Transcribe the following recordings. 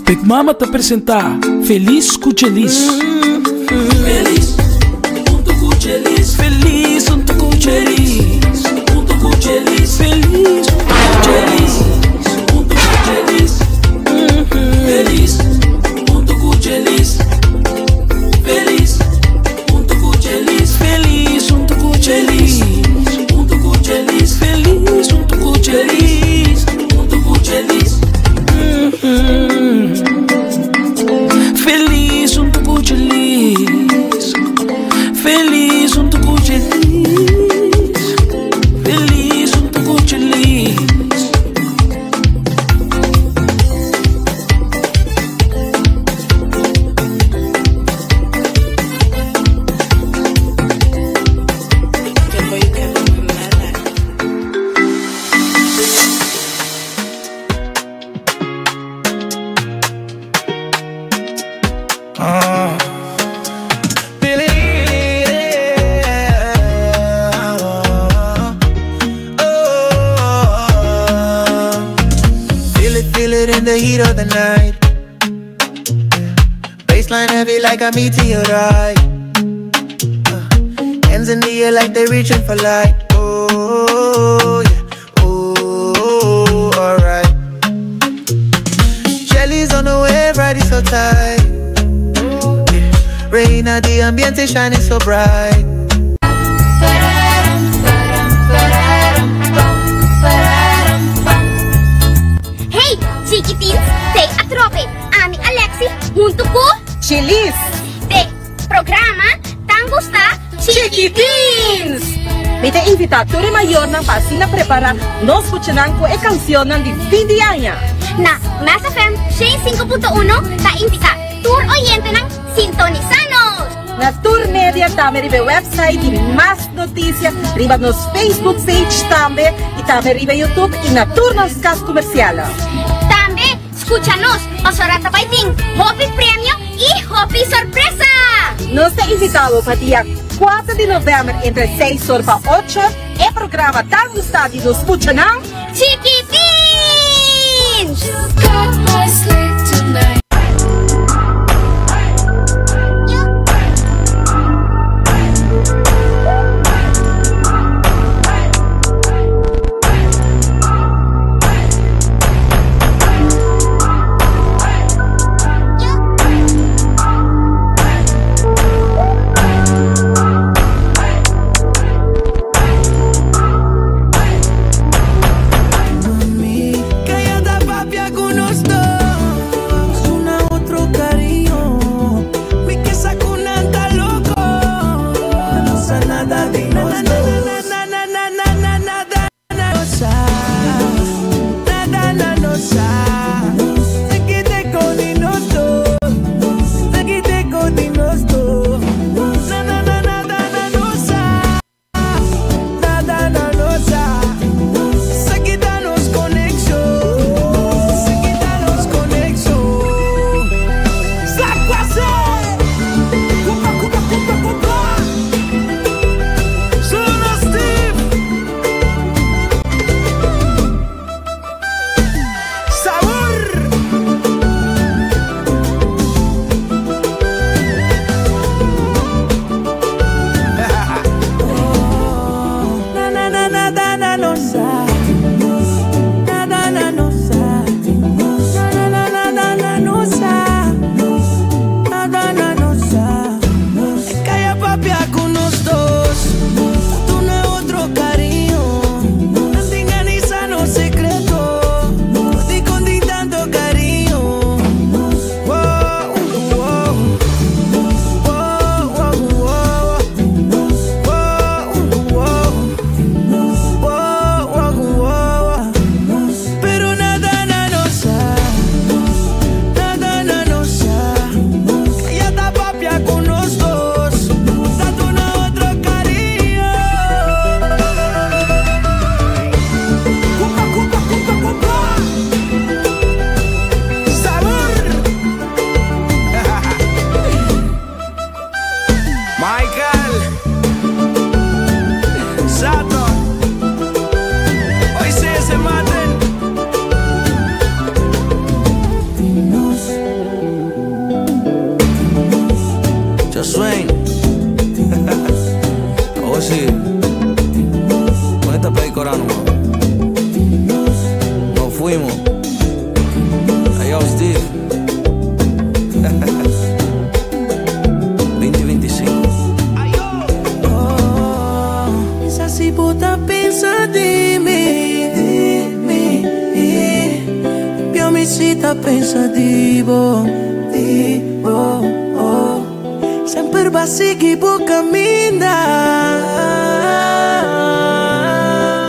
Big Mama ta presenta Feliz cu Chelis. Feliz hunto cu Chelis. Feliz hunto cu Chelis. Hunto cu Chelis. Feliz hunto cu Chelis. Hunto cu Chelis. Feliz hunto cu Chelis. Feliz hunto cu Chelis. Feliz hunto cu Chelis. Hunto cu Chelis. Feliz hunto cu Chelis. Hunto cu Chelis. Feliz hunto cu Chelis. Feliz hunto cu Chelis. Feliz hunto cu Chelis. Feel it, feel it in the heat of the night. Baseline heavy like a meteorite. Hands in the air like they're reaching for light. Oh, yeah. Oh, alright. Jelly's on the way, riding so tight. Yeah. Reina, the ambiente shining so bright. Hey, Chikitins, t'ei atrobe. Ami Alexi, hunto cu Chilis. Den programa Tan Gusta Chikitins! Mi ta invita tur e mayornan pa asina prepara nos muchanan cu e cancionnan di fin di aña. Na Mass FM 105.1 ta invita tur oyentenan sintonisa nos! Na tur media tambe riba e website di Mas Noticia, riba nos Facebook page tambe y tambe riba YouTube y na tur nos cas comercial. Tambe scucha nos pasobra ta bay tin hopi premio y hopi sorpresa! Nos ta invita bo pa dia 4 di november entre 6 or pa 8 or e programa tan gusta di nos muchanan, Chikitins! ta pensa di bo, di bo, oh. Semper b'a sigui bo kaminda.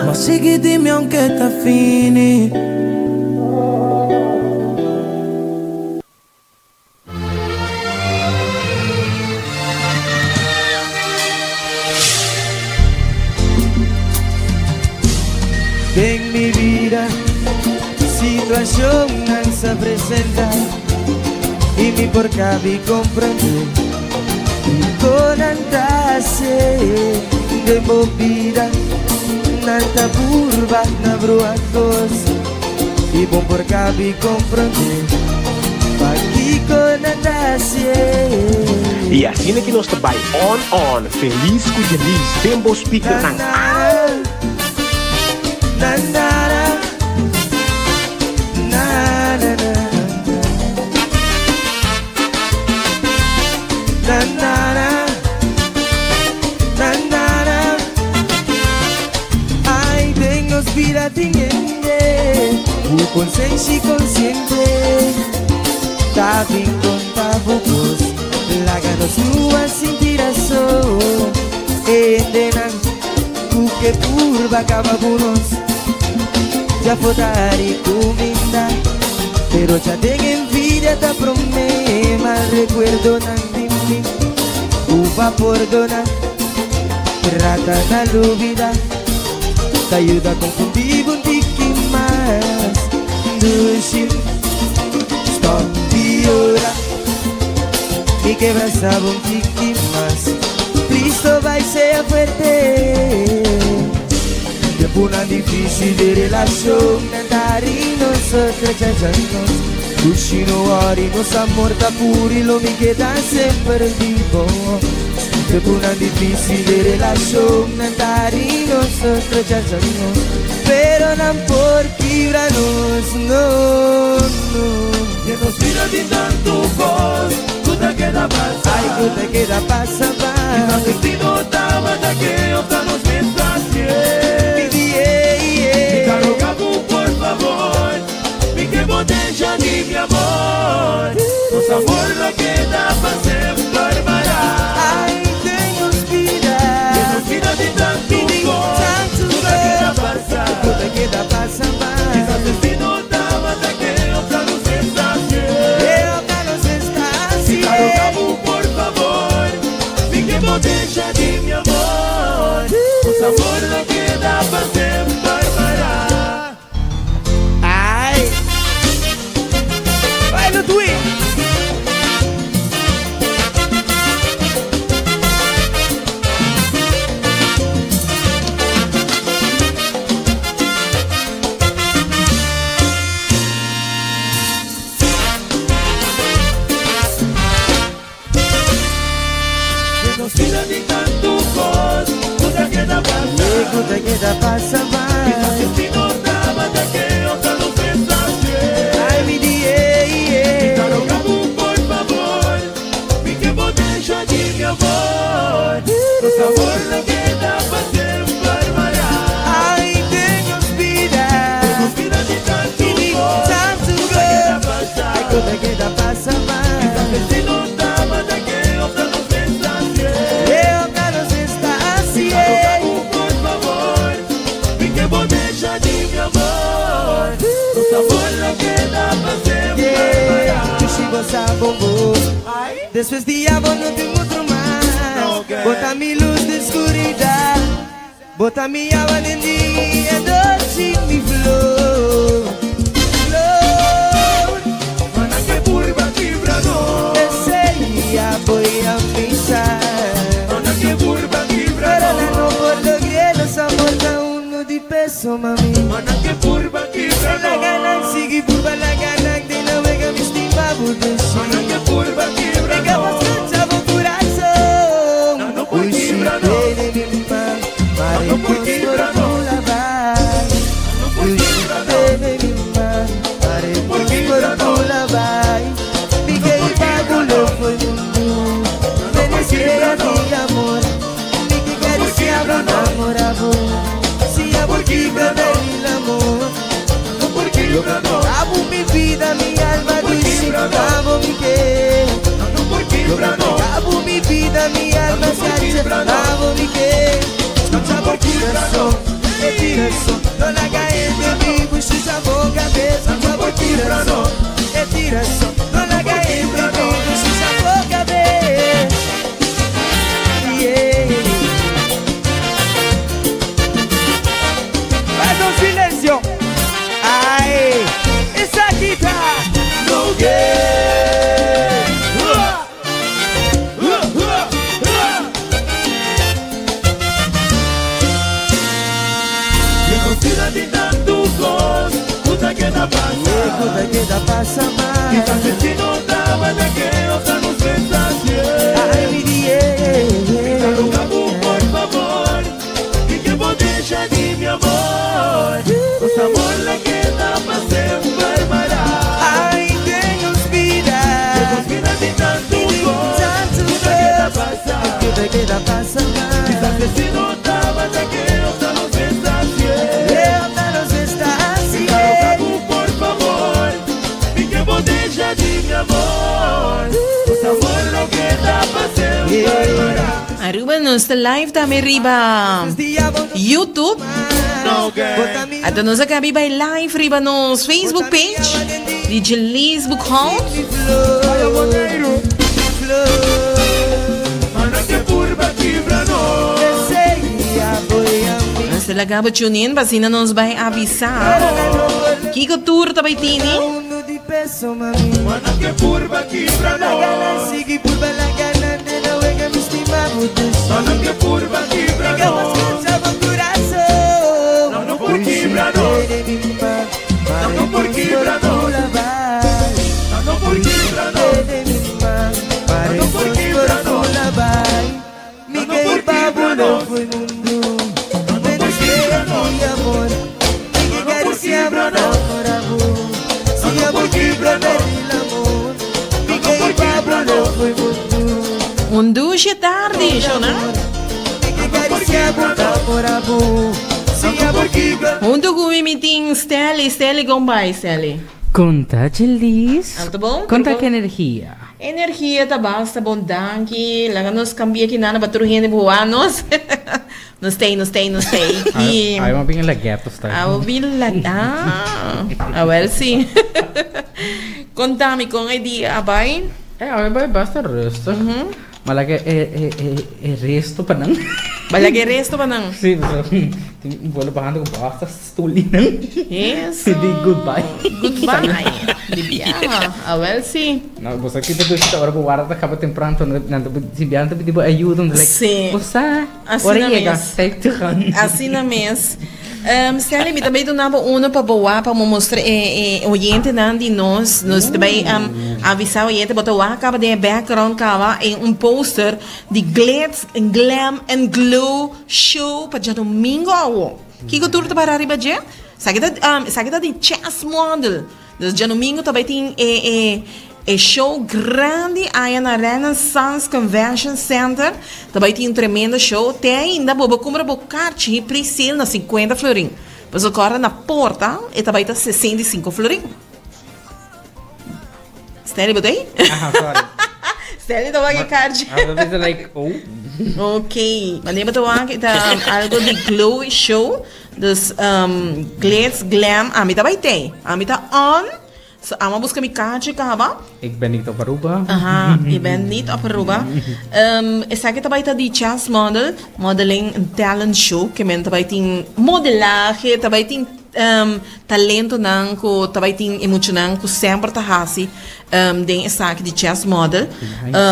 M'a sigui di mi aunke ta fini. Den mi bida situacionnan sa presenta y mi por cabi comprende con nan ta haci den bo bida nan ta purba na brua cos y bo por cabi comprende pakico nan ta haci. Y asina ki nos ta bay on on feliz cu Jeliz den bo speakernan. Au! Na na na na na na na na na na na na. Ay, den nos bida tin hende ku konsenshi konsiente ta bin konta bo kos laga nos lua sinti rason. Hendenan ku ke purba kaba ku nos ya fotari kuminda pero ya den envidia ta promé mal recuerdonan di mi ku ba pordona trata na lubida ta yuda konfundi bo un tiki mas dushi. Stop di yora mi ke brasa bo un tiki mas. Listo bai sea fuerte. Tempunan difícil di relacion nan ta hari nosotros chacha nos. Dushi no worry nos amor ta puro y lo mi keda semper vivo. Tempunan difícil di relacion nan ta hari nosotros chacha nos. Pero nan por kibra nos, no, no. Den nos bida tin tantu kos ku ta keda pasa. Ay, ku ta keda pasa Kisas bai. destino tabata ke òf ta nos mes ta hasié. Mi di, yeah, Mi ta yeah. roga bo por favor, mi ke botella di mi amor. Nos amor lo keda pa semper mará. Ay, den nos bida. Den nos bida tin tantu Mi di kos tantu ku ta keda kos pasa. ku ta keda pasa Kisas bai. destino tabata ke òf ta nos mes ta hasié. Pero ta nos mes ta Mi ta hasié. roga bo por favor, mi ke botella di mi amor. Nos amor lo keda pa semper mará. Ay, bai Ludwig. Den nos bida tin tantu kos ku ta keda pasa. Ku ta keda pasa Kisas bai. destino tabata ke òf ta nos mes ta hasié. Ay, mi di, yeah, Mi ta yeah. roga bo por favor, mi ke botella di mi amor. Nos amor lo keda pa semper mará. Ay, den nos bida. Den nos bida tin tantu Mi di kos tantu ku ta keda kos. pasa. Ay, ku ta keda pasa Kisas bai. destino tabata ke òf ta nos mes ta hasié. Pero ta nos mes ta Mi ta roga hasié. bo por favor, mi ke botella di mi amor. Nos amor lo keda pa semper Yeah, mará. dushi bo sa bongo. Despues di abo no tin otro mas. Bo ta mi lus den skuridat. Bo ta mi awa den dia, anochi mi flor. Flor. Mana ke purba kibra nos. Esei abo i ami sa. Mana ke purba kibra Pero nan no nos. por logr'é nos amor ta uno di peso, mami. Mana ke purba kibra Laga nan nos. sigui purba laga nan den nan wega mi stima bo dushi. Mana ke purba kibra Mi ke bo nos. skucha bo kurason. Nan no por Dushi kibra nos. tene mi man, Nan no por mare kibra nos nos. por bai. No por Dushi kibra nos. tene mi man, mare Por nos kibra por nos. pula bai. Mi No ke por iba kibra gulo nos. foi mundu. No Den por estrella kibra di nos. amor. Mi ke No por karisiá kibra bo nos. namorá bo. Si abo Por kibra kibra nos. den amor. bida, mi alma scarce, amo mi ke. Scucha bo corazón, e tirason, no laga hende vivo shucha bo cabeza. Scucha bo corazón, e tirason, no laga hende vivo shucha bo cabeza. Yeah. Faz un silencio. Ay, esaki ta. No game. Keda pasa mal. Ay, mi die. Por favor, y que botella de mi amor. Nos amor la queda pa' sempre Ay, tenemos vida. Tenemos vida de tanto Tanto Puta queda pasa. Puta queda pasa mal. Quizás si no estaba de que otra nos está haciendo. Otra nos está haciendo. Por favor, y que botella de mi amor. Nos amor la queda pa' sempre Aruba nos ta live tambe riba YouTube. Anto nos a cabi bay live riba nos Facebook page di Jeliz Boekhout. Nos ta laga bo tune in pa asina nos bay avisa kico tour ta bay tini. Un dushi tardi, Shona. Hunto ku mi mi tin Stanley. Stanley, kon bai, Stanley? Konta, Chelis. Anto bon? Konta ku energia. Energia ta basta bon, danki. Laga nos kambia kinan pa tur hende por wak nos. Nos tei, nos tei, nos tei. Ay, ay, bin la ghetto style. Awo bin la, ah, awel si. Contami con e dia a bai? Eh, a bai basta rustig. Maar like e, e, e, e resto pa nan. Maar like e resto pa nan. Sí, so, tin un vuelo bajando con basta stoelnan. Eso. Di goodbye. Goodbye. Di biaha. Awel si. No, bo sa kita dus ora bo warda ta kaba tempran, to nan ta si biaha ta pidi bo ayuda, like, Sí. bo sa, Asina ora yega, mes. tijd te gaan. Asina mes. Stanley, mi ta bay duna bo uno pa bo wak pa bo mustra e e oyentenan di nos. Nos ta bay avisa oyente bo ta wak kaba den e background kaba e un poster di Glitz, Glam and Glow Show pa djadomingo awo. Kiko tur ta para riba dje? Esaki ta esaki ta di Chess Model. Dus djadomingo ta bay tin e e e show grandi aya na Renaissance Convention Center. Ta bay tin un tremendo show. Te ainda bo bo cumpra bo karchi pre-sale na 50 florin. Pasobra corda na porta e ta bay ta 65 florin. Stanley bo ta ey? Aha, sorry. Stanley ta wak e karchi. I was like, oh. Ok. Wanneer bo ta wak e ta algo di glow show. Dus glitz, glam, ami ta bay tey. Ami ta on. So amo a busca mi kachi caba. Ik ben niet op Aruba. Aha, je bent niet op Aruba. Esaki ta bay ta di Chas Model, Modeling Talent Show, ke men ta bay tin modelahe, ta bay tin talentonan ku ta bay tin e muchanan ku semper ta hasi den esaki di Chas Model.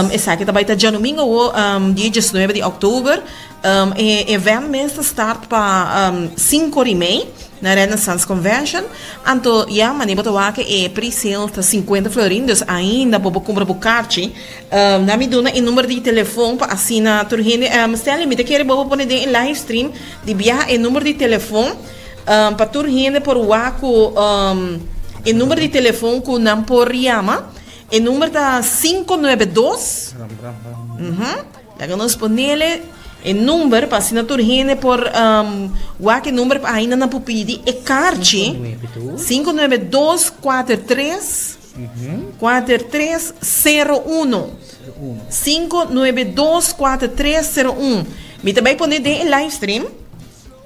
Esaki ta bay ta djadomingo awo, dia diesnuebe di oktober. E event mes ta start pa sinku ora i mei na Renaissance Convention. Anto ya mane bo ta wak e pre-sale ta 50 florin, dus ainda bo por kumpra bo karchi. Na mi duna e number di telefon pa asina tur hende. Stanley, mi ta kere bo por pone den e live stream di biaha e number di telefon pa tur hende por wak ku e number di telefon ku nan por yama. E number ta 592. Laga nos ponele e number pa asina tur hende por wak e number pa ainda nan por pidi e karchi. 592 43. 4301. 592 4301. Mi ta bai pone den e live stream.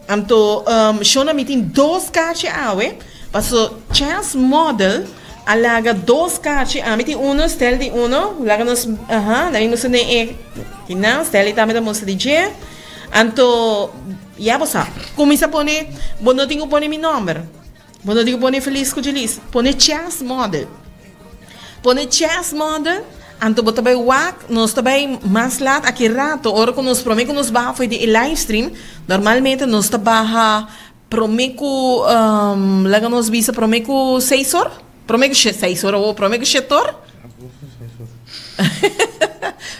Anto shona mi tin dos kachi awe. Paso Chance Model a laga dos kachi. Ami tin uno, Stel tin uno. Laga nos, aha, laga mi mustra den e kinan. Stel tambe ta mustra di dje. Anto, ya bo sa. Kuminsa pone, bo no tin ku pone mi nomber. Bo no tin ku pone Feliz ku Jelis. Pone Chance Model. Pone Chess Model, anto bo ta bai wak, nos ta bai mas laat aki rato, ora ku nos prome ku nos baha fo'i di e live stream, normalmente nos ta baha prome ku, laga nos bisa prome ku seis or, prome ku seis or awo, prome ku shet or,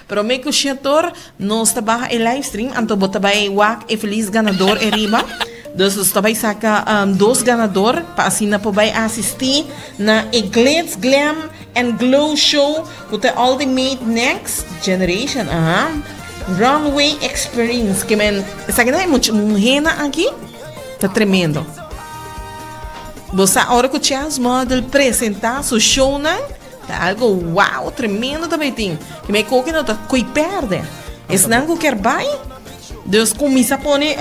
prome ku shet or nos ta baha e live stream, anto bo ta bai wak e feliz ganador e riba. Dus nos ta bai saka dos ganador pa asina por bai asistí na e Glitz, Glam and Glow Show ku ta Ultimate Next Generation, aha, Runway Experience. Ke men esaki nan e mucha muhénan aki ta tremendo. Bo sa ora ku Chaz Model presentá su shownan ta algo wow, tremendo ta bai tin. Ke men koke no ta koi pèrdè. Esnan ku kier bai. Dus kuminsá pone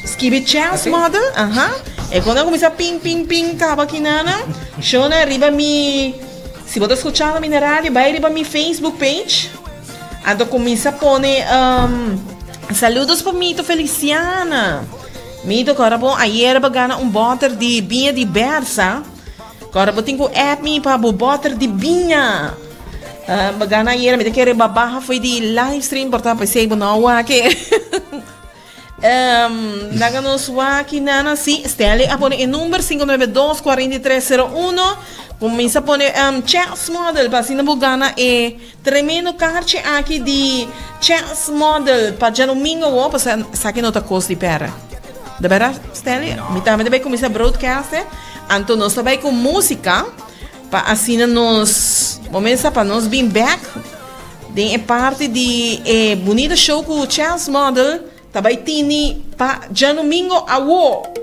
skibi chess model, aha. E kon a kuminsá pin pin pin kaba kinana. Shona riba mi, si bo ta skuchando mi na radio, bai riba mi Facebook page. Anto kuminsá pone saludos pa Mito Feliciana. Mito kòrda bo ayer bo gana un bòter di biña di Bersa. Kòrda bo tin ku app mi pa bo bòter di biña. Bo gana ayera mi ta kere ba baha fo'i di live stream por ta pesey bo no a wak e. Laga nos wak nana si Stanley a pone e number 592 4301 kuminsa pone chess model pa asina bo gana e tremendo karchi aki di chess model pa djadomingo awo pasobra esaki no ta kos di pèrdè. De bèrdat Stanley? Mi tambe ta bai kuminsa broadcast e anto nos ta bai ku musika. Pa asina nos momesa pa nos bin bek den e parti di e bunita show ku Chance Model ta bai tini pa djanumingo awo.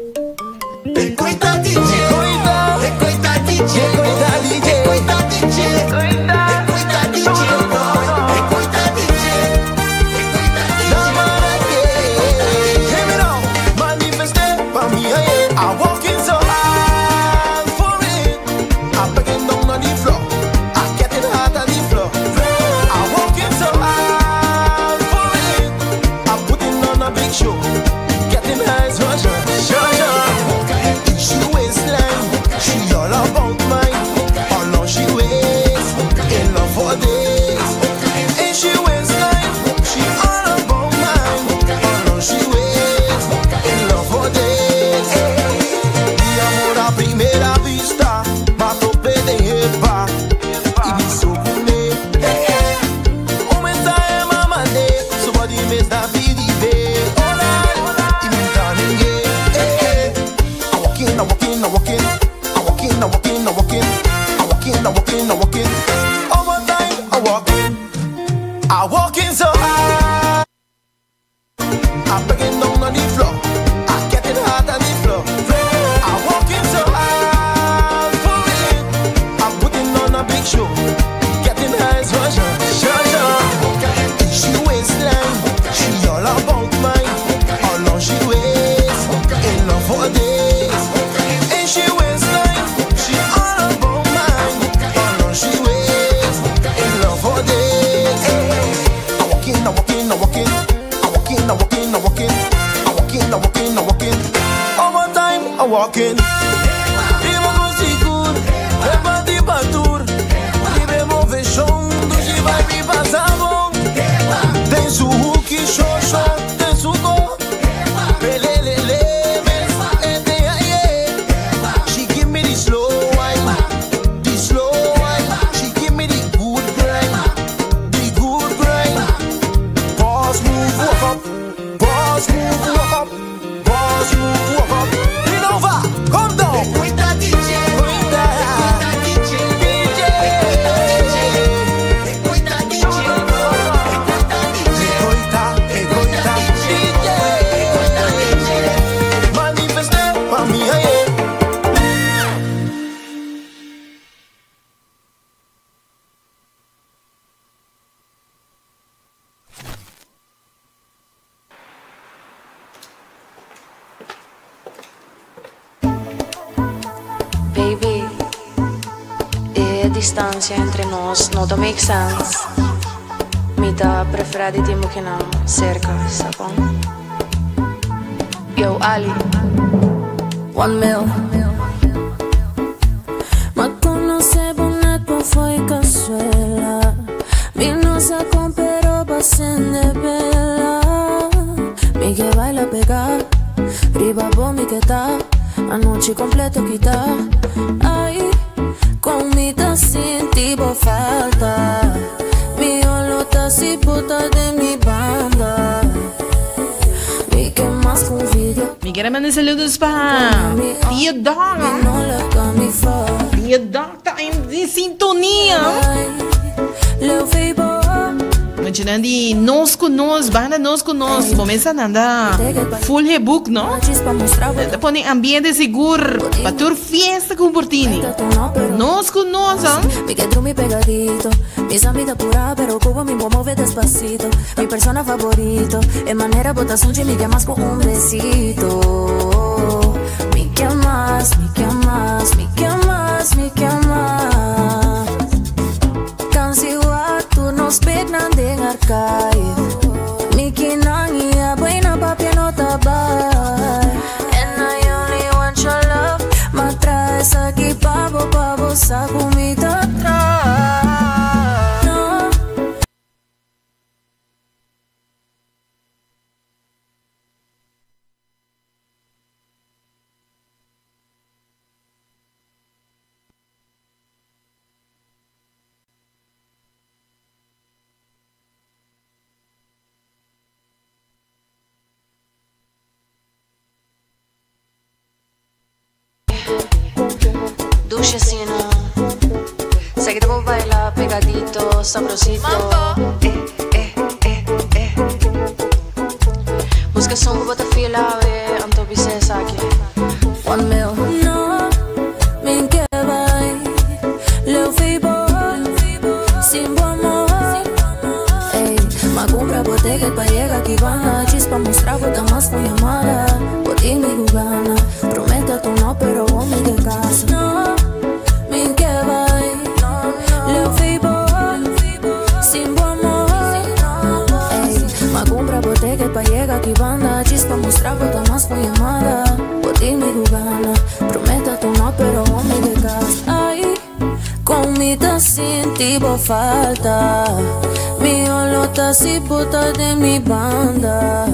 distancia entre nos no ta make sense. Mi ta prefera di tin muhénan cerca, sa con? Yo, Ali. One mil. Ma conoce bonet po foi cazuela. Mi no sa con pero de vela. Mi que baila pegar. Riba bo mi que ta. Anoche completo quita. Ay, con mi ta sin tipo falta. Mi olota si puta de mi banda. Mi que más con video. Mi quiere mandar saludos pa Tio Dog. Tio Dog ta en sintonia. Mencionando di nos ku nos, banda nos ku nos. Comienza nanda full book, no? Te pone ambiente sigur pa tur fiesta ku Portini. Nos ku nos, ah. Mi que mi pegadito. Mis amigas pura, pero cubo mi mueve despacito. Mi persona favorito. En manera botas un mi que más con un besito. Mi que más, mi que más, mi que más, mi que más. Cansiwa tu nos pegnan den archive. Mi kinang ia buena papi no tabay. And I only want your love. Ma traes aquí pavo pavo sa kumita No. Duche sino. Sé que te voy a bailar pegadito, sabrosito. Eh, eh, eh, eh. Busca son bota fila, eh, anto aqui. One mil. No, min que vai. Leu fibo, sin amor. Ey, ma compra botella pa llega aquí van chispa mostrar bota más con llamada. Por mi gana, prometa tu no, pero vos me de casa. No, min que vai. Leu fibo, sin amor. Ey, ma compra botella pa llega aquí van chispa mostrar bota más con llamada. Por mi gana, prometa tu no, pero vos me de casa. Ay, comida sin tipo falta. Mi olota si puta de mi banda.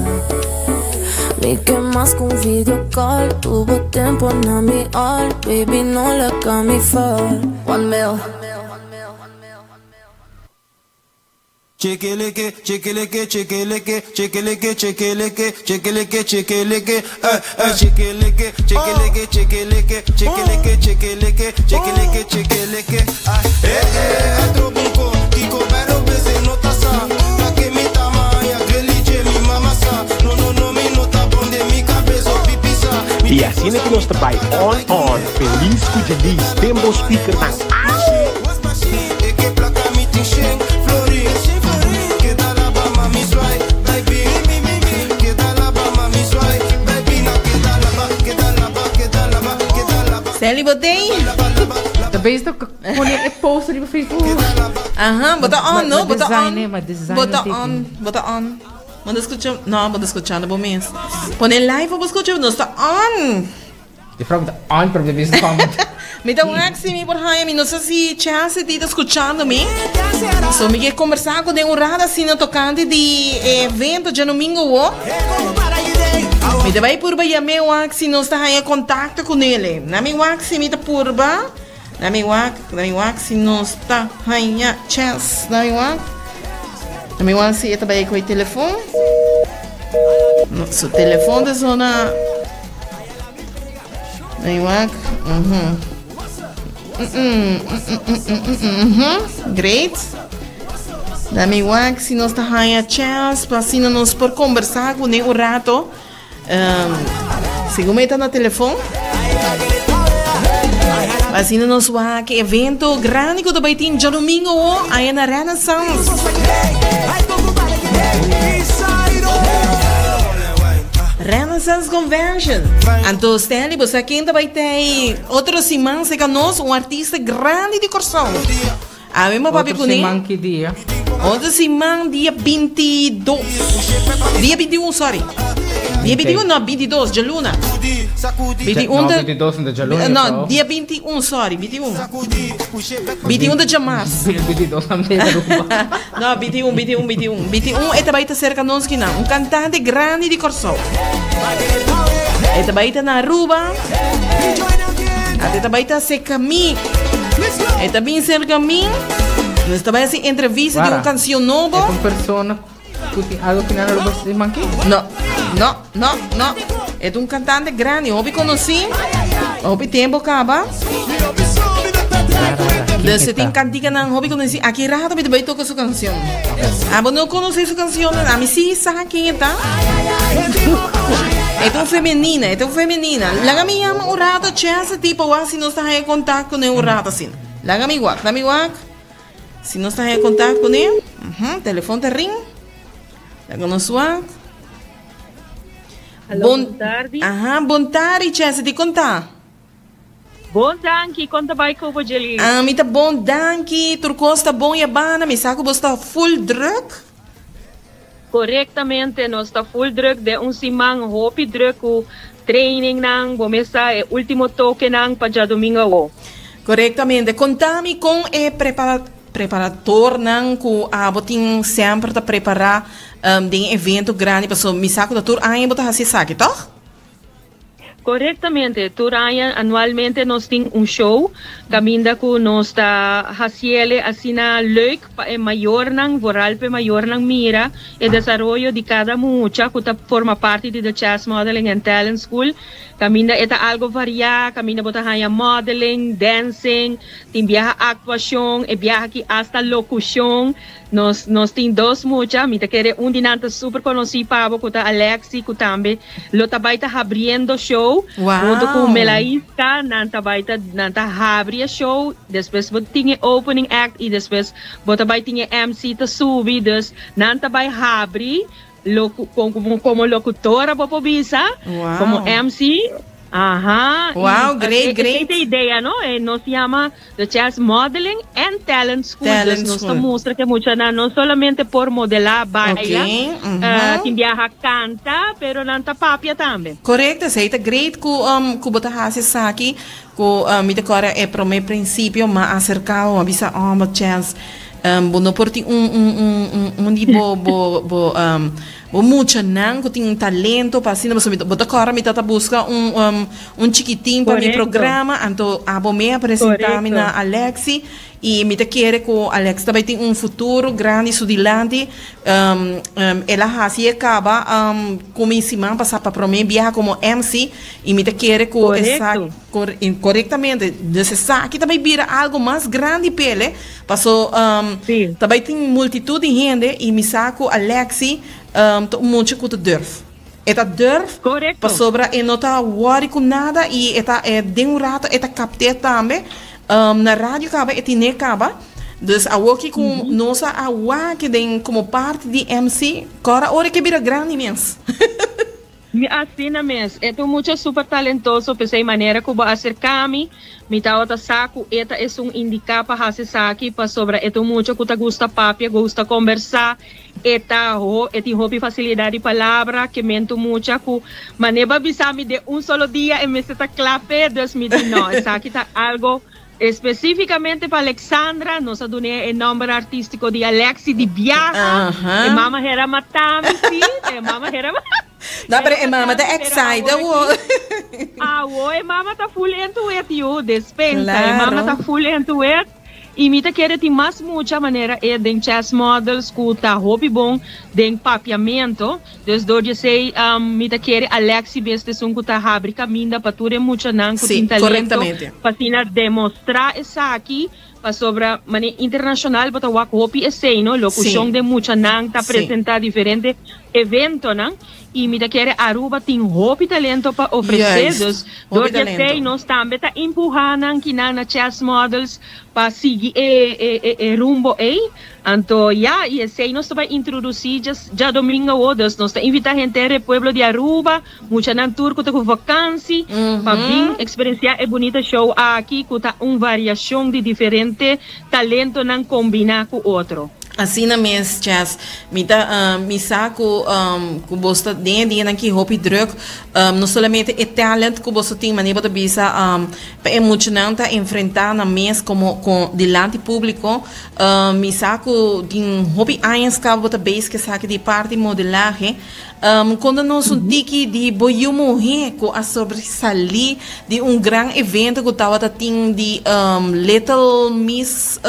Mi que más con video call. Tuvo tiempo na mi all. Baby, no la mi fall. One mil. Chiquilique, chiquilique, chiquilique, chiquilique, chiquilique, chiquilique, chiquilique, eh, eh, chiquilique, chiquilique, chiquilique, chiquilique, chiquilique, chiquilique, chiquilique, ah, eh, eh, atrobunco, kiko pero bese no tasa, pa que mi tamaña, greliche mi mamá sa, no, no, no, mi nota bonde mi cabeza, pipisa, E assim é que nós trabalha on on, feliz com feliz, tempo speaker nan. que placa mi tinchen, florin, que da la ba mami swai, baby, que da la ba mami swai, baby, na que da la ba, que da la ba, que da la ba, que da la ba. Sally botei. De beste pone e post op Facebook. Aham, bota on, no? Bota design, on. eh, ma design Bota não tem on, bota on. Manda escuchar. No, bota escuchando bom mês. Pone live, vou escuchar, não está on. De vraag de on, pero de beste van. Me dá um axi mi por aí, mi não sei se chance de estar escuchando me. So me quer conversar com um rato assim no tocante de evento de domingo, ó. Me vai por ba meu axi não está aí em contato com ele. Na mi axi me tá por ba. Na mi wax, na mi axi não está aí chance, na mi wax. Na mi axi está bem com o telefone. Nosso telefone da zona. Na mi wax. Uhum. Great. Dame wax, se nós tá a chance para assim nós por conversar com ele um rato. Um, segundo está no telefone. Assim nós wa que evento grande que do Baitim já domingo aí na Renaissance. Renaissance Convention. Anto Stanley, bo sa ken ta bai tei otro siman seka nos? Un artista grandi di Kòrsou. Awe mi a papia Otro kuné. siman ki dia? Otro siman dia 22. Dia 21, sorry. Dia 21, no, 22, djaluna. 21 No, ta- 22 no ta djaluna, No, juffrouw. dia 21, sorry, 21. 21 ta djamars. 22 tambe ta Aruba. No, 21, 21, 21. 21 e ta bai ta serka nos kinan. Un kantante grandi di Kòrsou. E ta bai ta na Aruba. Ate ta bai ta serka mi. E ta bin serka mi. Nos ta bai hasi entrevista di un Wara, kansion nobo. E ta un persona ku tin algo kinan Aruba siman ki? No, no, no, no. E ta un kantante grandi, hopi konosí. Hopi tempo kaba. Dus e tin kantikanan hopi konosí. Aki rato mi ta bai toka su kansion. Abo no konosé su kansionnan? Ami sí sa ken e ta. E ta un femenina, e ta un femenina. Laga mi yama un rato Chelsea tipo wak si nos ta haña kontak kuné un rato asina. Laga mi wak, laga mi wak si nos ta haña kontak kuné. Telefon ta ring. Laga nos wak. Aló, bon tardi. Aha, bon tardi Chelsea, di kon ta? Bon danki, kon ta bai ku bo Jelis? Ami ta bon danki, tur kos ta bon yabana, mi sa ku bo sta full druk. Korektamente, nos ta full druk den un siman hopi druk ku trainingnan, bo mes sa e ultimo tokenan pa djadumingu awo. Korektamente, konta mi kon e prepara Preparatornan ku abo tin semper ta prepará den evento grandi pasobra mi sa ku ta tur aña bo ta hasi esaki, tòg? Korektamente, tur aña anualmente nos tin un show kaminda ku nos ta hasiele asina leuk pa e mayornan, vooral pa e mayornan mira e desaroyo di kada mucha ku ta forma parti di The Chess Modeling and Talent School. Kaminda e ta algo variá, kaminda bo ta haña modeling, dancing, Tin biaha actuacion, e biaha aki hasta locucion. Nos nos tin dos mucha, mi ta kere un di nan ta super conoci pa bo cu ta Alexi cu tambe lo ta bay ta habriendo show hunto cu Melaisca, nan ta bay ta nan ta habri e show, despues bo tin e opening act y despues bo ta bay tin e MC ta subi, dus nan ta bay habri locu como locutora bo por bisa, como MC. Aha. Wow, great, great. Esey ta idea, no? E nos yama The Chess Modeling and Talent School. Talent Dus nos ta School. mustra ke muchanan no solamente por modela, baila, Ok, mhm. tin biaha canta, pero nan ta papia tambe. Correcto, esey ta great cu cu bo ta haci esaki, cu mi ta corda e prome principio m'a acerca bo, m'a bisa, oh, bo Chess, bo no por tin un un un un un di bo bo bo Bo muchanan ku tin un talento pa asina pasobra bo ta kòrda mi ta buska un un chikitin pa mi programa anto abo me a presentá mi na Alexi i mi ta kere ku Alexi ta bai tin un futuro grandi su dilanti el a hasi e kaba ku mi siman pasá pa promé biaha komo MC i mi ta kere ku esa korektamente dus esaki ta bai bira algu mas grandi p'el Paso ta bai tin multitud di hende y mi sa cu Alexi ta un mucha cu ta durf. E ta durf pasobra e no ta worry cu nada y e ta den un rato e ta capte tambe. Na radio caba e tine caba. Dus awoki cu nos a wak den como parti di MC, cora ora ke bira grandi mes. Mi asina mes. E ta un mucha super talentoso, p'esei manera ku bo a aserká mi, mi tabata sa ku e ta esun indiká pa hasi esaki, pasobra e ta un mucha ku ta gusta papia, gusta kombersá, e ta ho, e tin hopi fasilidat di palabra, ke men ta un mucha ku manera bo a bisa mi den un solo dia e mester ta kla p'e, dus mi di no, esaki ta algo Específicamente pa Alexandra, nos a dun'é e nomber artístico di Alexi di biaha. E mama hera matami, sí, e mama hera No, pero e mama ta excited awor. Awor e mama ta full into it, yu, despensa. E mama ta full into it. I mi ta kere tin mas mucha manera e den Chess Models ku ta hopi bon den papiamento. Dus dor di esei mi ta kere Alexi bes ta esun ku ta habri kaminda pa tur e muchanan ku tin talento pa asina demostrá esaki. Pasobra mane internacional bo ta wak hopi esey no, locucion den muchanan ta presenta diferente eventonan y mi ta kere Aruba tin hopi talento pa ofrece dus dor di esey nos tambe ta empuha nan kinan na Chess Models pa sigui e e rumbo ey. Anto ya, y esey nos ta bay introduci djadomingo awo, dus nos ta invita henter e pueblo di Aruba, Muchanan tur ku ta ku vakansi pa bin eksperensiá e bunita show aki ku ta un variashon di diferente talentonan kombiná ku otro. Asina mes, Chas. Mi ta mi sa ku ku boso ta den e dianan aki hopi drùk. No solamente e talent ku boso tin, manera bo ta bisa pa e muchanan ta enfrentá nan mes komo kon dilanti públiko. Mi sa ku tin hopi añas kaba bo ta bezig esaki di parti modelahe. Konta nos un tiki di bo yu muhé ku a sobresalí di un gran evento ku tabata tin di Little Miss,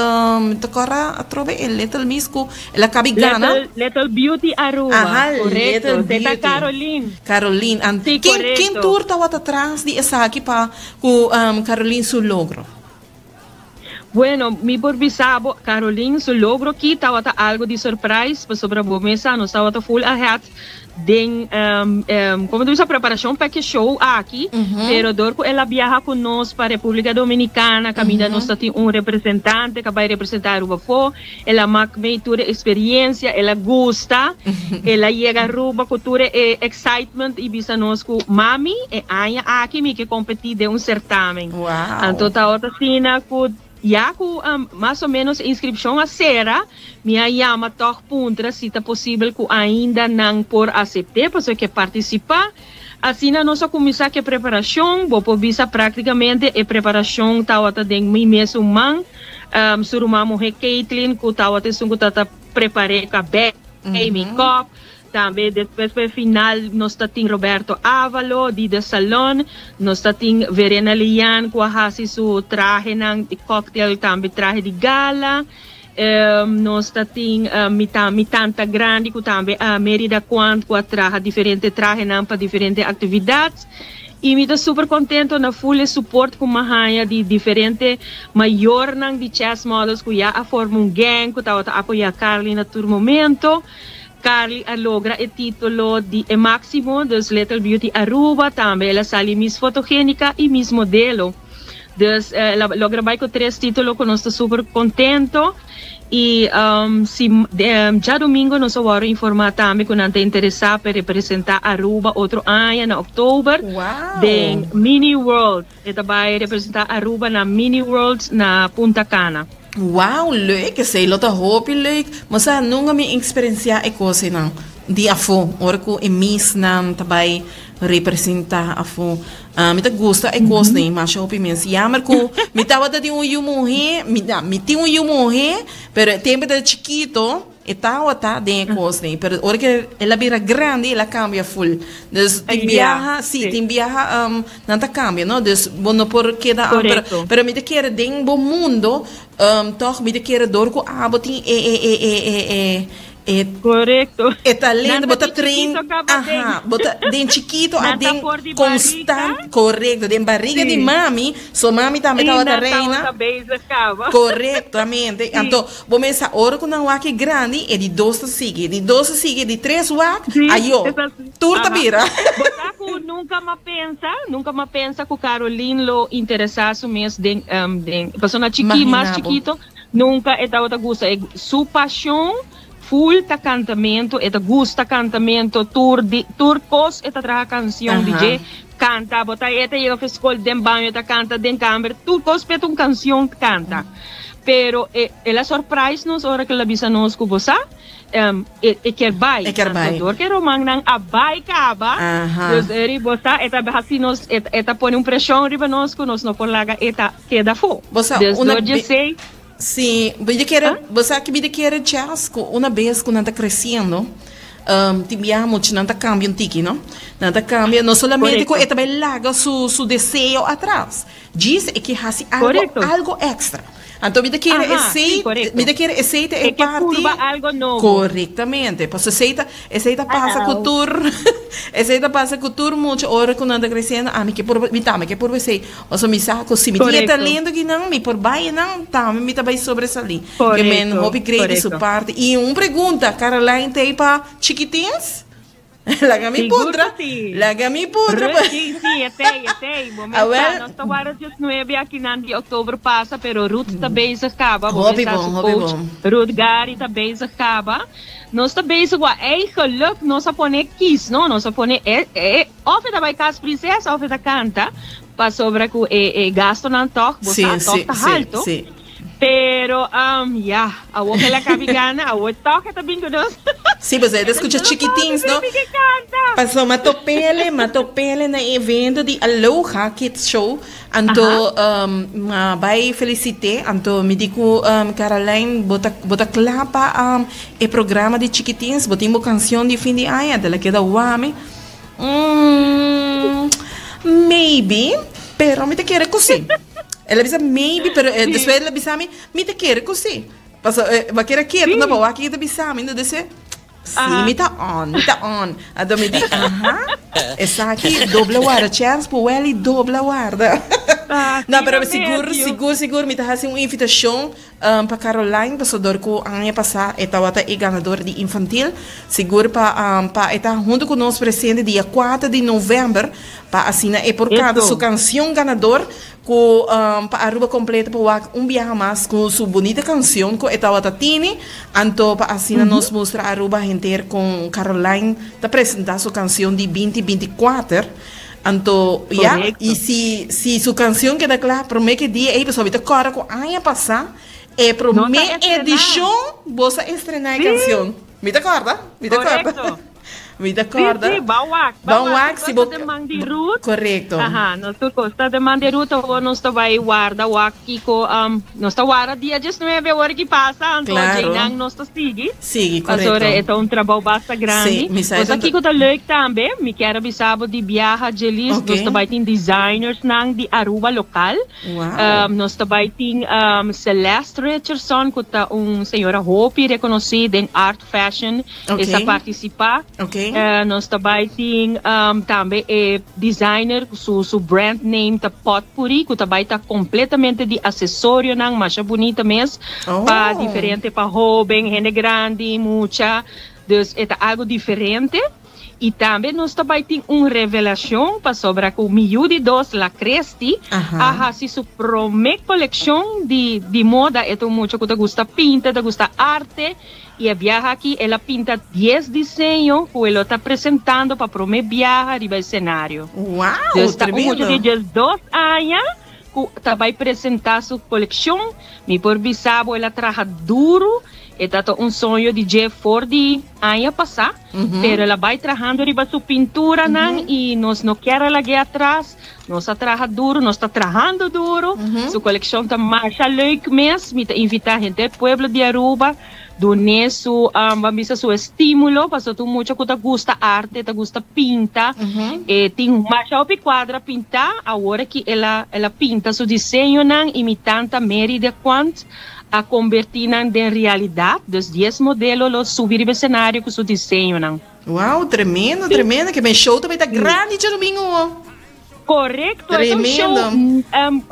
mi ta kòrda atrobe e Little Miss ku el a kabi gana. Little Beauty Aruba, Aha, korekto. Little Te ta Beauty. Caroline. Caroline. An Sí, ken ken korekto. tur tabata tras di esaki pa ku Caroline su logro? Bueno, mi por bisa bo, Caroline su logro ki tabata algo di surprise pasobra bo mes sa nos tabata full ahead den como ta bisa preparacion pa e show aki, pero dor cu el a biaha cu nos pa Republica Dominicana caminda nos ta tin un representante ca bay representa Aruba afo, el a mak mee tur e experiencia, el a gusta, el a yega Aruba cu tur e excitement y bisa nos cu mami e aña aki mi ke competi den un certamen. Anto ta ota asina cu ya cu mas o menos e inscripcion a cera, mi a yama toch puntra si ta posibel cu ainda nan por acepte pasobra ke participa. Asina nos a cuminsa cu e preparacion, bo por bisa practicamente e preparacion tawata den mi mesun man, su ruman muhe Caitlin cu tawata esun cu tata prepare cabey, make-up, Tambe despues pa e final nos ta tin Roberto Avalo di The Salon, nos ta tin Verena Lian cu a haci su trahenan di cocktail tambe trahe di gala, nos ta tin mi ta mi tanta grandi cu tambe a Merida Quant cu a traha diferente trahenan pa diferente actividad y mi ta super contento na full e support cu m'a haya di diferente mayornan di Chess Models cu ya a forma un gang cu tabata apoya Carly na tur momento. Carly a logra e titulo di e maximo, dus Little Beauty Aruba, tambe el a sali Miss Fotogenica y Miss Modelo. Dus el a logra bai cu tres titulo cu nos ta super contento y si djadomingo nos a worde informa tambe cu nan ta interesa pa representa Aruba otro aña na october den Mini World. E ta bai representa Aruba na Mini World na Punta Cana. Wow leuk esei lo ta hopi leuk ma sa nunca mi experiencia e cosnan di afo ora cu e misnan ta bay representa afo mi ta gusta e cosnan masha hopi mes jammer cu mi tabata tin un yu muhe mi tin un yu muhe pero e tempo e ta chikito E tawata den e kosnan, pero ora ke el a bira grandi el a kambia ful. Dus tin biaha, si, tin biaha nan ta kambia, no? Dus bo no por keda, pero, pero mi ta kere den bo mundo, tòg mi ta kere dor ku abo tin e e e e e e e Korekto. E talento, Nan bo ta ta di train, chikito kaba den. aha, bo ta den chikito Nan ta aden for di konstant, barika. korekto, den bariga di mami, so mami tambe I tabata nan reina. tabata bezig kaba. Korektamente. Anto, Bo mester ora ku nan wak e grandi, e di dos ta sigui, e di dos ta sigui, e di tres wak, Sí, ayo, es así. tur ta Aha. bira. Bo sa ku nunka m'a pensa, nunka m'a pensa ku Caroline lo interesá su mes den, den, pasobra na chikí, mas Imaginá bo. chikito, nunka e tabata gusta. E, su pashon full ta kantamento, e ta gusta kantamento, tur di, tur kos e ta traha kansion di Aha. dje, kanta, bo ta, e ta yega for skol den baño e ta kanta, den kamber, tur kos p'e ta un kansion kanta. Pero e el a surprise nos ora cu el a bisa nos cu bo sa, e e kier bay. E kier bay. Anto dor cu e romannan a bay caba, dus eri bo sa e ta haci nos, e e ta pone un presion riba nos cu nos no por laga e ta keda afo. Bo sa Dus una dor be djesey. Si, bo di kere, bo sa ki mi di kere Chas, cu una bes cu nan ta creciendo, tin biaha mucha nan ta cambia un tiki, no? Nan ta cambia, no solamente cu e ta bay laga su su deseo atras, Djis e ke hasi algo Korekto. algo extra. Anto mi ta kere Aha, sí, esei, korekto. mi ta kere esei ta e E ke parti purba algo nobo. Korektamente. Pasobra esei ta esei ta pasa ku tur. Esei ta pasa ku tur mucha ora ku nan ta kresiendo, ami ke por, mi tambe ke por esei. Pasobra mi sa ku si mi tin e talento akinan, mi por bai einan, tambe mi ta bai sobresalí. Ke men hopi great di su parti. I un pregunta, Caroline ta ei pa chikitins? Laga mi puntra. Laga mi puntra. Ruth, sí, sí, e tei, e tei. Bo mes sa, nos ta wara diesnuebe akinan di oktober pasa, pero Ruth ta bezig kaba. Bo mes sa su coach Ruth Gary ta bezig kaba. Nos ta bezig wak eigenlijk nos a pone kies, no? Nos a pone e, e, of e ta bai cas princesa of e ta canta, pasobra cu e, e gastonan toch, bo sa, toch ta halto. Pero, ya, awor cu el a cabi gana, awor toch e ta bin cu nos. Sí, pues e ta scucha chikitins, no? Pasobra m'a topele, m'a topele na e evento di Aloha Kids Show. Anto m'a bai felicit'é, anto mi di cu Caroline, bo ta, bo ta cla pa e programa di chikitins? Bo tin bo cancion di fin di aña? Anto el a keda wami, mm, maybe, pero mi ta kere cu si. El a bisa maybe, pero despues el a bisa mi, mi ta kere cu si. Paso, bo a kere ketu, no, pa wak kico ta bisa mi, entonces. Sí, mi ta on, mi ta on. Anto mi di, aha, esaki doble warda, chèns por wèl i dobla warda. No, pero sigur, sigur, sigur mi ta hasi un invitashon pa Caroline, pasobra dor ku aña pasá e tabata e ganador di infantil, sigur pa pa e ta huntu ku nos presente dia kuater di novèmber, pa asina e por kanta su kanshon ganador. Ku pa Aruba kompleto por wak un biaha mas ku su bunita kanshon ku e tabata tini, anto pa asina nos mustra Aruba henter kon Caroline ta presenta su kanshon di binti 24. Anto ya, i si si su kanshon keda kla prome ke dia ei, pasobra mi ta kòrda ku aña pasá e prome edishon bos a estrená e kanshon. Mi ta kòrda, mi ta kòrda. Mi ta corda. Sí, sí, ban wak. Ban wak si bo. de man di Ruth. Correcto. Aha, nos tur cos ta de man di Ruth, awor nos ta bai warda wak kico, nos ta warda dia diesnuebe awor ki pasa, anto djeinan nos ta sigui. Sigui, correcto. Pasobra e ta un trabou basta grandi. Sí, mi sa e Bo sa kico ta leuk tambe, mi kier a bisa bo di biaha djelis, nos ta bai tin designersnan di Aruba local. Wow. Nos ta bai tin Celeste Richardson cu ta un señora hopi reconoci den art fashion. Okay. E sa participá. Okay. Nos ta bai tin tambe e designer su su brand name ta Potpourri ku ta bai ta completamente di asesorionan masha bunita mes Oh. pa diferente pa hoben, hende grandi, mucha. Dus e ta algo diferente. I tambe nos ta bai tin un revelacion pasobra ku mi yu di dos La Cresti a hasi su prome coleccion di di moda. E ta un mucha ku ta gusta pinta, ta gusta arte. I e biaha aki el a pinta dies diseño ku e lo ta presentando pa promé biaha riba e senario. Wow, Dus ta un mucha tremendo! di 12 aña ku ta bai presentá su kolekshon. Mi por bisa bo el a traha duru, e ta ta un soño di dje for di aña pasá, pero el a bai trahando riba su pinturanan i nos no kier a lag'é atras. Nos a traha duru, nos ta trahando duru. Su kolekshon ta masha leuk mes. Mi ta invitá henter pueblo di Aruba dun'é su, ban bisa su estímulo, pasobra tur mucha ku ta gusta arte, ta gusta pinta. E tin masha hopi kuadra pintá. Awor aki el a el a pinta su diseñonan i mi tanta Mary de Quant a kombertí nan den realidat. Dus dies modelo lo subi riba e senario ku su diseñonan. Wow, tremendo, tremendo. Ke men show ta bay ta grandi djadomingo ho. Correcto, es un show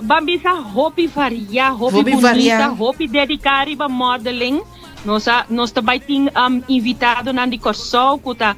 ban bisa hopi varia, hopi bunita, hopi dedica riba modeling. Nos a nos ta bay tin invitadonan di Kòrsou ku ta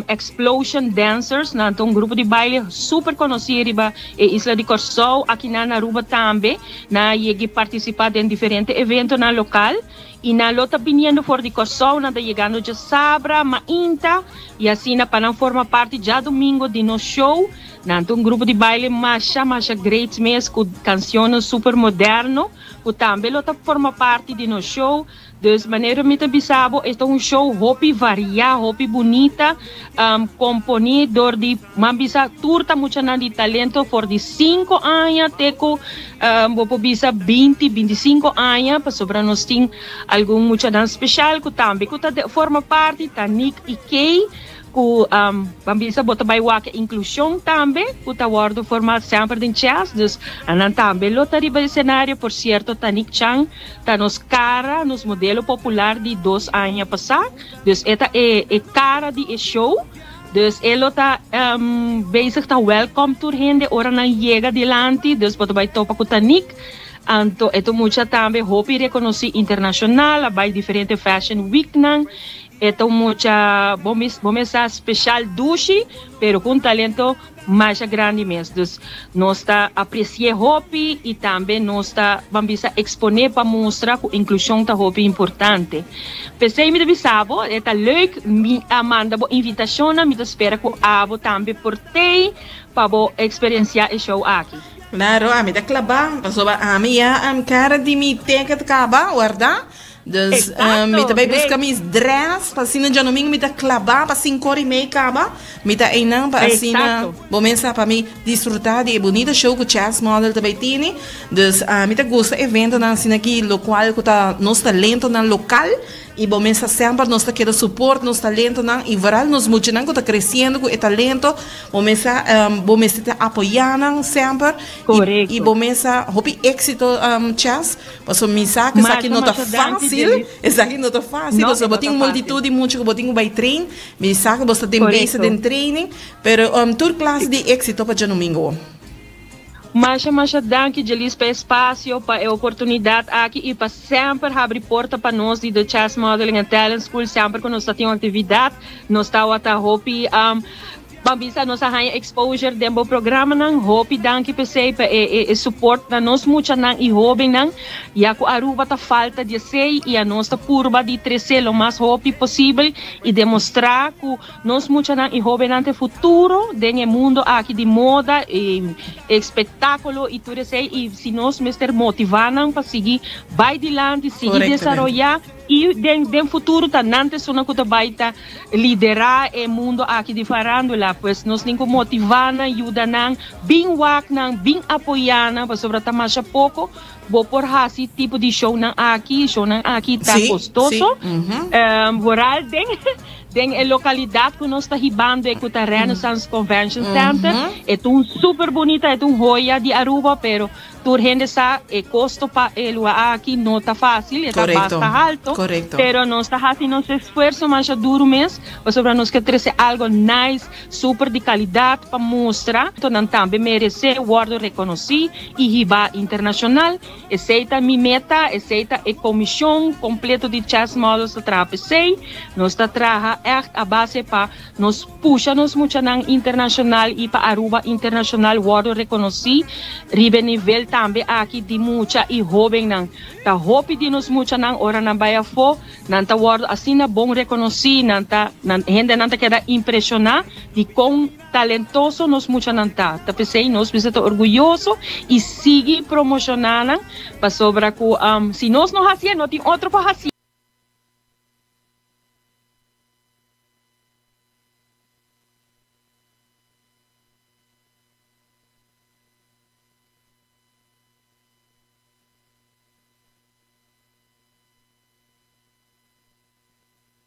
Explosion Dancers, nan ta un grupo di baile super konosí riba e isla di Kòrsou, akinan na Aruba tambe. Nan a yega partisipa den diferente eventonan lokal. I nan lo ta biniendo for di Kòrsou, nan ta yegando djasabra mainta i asina pa nan forma parti djadumingo di nos show. Nan ta un grupo di baile masha masha great mes ku kansionnan super moderno ku tambe lo ta forma parti di nos show. Dus manera mi ta bisa bo e ta un show hopi variá, hopi bunita, komponí dor di man bisa tur ta muchanan di talento for di sinku aña te ku Bo por bisa binti, bintisinko aña, pasobra nos tin algun muchanan special ku tambe ku ta forma parti, ta Nick i Kay, ku ban bisa bo ta bai wak e inklushon tambe ku ta wòrdu formá semper den chess, dus nan tambe lo ta riba esenario. Por sierto ta Nick Chan ta nos kara, nos modelo popular di dos aña pasá, dus e ta e kara di e show. Dus e lo ta bezig ta welcome tur hende ora nan yega dilanti, dus bo ta bai topa ku Tanik. Anto e ta un mucha tambe hopi rekonosí internashonal, a bai diferente fashion weeknan. E ta un mucha bo mes bo mes sa special dushi, pero ku un talento masha grandi mes. Dus nos ta apreci'é hopi y tambe nos ta ban bisa exponé pa mustra cu inclusion ta hopi importante. P'esey mi ta bisa bo, e ta leuk, mi a manda bo invitacionnan, mi ta spera cu abo tambe por tey pa bo experiencia e show aki. Claro, ami ta claba, pasobra ami ya cara di mi ticket caba, warda. Dus mi ta bai buska mi dress pa asina djadomingo mi ta klabá pa sinkor i mei kaba. Mi ta einan pa asina bo mes sa pa mi disfrutá di e bunita show ku Chaz Model ta bai tini. Dus mi ta gusta eventonan asina aki lokual ku ta nos talentonan lokal i bo mes sa semper nos ta keda support nos talentonan i vooral nos muchanan ku ta kresiendo ku e talento bo mes sa bo mester ta apoyá nan semper i bo mes sa hopi éksito Chaz. Pasobra mi sa ku esaki no ta fásil, esaki no ta fásil, pasobra bo tin un multitud di mucha ku bo tin ku bai train, mi sa ku bo sta den base den training, pero tur klase di éksito pa djadumingu. Masha masha danki Djelis pa e spasio, pa e oportunidat aki i pa semper habri porta pa nos di The Chess Modeling and Talent School semper ku nos ta tin un aktividat nos tawata hopi Ban bisa nos a haña exposure den bo programanan. Hopi danki p'esei pa e e support na nos muchanan y hobennan. Ya cu Aruba ta falta di esei y anos ta purba di trece lo mas hopi posibel y demostra cu nos muchanan y hobennan ta e futuro den e mundo aki di moda y espectaculo y tur esei y si nos mester motiva nan pa sigui bay dilanti, sigui desaroya. I den den futuro ta nan t'esunnan ku ta bai ta liderá e mundo aki di farándula. Pues nos tin ku motivá nan, yuda nan, bin wak nan, bin apoyá nan, pasobra ta masha poko bo por hasi tipo di shownan aki. Shownan aki ta kostoso, vooral den den e lokalidat ku nos ta hibando e ku ta Renaissance Convention Center. E ta un super bunita, e ta un joya di Aruba, pero Tur hende sa e kosto pa e lugá aki no ta fásil, e ta basta halto, pero nos ta hasi nos esfuerso masha duru mes pasobra nos ke trese algo nice, super di kalidat pa mustra. Nan tambe meresé wòrdu rekonosí i hibá internashonal. Esei ta mi meta, esei ta e komishon kompleto di Chess Models ta traha p'esei. Nos ta traha ègt a base pa nos Pusha nos muchanan internacional y pa Aruba internacional wordo reconoci riba e nivel tambe aki di mucha y hobennan. Ta hopi di nos muchanan ora nan bay afo, nan ta wordo asina bon reconoci, nan ta, nan, hendenan ta keda impresiona di con talentoso nos muchanan ta. Ta p'esey nos mester ta orguyoso y sigui promociona nan pasobra cu si nos no haci'e no tin otro pa haci'e.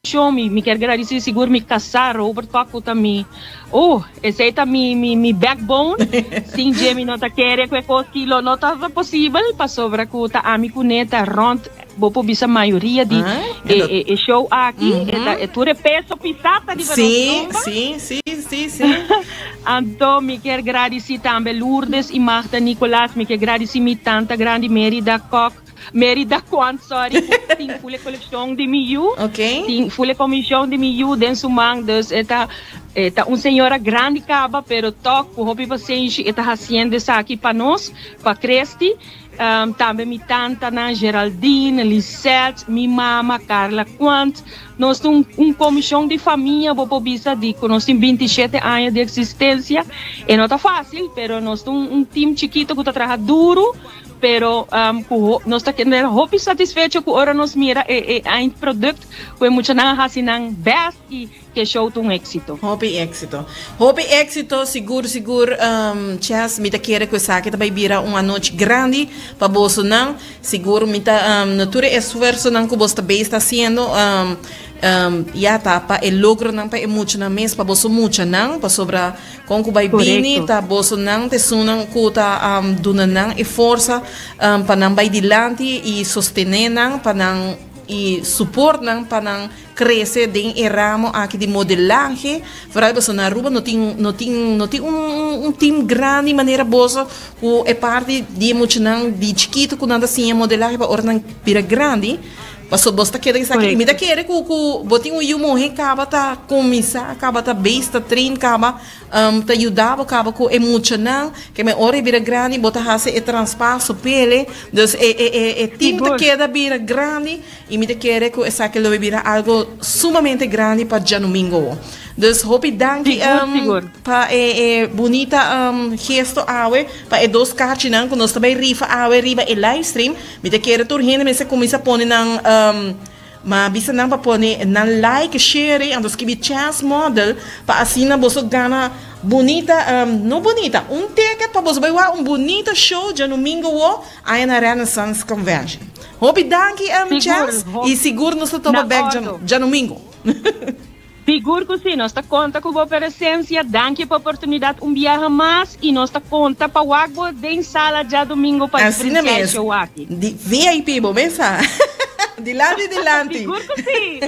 Mi mi kier gradisí sigur mi kasá Robert Kok ku ta mi oh esei ta mi mi mi backbone sin dje mi no ta kere ku e kos ki lo no ta posibel pasobra ku ta ami kuné ta rònt Bo por bisa mayoria di e e show aki e ta e tur e peso pisá ta riba nos lomba. Sí, sí, sí, sí. Anto mi kier gradisí tambe Lourdes i Magda Nicolaas, mi kier gradisí mi tanta grandi Merida Kok, Merida Quant, sorry, ku tin ful e kolekshon di mi yu, tin ful e komishon di mi yu den su man, dus e ta e ta un señora grandi kaba, pero tòg ku hopi pasenshi e ta hasiendo esaki pa nos, pa Christy. Tambe mi tantanan Geraldine, Lisette, mi mama Carla Quant. Nos ta un comishon di famia bo por bisa di cu nos tin 27 aña di existencia. E no ta facil, pero nos ta un team chikito cu ta traha duro, pero cu nos ta keda hopi satisfecho cu ora nos mira e eindproduct cu e muchanan a haci nan best y Ke show ta un éxito. Hopi éxito. Hopi éxito, sigur sigur Chess, mi ta kere ku esaki ta bai bira un anochi grandi pa bosonan. Sigur mi ta na tur e esfuersonan ku boso ta bei sta hasiendo ya ta pa e logronan pa e muchanan mes, pa boso muchanan, pasobra kon ku bai bini ta bosonan ta esunnan ku ta duna nan e forsa pa nan bai dilanti i sostené nan pa nan. y support nan pa nan crece den e ramo aki di modelahe. Vooral pasobra na Aruba no tin no tin no tin un un team grandi manera boso cu e parti di e muchanan di chikito cu nan ta siña modelahe pa ora nan bira grandi. Pasobra bos ta kere esaki. Mi ta kere cu cu bo tin un yu muhe caba ta cuminsa caba ta base ta train caba ta yuda bo caba cu e muchanan ke men ora e bira grandi bo ta haci e traspaso p'ele. Dus e e e e team ta keda bira grandi y mi ta kere cu esaki lo bira algo sumamente grandi pa djanumingo. Dus hopi danki pa e e bunita gesto awe pa e dos kachinan cu nos ta bay rifa awe riba e livestream. Mi ta kere tur hende mester kuminsá pone nan Ma bisa nan pa pone nan like, share anto skibi Chance Model pa asina boso gana bunita no bunita un ticket pa boso bai wak un bunita show djanumingo wo aya na Renaissance Convention. Hopi danki Chance y sigur nos ta topa bek djanumingo. Sigur ku si, nos ta konta ku bo presensia. Danki pa oportunidat un biaha mas i nos ta konta pa wak bo den sala djadumingo pa Asina diferensia e mes. show aki. Di VIP bo mes sa. Dilanti dilanti. Sigur ku si.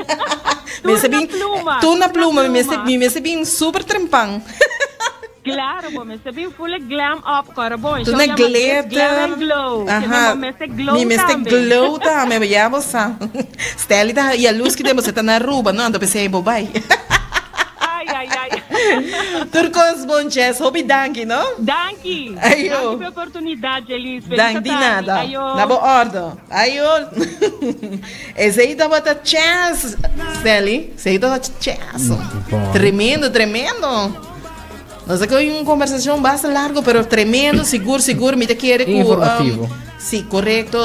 Mester Tur na bin pluma, tur na tur na pluma. Mi mester pluma. mi mester bin super trempan. Claro, bo mester bin full e glam up, kòrda bon, e Tur show na yama This Glam glitter. and Glow. Ke men Aha. bo mester glow Mi mester tambe. glow tambe, ya bo sa. Stelly ta yaluz ki den bo ta na Aruba, no? Anto p'esei bo bai. Ai, ai, ai. Tur kos bon, Jess. Hopi danki, no? Danki. Ayo. Danki p'e oportunidat, Jelis. Feliz Dank di atardi. nada. Ayo. Na bo ordo. Ayo. Esei tabata chance, Stelly. Esei tabata chance. Bon. Tremendo, tremendo. Nos a coge un conversacion basta largo, pero tremendo, sigur, sigur, mi ta kere cu... Informativo. Si, correcto.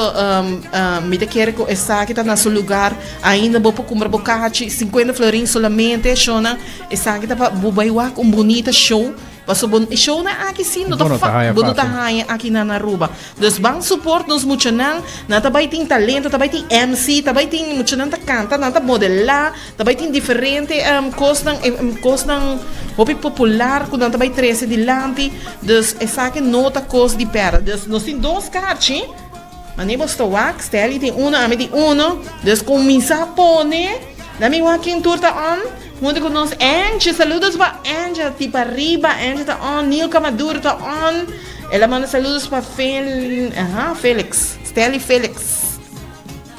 Mi ta kere cu esaki ta na su lugar. Ainda bo por cumpra bo kachi, 50 florin solamente, shownan. Esaki ta pa bo bay wak un bunita show. Paso bo shownan aki si no ta Bo no ta fa, haya bo no ta fácil. haya aki na Aruba. Dus ban support nos muchanan. Nan ta bay tin talento, ta bay tin MC, ta bay tin muchanan ta canta, nan ta modela. Ta bai tin diferente kosnan, kosnan hopi popular ku nan ta bai trese dilanti. Dus esaki no ta kos di pèrdè. Dus nos tin dos karchi. Mane bo sta wak, Stelly tin uno, ami tin uno. Dus kuminsá pone. Laat mi wak ken tur ta on. Huntu ku nos Angie. Saludos pa Angie ti pa riba. Angie ta on. Nilka Maduro ta on. El a manda saludos pa Fel, aha, Felix. Stelly Felix.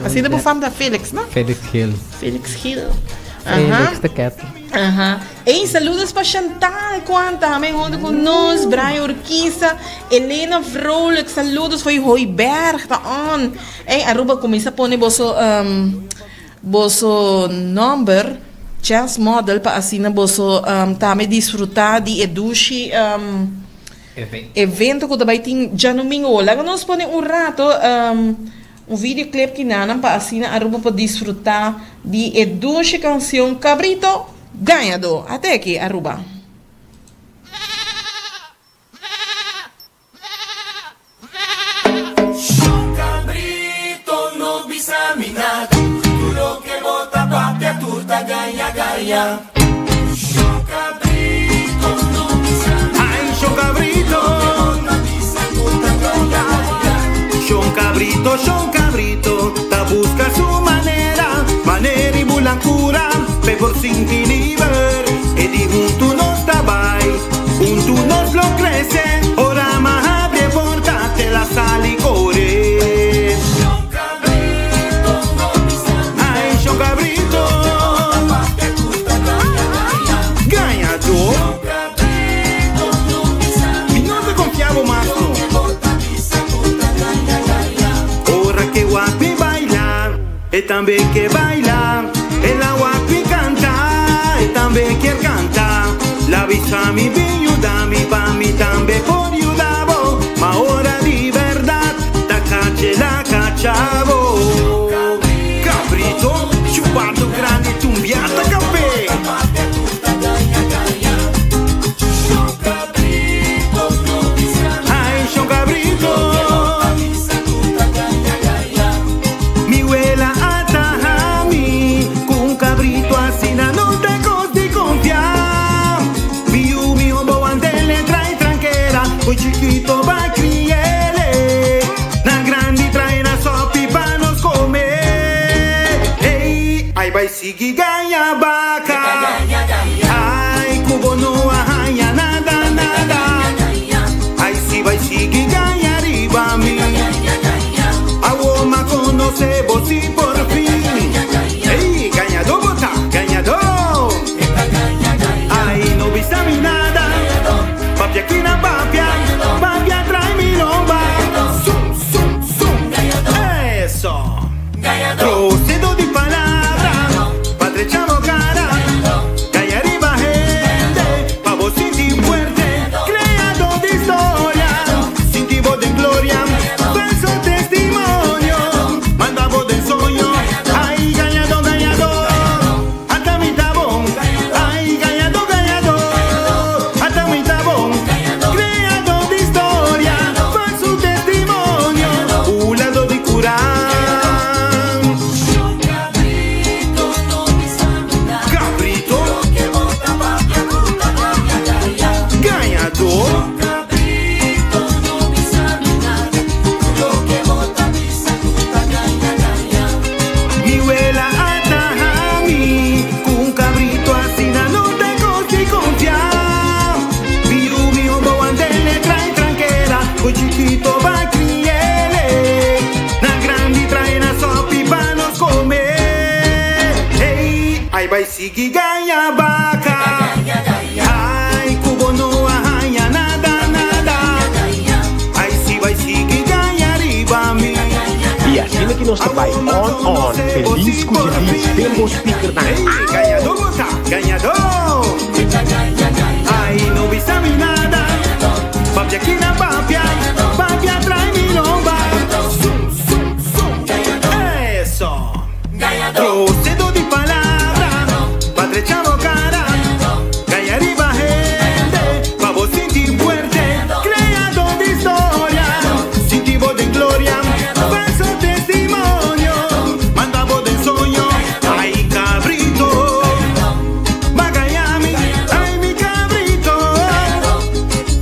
Asina bo fam ta Felix, no? Felix Gil. Felix Gil. Felix the cat. Aha. Ey, saludos pa Chantal Cuanta, amén junto con nos, Brian Urquiza, Elena Vrolijk, saludos foi Hooiberg, ta on. Ey, Aruba comienza pone boso boso number, chess model, pa asina boso tambe disfruta di e dushi evento cu ta bay tin djadomingo. Laga nos pone un rato Un videoclip ki nanan pa asina Aruba por disfruta di e dushi cancion Cabrito Gañado. Ate aki Aruba. Cabrito no bisa mi nada Tur loke bo ta papia tur ta gaña gaña Cabrito no bisa mi Ay, show cabrito. Shon cabrito, shon cabrito, ta busca su manera, manera y bulancura, pe por sinti liber. E di junto nos ta bai, junto nos lo crece, ora ma abre porta, te la sali core. Ay, shon cabrito, gañador. Mi no ta confiabo mas no. Ora ke wapi baila, e tambe ke baila. El a wapi canta, e tambe kier canta. La bisa mi bin yuda mi pa mi tambe por yuda bo. Ma ora di berdad, ta cache la cachabo. Cabrito, chupado grandi, tumbiata café. Ay, shon cabrito. Mi wela a taha mi cu un cabrito asina no ta cos di confia. Mi yu, mi hombo andele trae tranquera. vai seguir ganha vaca. Ai, cubo no arranha nada, nada. Ai, si vai seguir ganha riba mi. A goma conoce vos y por fin. Ei, ganhador bota, ganhador. Ai, no visa mi nada. Papia aqui na papia, papia trai mi lomba. Zum, zum, zum. Eso. Trocedo de palabra, padre chamo cara, calle arriba gente, pa' vos sentir fuerte, creador de historia, sinti voz de gloria, falso testimonio, manda voz de sueño, ay ganador, ganador, hasta mi tabón, ay ganador, ganador, hasta mi tabón, creador de historia, falso testimonio, un lado de curar. Cabrito, ganhador, mi huela atajami, un cabrito así na no te costi confiar. Biu biu boandele trae tranquera, hoy chiquito va criele, na grande trae na sopi pa nos comer. Ei, aí vai seguir ganha vaca. Ai, cubo no arranha nada, nada. Ai, si vai seguir ganha riba mi. E asina cu nos bay on on, feliz cu feliz, den bo speaker nan. Ganhador, bota, ganhador. Ai, no visa mi nada. Papia aqui na papia, papia trai mi lomba. Zum, zum, zum. Eso. Trocedo de palabra, padre chamo cara, calle arriba gente, pa' vos sentir fuerte, creador de historia, sinti voz de gloria, falso testimonio, manda voz de sueño, ay cabrito, va mi, ay mi cabrito,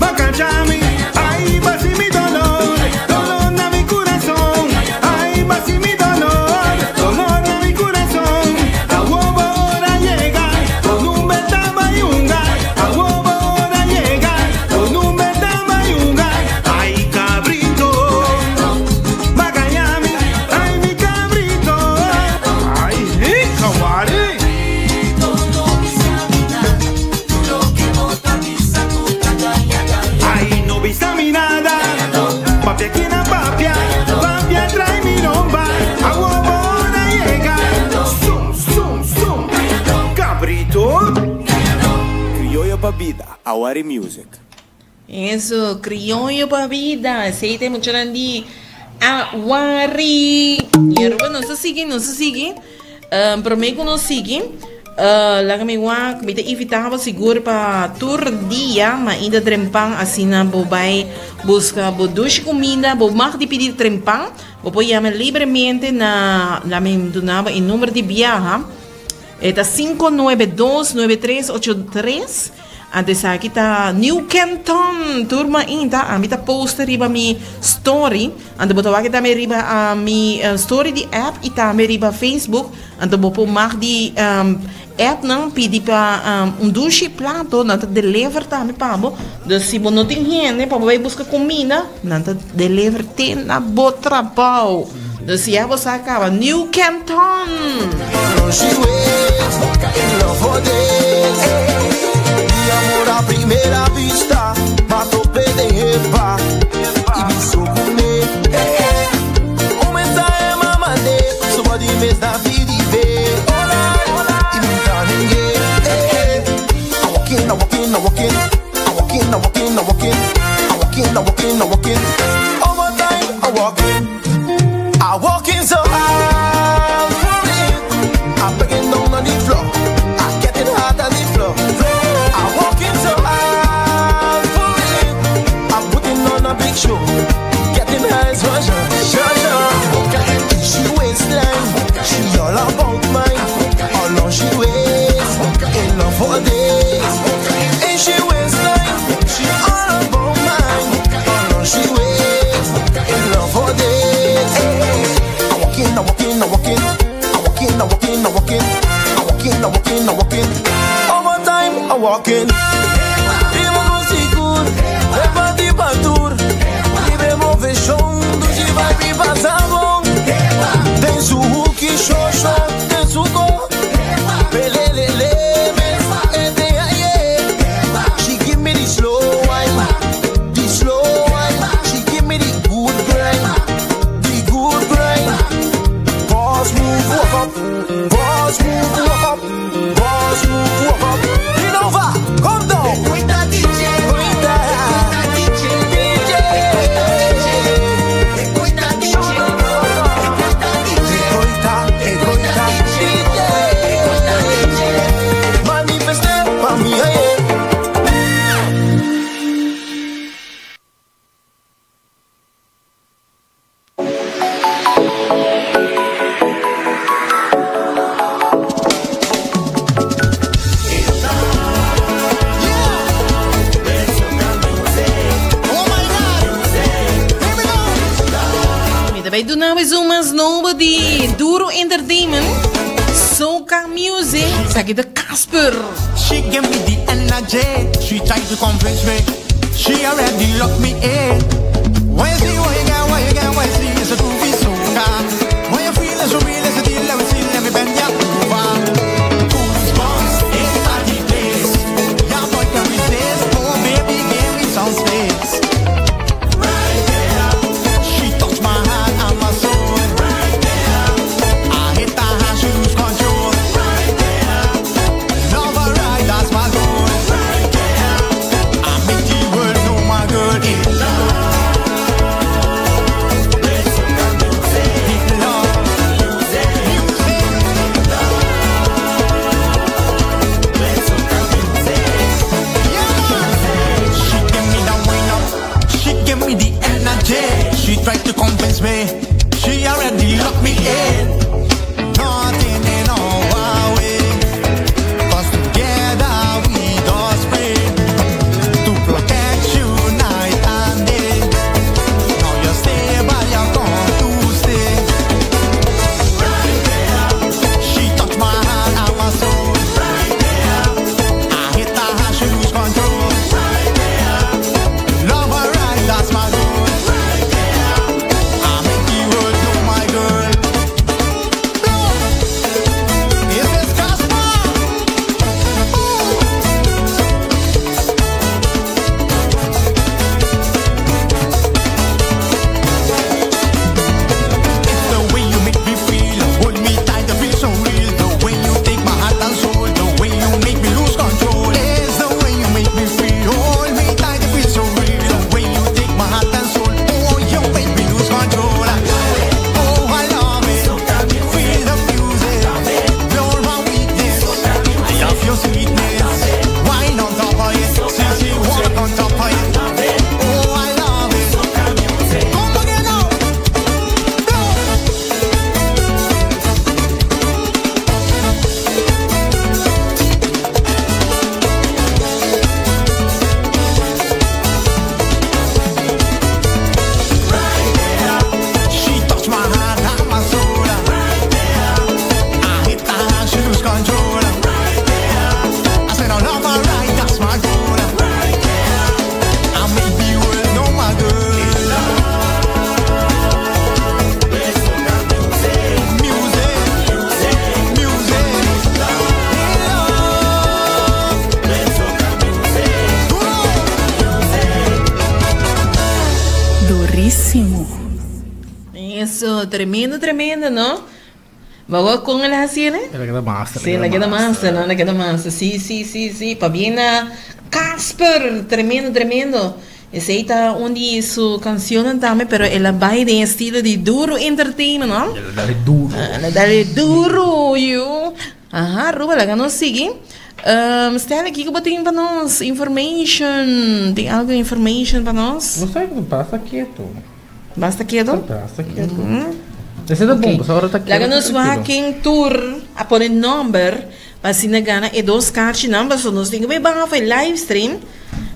va cachami, ay va sin mi dolor, dolor na mi corazón, ay va sin mi dolor, dolor na mi corazón, a huevo ahora llega, con un betabayunga, a huevo ahora llega, con un betabayunga, ay cabrito, va mi, ay mi cabrito, ay jaguari. Ay, no visa mi nada. Papia aquí na papia, papia trae mi lomba. Agua ahora llega. Zum, zum, zum. Cabrito. Criollo pa Bida, Awari Music. Eso, criollo pa vida. Aceite mucho di Awari. Y Aruba nos ta sigui, nos ta sigui. Prome cu nos sigui, laga mi wak, mi ta invita bo sigur pa tur dia, ma inda trempan asina bo bay busca bo dushi cuminda, bo mag di pidi trempan, bo por yama libremente na, la mi duna bo e number di biaha. E ta 592 9383. Anto esaki ta New Canton. Tur mainta ami ta posta riba mi story. Anto bo ta wak tambe riba mi story di app y tambe riba Facebook. Anto bo por mag di app nan pidi pa un dushi plato. Nan ta deliver tambe pa bo. Dus si bo no tin hende pa bo bay busca comida, nan ta deliver te na bo trabao. Dus ya bo sa caba New Canton. Mi amor a primera vista, mato pede epa, y mi sucumbe. Un mensaje mamá de, su body me está pidiendo. Hola, y mi tanengue. I walk in, I walk in, I walk in, I walk in, I walk in, I walk in, I walk in, I walk in, I walk in. All my time I walk in, I walk in so hard for it. I'm breaking down on the floor, I'm getting hard on the floor. I walk in so hard for it. I'm putting on a big show, getting high for sure, sure, sure. She waistline, she all about mine. All on she waist, in love for days. And she waistline, she all about mine. All on she waist, in love for days. walking. Riba com seguro, é de batur. Libe move chão, do jiva viva sabão. Tem su hook, xoxo, tem su go. Pelelele, mes, e de aie. She give me the slow wine, the slow wine. She give me the good grind, the good grind. Boss move, walk up. Boss move, walk up. Boss move, walk up. Innova, come down. Cuida DJ, cuida DJ, cuida DJ, cuida DJ, Manifesté pa' mi ayer. Mi ta bay duna mes un mas nobo di Duro Entertainment, Soca Music, esaki ta Casper. She give me the energy. She tried to convince me. She already locked me in. Why you see, why you get, why you get, why you see, it's a groovy soca. Why you feel it's a real, it's a deal, let me see, let me bend ya over. Goosebumps inside the place. Ya boy can resist. Oh baby, give me some space. Right there. She touched my heart and my soul. Right there. I hit her hand, she lose control. Right there. Love her right, that's my goal. Right there. I make the world know my girl in love. In love. She give me that wine up. She give me the energy. She tried to convince me. She already locked me in. Nothing in our way. 'Cause together we just pray to protect you night and day. Now you stay, but you're gone to stay. Right there. She touched my heart and my soul. Right there. I hit her hand, she lose control. Right there. Love her right, that's my goal. Right there. I make the world know my girl. This is Casper. It's the way you make me feel, hold me tight, I feel so real. The way you take my heart and soul, the way you make me lose control. It's the way you make me feel, hold me tight, I feel so real. The way you take my heart and soul, oh you make me lose control. Oh I love it, feel the music, you're my weakness. I love your sweetness. Wine on top of it, since you walk on top of it. Oh I love it. Come again now. She touched my heart and my soul. Right there. I hit her hand, she lose control. Right there. I said I love her right, that's my goal. Right there. I make the world know my girl. Music, music, Durísimo. Eso, tremendo, tremendo, no? Bago con el así, ¿eh? La queda master. Sí, la queda master, no? La queda master. Sí, sí, sí, sí. Pabien na Casper, tremendo, tremendo. Esey ta un di su cancionnan tambe, pero el a bay den estilo di Duro Entertainment, no? El a dale duro. El a dale duro, yu. Aha, Ruba, laga nos sigui. Um, Stanley, kiko bo tin pa nos? Information. Tin algo information pa nos? No sé, basta quieto. Basta quieto? Basta quieto. Ese ta bon, pasobra ora ta Laga quieto, nos tranquilo. wak ken tur a pone nomber pa asina gana e dos karchinan pasobra nos tin ku bay baha for e live stream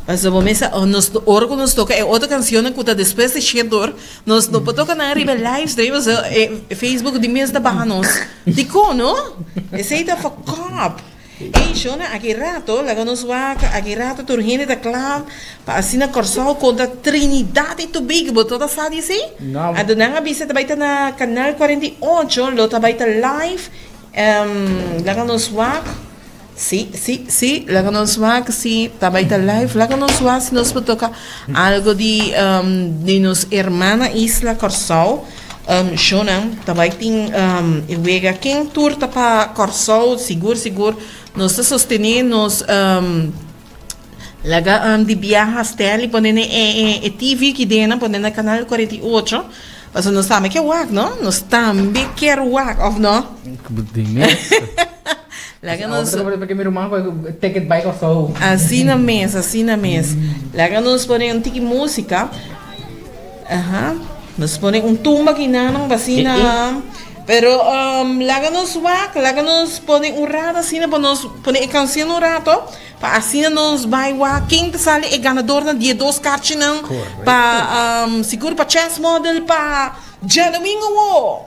pasobra bo mester nos ora ku nos toka e otro kanshonnan ku ta despues di shedor nos no por toka nan riba e live stream pasobra e Facebook di mes ta baha nos. Dikon no? Esei ta fokòp. Ey Shona, aki rato, laga nos wak, aki rato tur hende ta kla pa asina Kòrsou kontra Trinidad y Tobago. Bo ta sa di esei? No. Anto nan a bisa ta bai ta na Canal 48, lo ta bai ta live. Laga nos wak. Sí, sí, sí, laga nos wak si ta bai ta live. Laga nos wak si nos por toka algo di di nos hermana isla Kòrsou. Shownan ta bai tin e wega ken tur ta pa Kòrsou sigur sigur nos ta sostené nos laga di biaha Stanley pone na e TV ki den nan pone na kanal 48 pasobra nos tambe ke wak no nos tambe kier wak of no? Di mes. Laga nos. Porque mi ruman ticket bai Kòrsou. Asina mes, asina mes. Laga nos pone un tiki músika. Aha. Nos pone un tumba ki nan pa asina. Pero um, laga nos wak, laga nos pone un rato asina pa nos pone e canción un rato pa asina nos bai wak ken ta sali e ganadornan di e dos karchinan pa um, sigur pa Chess Model pa djadomingo wo.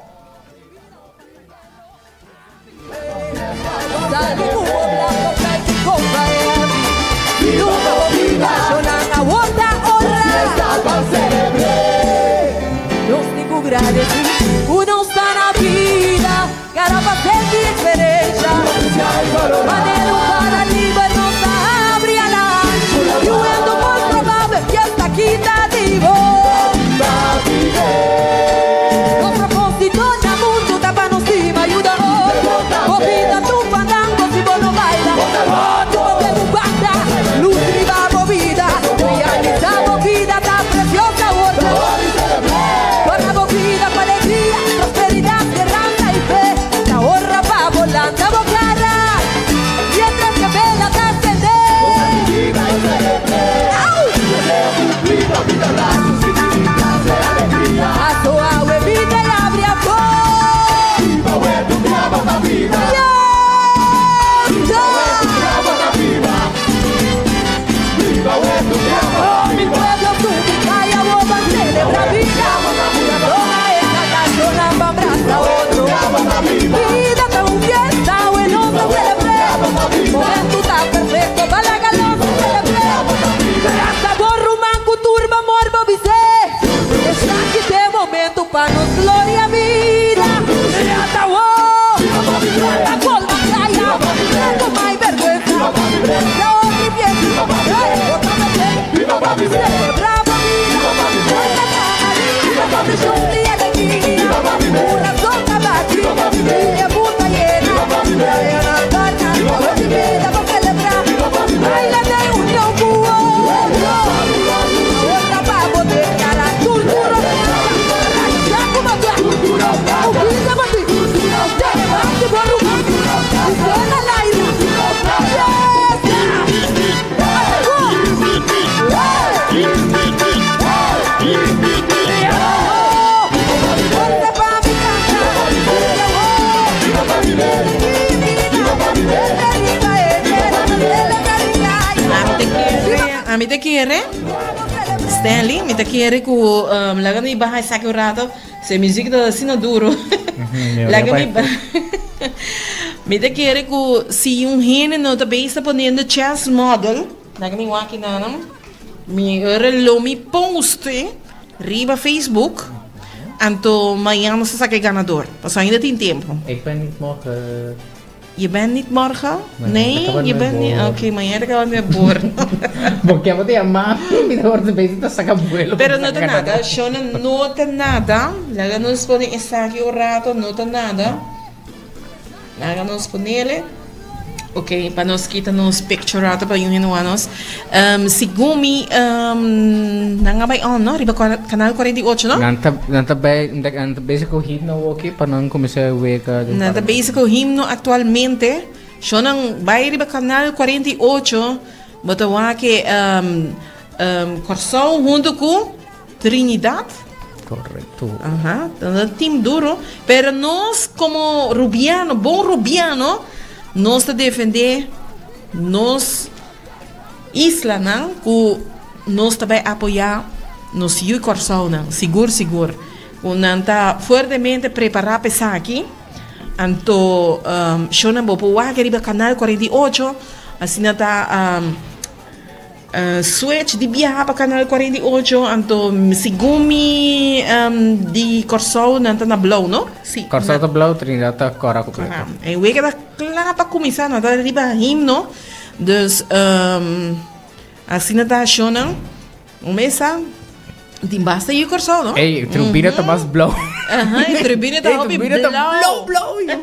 Ami ta kere, Stanley, mi ta kere ku um, laga mi baha esaki un rato, se muziek ta asina duro. Laga mi Mi ta kere ku si un hende no ta bezig poniendo chess model, laga mi wak nan, mi ora lo mi post riba Facebook, anto mañana nos ta saka e ganador, pasobra ainda tin tempo. Ik ben niet morgen. Je bent niet morgen? Nee, Nee, je bent niet. Oké, mañana ta kaba mi bor. Bo ke bo ta yama mi ta word bezig ta saka vuelo. Pero no ta nada, Shona, no ta nada. Laga nos pone esaki un rato, no ta nada. Laga nos ponele. Ok, pa nos kita nos picture rato pa yung hinuha nos. Um, segun mi, um, nan a bai on, no? Riba canal 48, no? Nan ta, nan ta bij, nan ta bezig ku himno oki pa nan kuminsá weka den Nan ta bezig ku himno aktualmente. Shownan bai riba canal 48, bo ta wak e um, um, Kòrsou huntu ku Trinidad. Correcto. Aha, dan team duro. Pero nos como Rubiano, bon Rubiano, nos ta defende nos islanan ku nos ta bai apoya nos yu Kòrsounan, sigur sigur. Ku nan ta fuertemente prepará pa esaki. Anto um, shownan bo por wak riba Canal 48, asina ta um, uh, switch di biaha pa Canal 48, anto segun mi um, di Kòrsou nan ta na blou, no? Si. Kòrsou ta blou, Trinidad ta kòrá ku pretu. E wega ta kla pa kuminsá, nan ta riba himno. Dus um, asina ta shownan. Un mesa tin basta yu Kòrsou, no? Ey, tribune ta mas blou. Aha, e tribune ta Ey, hopi tribune ta blauw. blou, blou, yo.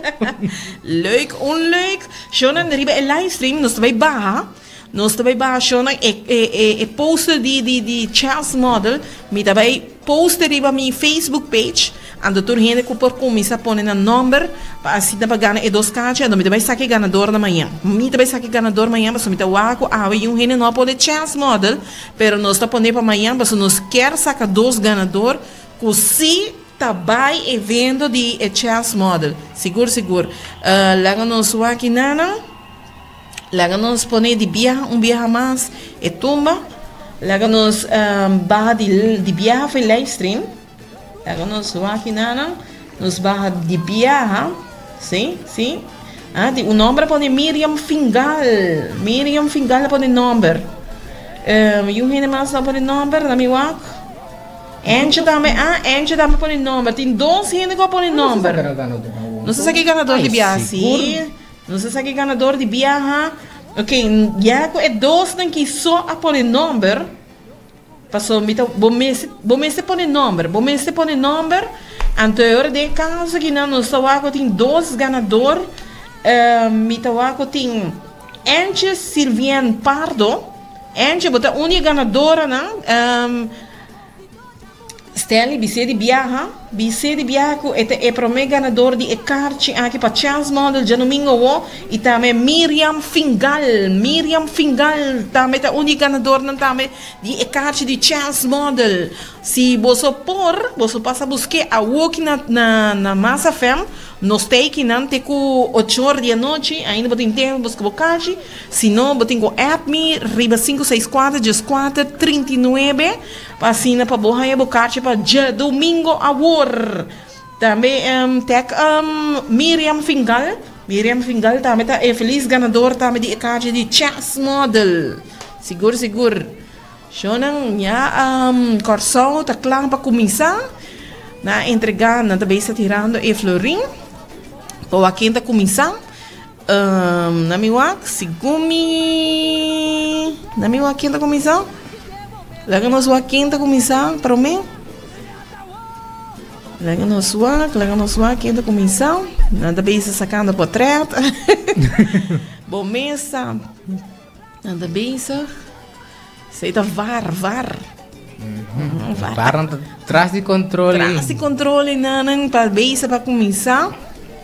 Leuk, onleuk. Shonan riba e livestream nos ta bai baha. Nos ta bai baha shonan e e e e poster di di di Chels Model. Mi ta bai poster riba mi Facebook page. Anto tur hende ku por kuminsá pone nan nòmber pa asina pa gana e dos kachi, anto mi ta bai saka e ganadornan mañan. Mi ta bai saka e ganador mañan pasobra mi ta wak ku awe yun hende no a pone chance model, pero nos ta pone pa mañan pasobra nos kier saka dos ganador ku si ta bai evento di e chance model. Sigur sigur. Laga nos wak kinanan. Laga nos pone di biaha un biaha mas e tumba. Laga nos baha di biaha for e livestream. Laga nos wak hinana, nos baha di biaha, si, si. Ah, di un nomber a pone Miriam Fingal. Miriam Fingal a pone nomber. Um, yu hende mas no a pone nomber, na mi wak. Enche tambe, ah, Enche tambe a pone nomber. Tin dos hende ku a pone nomber. No sa ki ganador di biaha, si. No sa ki ganador di biaha. Ok, ya ku e dosnan ki so a pone nomber. Paso mi ta bo mester bo mester pone nomber bo mester pone nomber anto e ora den e caso aki nan nos ta wak cu tin dos ganador mi ta wak cu tin Angie Sylviane Pardo Angie bo ta un di e ganadoranan. Stanley bis'é di biaha, bis'é di biaha ku e ta e promé ganador di e karchi aki pa Chance Model djadumingu awo i tambe Miriam Fingal, Miriam Fingal tambe ta un di e ganadornan tambe di e karchi di Chance Model. Si boso por, boso pasa busk'é awoki na na na Mas FM, nos ta ei kinan te ku ochor di anochi, ainda bo tin tempu buska bo karchi. Si no, bo tin ku app mi riba 564 14 39. Pa asina pa bo haña bo karchi pa djadumingo awor. Tambe tag Miriam Fingal. Miriam Fingal tambe ta e felis ganador tambe di e karchi di Chess Model. Sigur sigur. Shownan ya Kòrsou ta kla pa kuminsá. Nan a entregá, nan ta bezig tirando e florin. Pa wak ken ta kuminsá. Na mi wak, segun mi. Na mi wak ken ta kuminsá? Laga nos wak ken ta kuminsá promé. Laga nos wak, laga nos wak ken ta kuminsá. Nan ta bezig sakando portret. Bo mesa. Nan ta bezig. Esei ta var, var. Mm -hmm. Var nan ta tras di controle. Tras di controle nanan pa bezig pa kuminsá.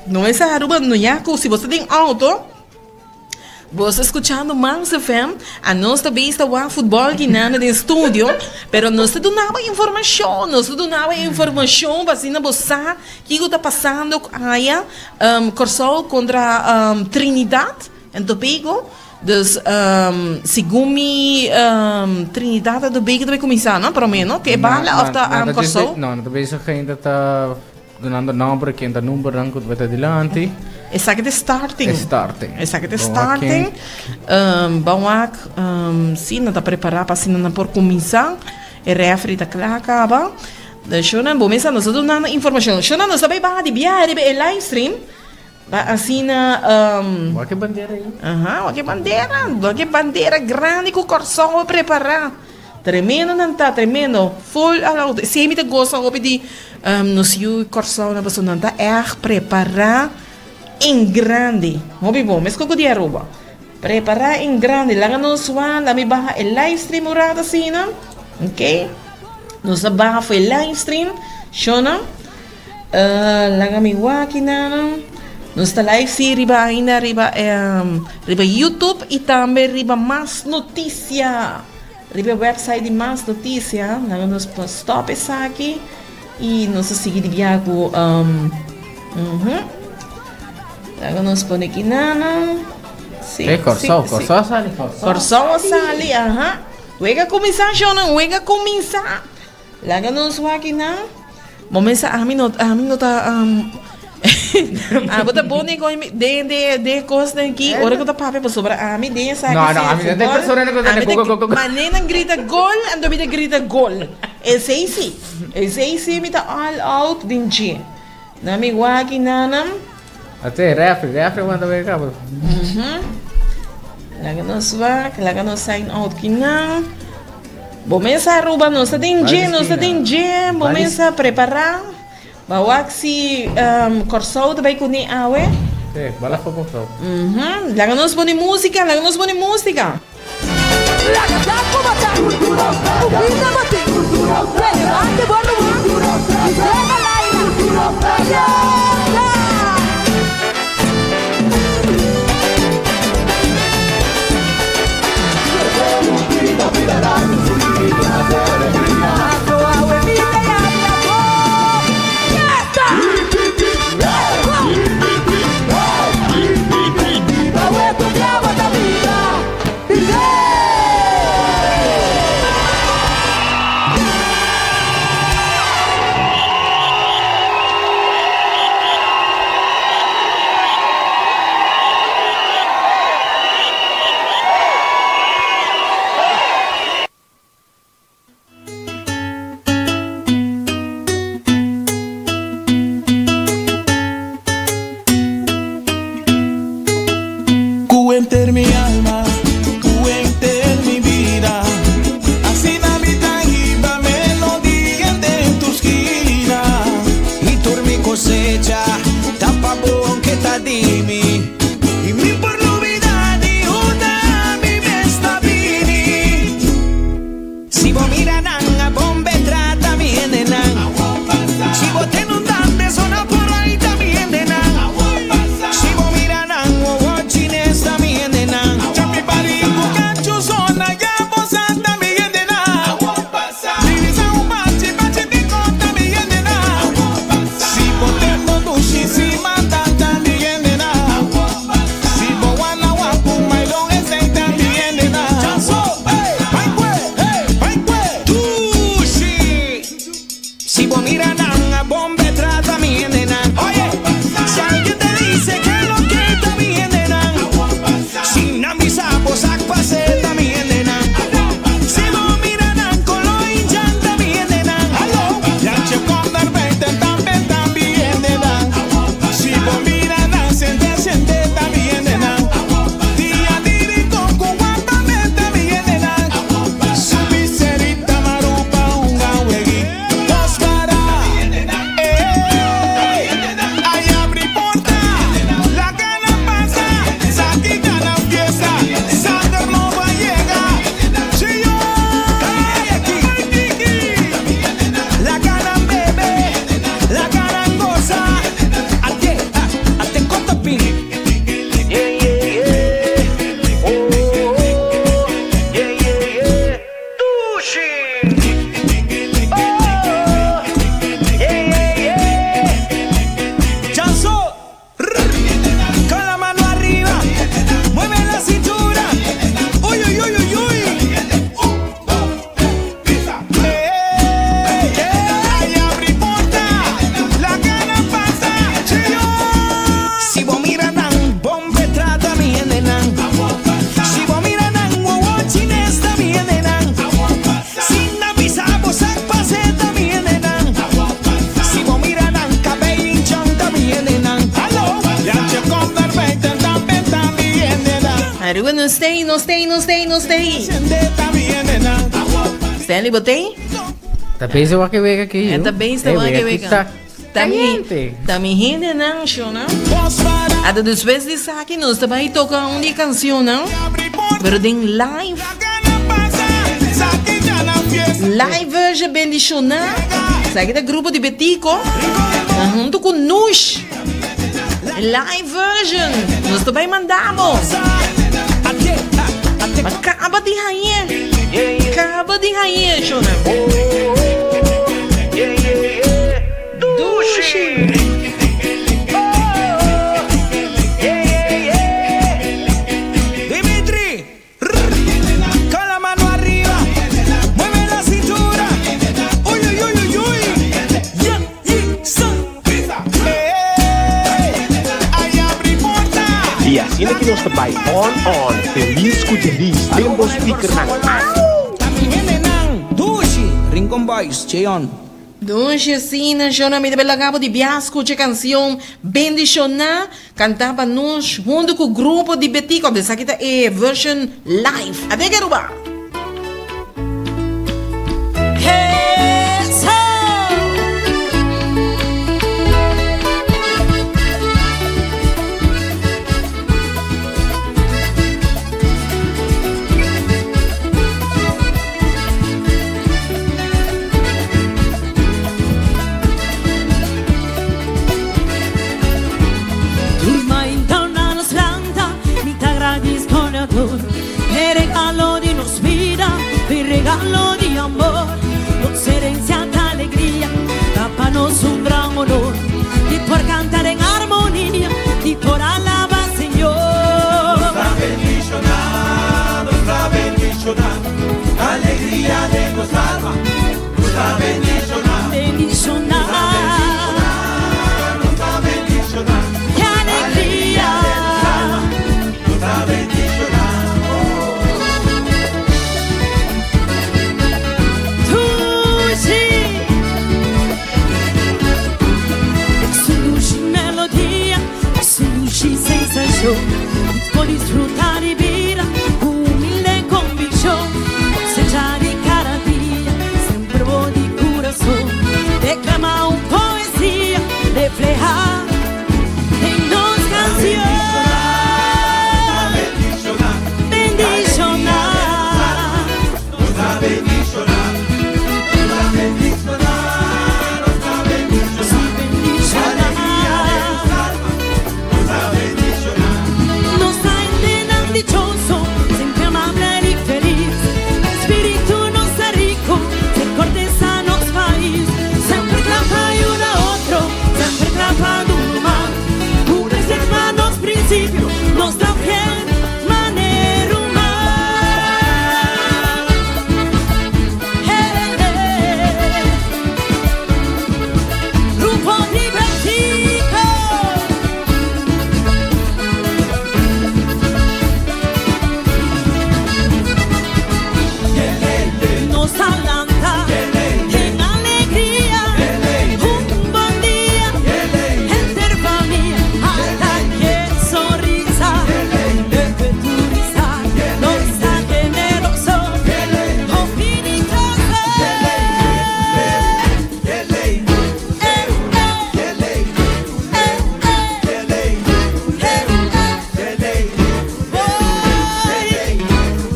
No es Aruba no ya ku si bo ta den auto bo ta skuchando Mans FM anos ta bezig ta wak futbòl kinan den studio pero nos ta duna bo informashon nos ta duna bo informashon pa asina bo sa kiko ta pasando aya Kòrsou kontra Trinidad en Tobago. Dus segun mi Trinidad a Tobago ta bay cuminsa no prome no? Ke e bala of ta Corsou? No, no ta bezig ainda ta dunando nomber ken ta numbernan cu ta bay ta dilanti. Esaki ta starting. E starting. Esaki ta starting. Ban wak si nan ta prepara pa asina nan por cuminsa. E referee ta cla caba. Shona bo mester nos ta dunando informacion. Shona nos ta bay baha di biaha riba e livestream. Pa asina Wak e bandera ei. Aha, wak e bandera. Wak e bandera grandi ku Kòrsou a prepará. Tremendo nan ta, tremendo. Ful a la Si mi ta gosa hopi di nos yu Kòrsou nan pasobra nan ta ègt prepará en grandi. Hopi bon, meskos ku di Aruba. Prepará en grandi. Laga nos wak, laga mi baha e livestream un rato asina. Oké. Nos a baha for e livestream. Shona. Laga mi wak nan. Nos ta live si riba ainda riba riba YouTube y tambe riba Mas Noticia. Riba e website di Mas Noticia. Laga nos stop esaki y nos ta sigui di biaha cu Laga nos pone aki nan. Si, si, Corsou, Corsou a sali, Corsou. Corsou a sali, aha. Wega cuminsa, shownan, wega cuminsa. Laga nos wak nan. Bo mester ami no ami no ta Ah, bota bom nem com de de de coisa aqui, ora que eu papi para sobra a mim de essa. No, no, a mí no te persona que te go, go, go, go. Mas nem não grita gol, ando me grita gol. Esse aí sim. Esse aí sim me tá all out dinchi. Na mi waki nanam. Até refri, refri manda ver cá. Laga nos wak, laga nos sign out que não. Bomensa arroba nos tá dinchi, nos tá dinchi, bomensa preparar. Bawak si Corsou também com ni awe. Sí, bala fue por favor. Laga nos pone música, laga nos pone música. Enter mi alma, enter mi vida. Así na mi tangiba melodía de tu esquina. Y tur mi cosecha, tapa bon que ta dimi. Y mi por novedad y una mi esta vini. Si vos miran a bombe trata mi nan. Si vos ten un dan de zona por ahí también de nan. Si vos miran a Si vos miran a bombe trata mi nan. Oye, si alguien te dice que lo que está bien nan, sin ambisa vos pase también nan. Si vos miran a colo hinchan también nan. Ya che con dar también también nan. Si vos miran a siente siente también nan. Día diri con guapa me también nan. Su miserita marupa unga wegi. Dos para. Ay abri porta. La gana pasa. Saki gana fiesta. Sander no va a llegar. Chillo. La ganan bebe, la ganan goza. Ate, ate conta pin. Yeah, yeah, yeah. Oh, oh, yeah, yeah, yeah. Tushi. Oh, yeah, yeah, yeah. Chanzo. Con la mano arriba, mueve la cintura. Uy, uy, uy, uy, uy. Ay abri porta. La gana pasa. Chillo. Si vos miran bombe trata mi nan. Si vos miran wo chines también nan. Sin avisa vos pase también nan. Si vos miran cabello hinchan también nan. Ya che con dar también también nan. Aruba no stay, no stay, no stay, no stay. Stanley botei? Tá bem se que vega aqui. É, tá bem se que vega. Caliente. Também rende não, show não? Até depois de saque nós também toca uma canção não? Pero den live. Live version bendicionar. Sabe da grupo de Betico? Junto com nós. Live version. Nós também mandamos. Mas acaba de rainha. Acaba de rainha, show não? Dushi. Dimitri, con la mano arriba, mueve la cintura. Uy, uy, uy, uy, uy. Yeah, yeah, son. I asina ku nos ta bai on on, felis ku Djelis den bo speakernan. Ta mi hendenan dushi, Rincon Boys, Cheon. Dushi asina, Shona, mi ta bela cabo di bia scucha e cancion Bendiciona, canta pa nos hunto cu grupo di Betico. Esaki ta e version live. Adeke Aruba! Regalo di amor, nos herencia ta alegria, ta pa nos un gran honor, di por cantar en armonía, di por alaba Señor. Nos ta bendiciona, nos ta bendiciona, alegria de nos alma, nos ta bendiciona. Bendiciona, nos ta bendiciona, qué alegría de nos alma, nos ta bendiciona. Dushi, dushi melodia, dushi sensacion. Por disfruta di bida, humilde conviccion. Cosecha di cada dia, semper bo di curason. Declama un poesia, refleha den nos cancion. Bendiciona. Nos ta bendiciona, nos ta bendiciona, nos ta bendiciona. Alegria de nos alma, nos ta bendiciona. Nos ta hendenan dichoso, siempre amable y feliz. Espíritu nos ta rico, ser cortes a nos país. Siempre traha ayuda otro, siempre traha duro mas. Pura hermanos principio, nos da fiel manera humana. Hey, hey. Grupo di Betico. Nos alanta en alegria, un bon dia, entre familia, hasta que sonrisa, de turista, nos ta generoso, infinitoso.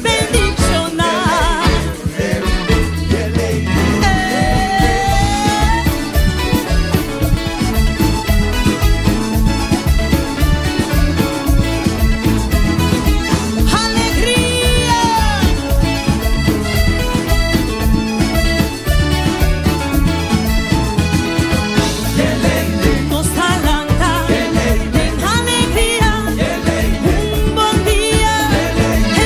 Bendiciona. Alegria. Nos alanta en alegria, un bon dia,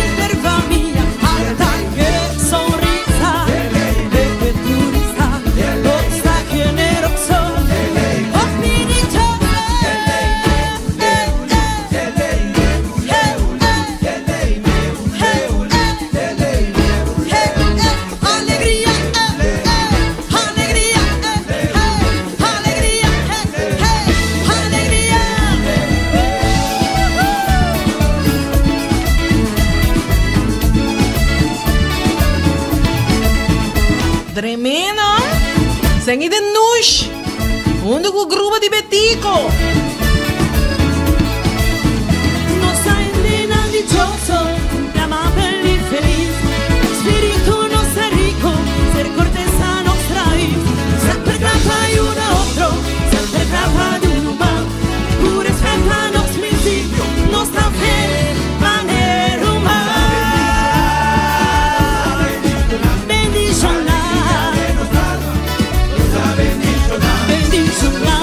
entre familia, hasta que sonrisa, de turista, nos ta generoso, infinitoso. Alegria, alegria, alegria, alegria. Tremendo! Sengi de Nush! Hunto cu grupo di Betico! Nos ta hendenan dichoso, amable y feliz. Espíritu nos ta rico, ser cortes a nos raíz. Siempre trata ayuda a otro, siempre trata de un humano. Pura esperanza nos principio, nos da fe, manera humana. Bendiciona. Bendiciona.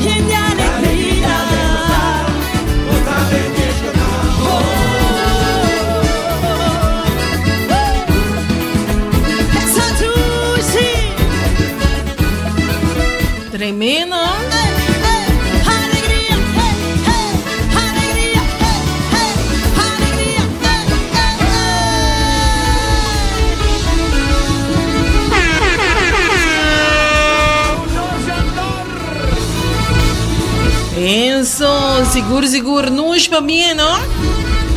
Llena de alegría. Esa dushi. Tremendo. Alegria. Eso, sigur sigur Nush pa mi no.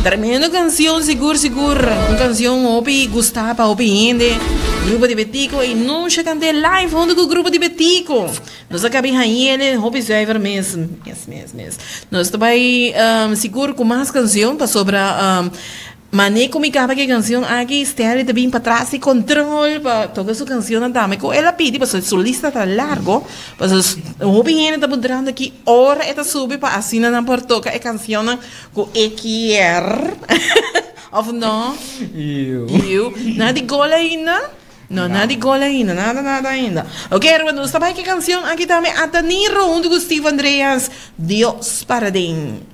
Tremendo canción, sigur sigur. Un canción hopi gusta pa hopi hende. Grupo di Betico y Nush a cant'é live hunto cu Grupo di Betico. Nos a cabi hañele hopi zuiver mes. Mes, mes, mes. Nos ta bay um, sigur cu mas canción pasobra um, Mane ku mi kaba ku e kansion aki, Stanley ta bin patras di control pa toka su kansionnan tambe ku el a pidi pasobra su lista ta largo, pasobra hopi hende ta puntrando ki ora e ta subi pa asina nan por toka e kansionnan ku e kier of no. Iu. Nada di gol ainda? No, nada di gol ainda, nada nada ainda. Ok, Erwin, nos ta bai ku e kansion aki tambe, Ataniro huntu ku Steve Andreas, Dios para den.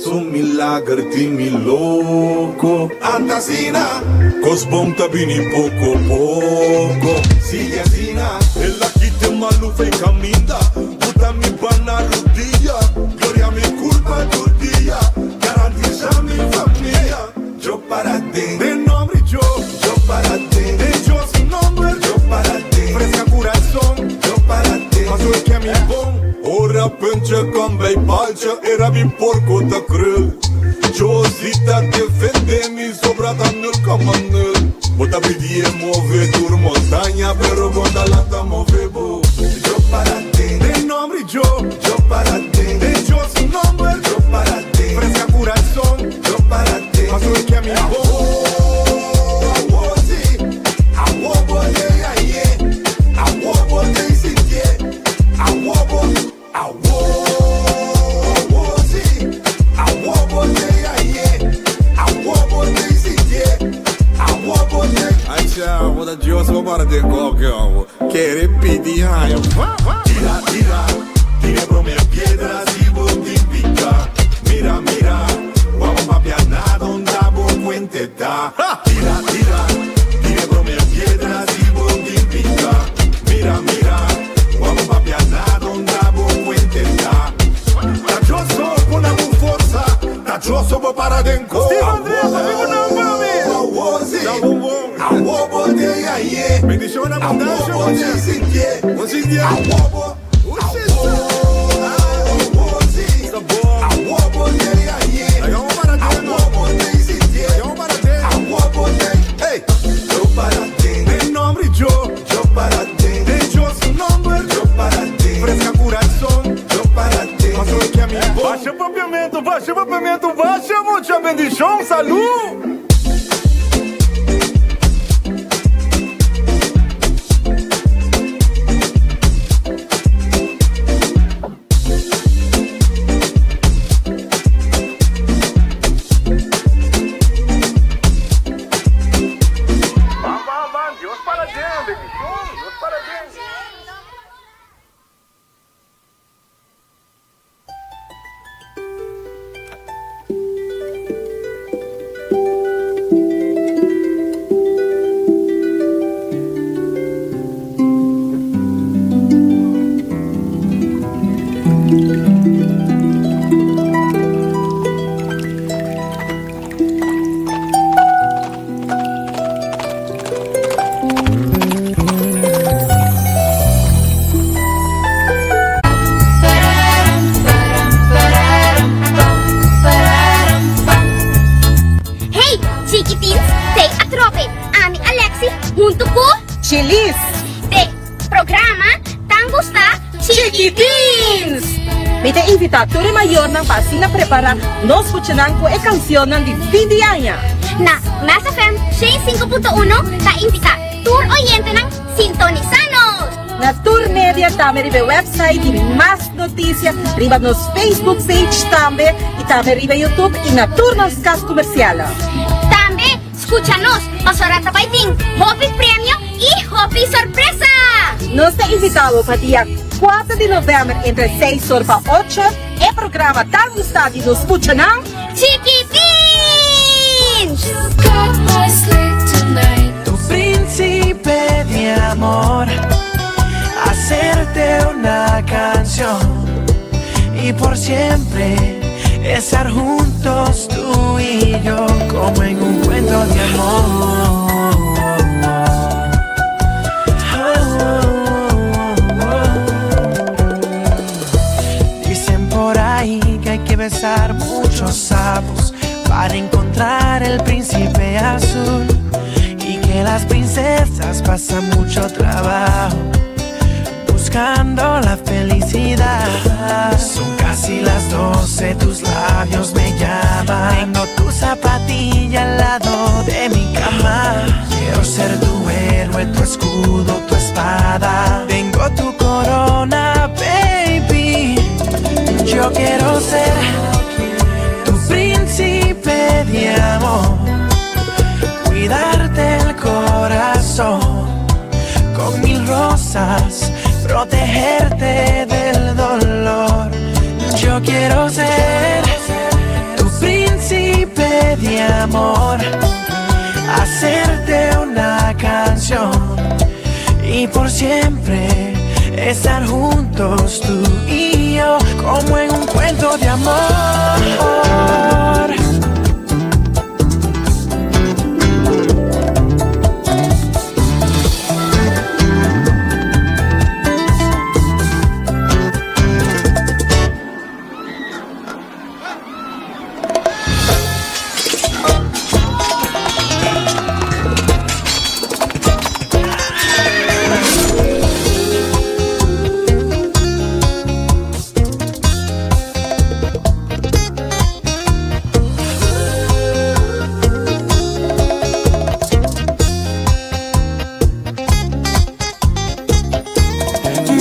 Su milager tin mi loko. Anda asina. Kos bon ta bini poko poko. Sigui asina. El a kita e malu fei kaminda. Buta mi bana rudia. Gloria mi kulpa tur dia. Garantisa mi famia. Yo para den. Den nomber yo. Yo para den. Den yo su nomber. Yo para den. Fresca corazon. Yo para den. Paso e ke mi bon. Ora puntje kom bij paaltje, era mi porco ta krul. Josita defende mi, sobra ta 0,0. Bo ta pidi e move tur montaña, pero bo ta lanta move bo. Yo para den. Den nomber yo. Yo para den. Den yo su nomber. Yo para den. Fresca corazon. Yo para den. Paso e ke mi bon. Acha, bo ta Dios bo para den koke obo. Kere pidi haña. Tira, tira, tira e prome piedra si bo tin pica. Mira, mira, bo a papia nada unda bo cuente ta. Tira, tira, tira e prome piedra si bo tin pica. Mira, mira, bo a papia nada unda bo cuente ta. Ta Dios so pone bo forsa, ta Dios so bo para den ko. Steve Andreas, a vivo nan pa mi. Awo si, Ta bon bon. awo bo te aye. Bendicion abundancia, Awo bo te sintie. Bon sintie. Awo bo. Basha papiamento, basha papiamento, basha mucha bendicion, salud! Bam, bam, bam, Dios para den, bendicion, Dios para den. Hey, chiquitins, te atrope. Ami Alexi, junto cu Chilis. De programa Tan Gusta Chiquitins. Mi ta invita tur e mayornan pa asina prepara nos muchanan cu e cancionnan di fin di aña. Na Mas FM 105.1 ta invita tur oyentenan sintonisa nos. Na tur media tambe riba e website di Mas Noticia, riba nos Facebook page tambe y tambe riba YouTube y na tur nos cas comercial. Tambe scucha nos pasobra ta bay tin hopi premio y hopi sorpresa. Nos ta invitá bo pa dia 4 di novèmber entre 6 or pa 8 or e programa tan gustá di nos muchanan, Chikitin! Tu príncipe de amor, hacerte una canción y por siempre estar juntos tú y yo como en un cuento de amor. Dicen por ahí que hay que besar muchos sapos para encontrar el príncipe azul y que las princesas pasan mucho trabajo buscando la felicidad. Son casi las 12, tus labios me llaman. Tengo tu zapatilla al lado de mi cama. Quiero ser tu héroe, tu escudo, tu espada. Tengo tu corona, baby. Yo quiero ser tu príncipe de amor, cuidarte el corazón con mil rosas, protegerte del dolor. Yo quiero ser tu príncipe de amor, hacerte una canción y por siempre estar juntos tú y yo como en un cuento de amor.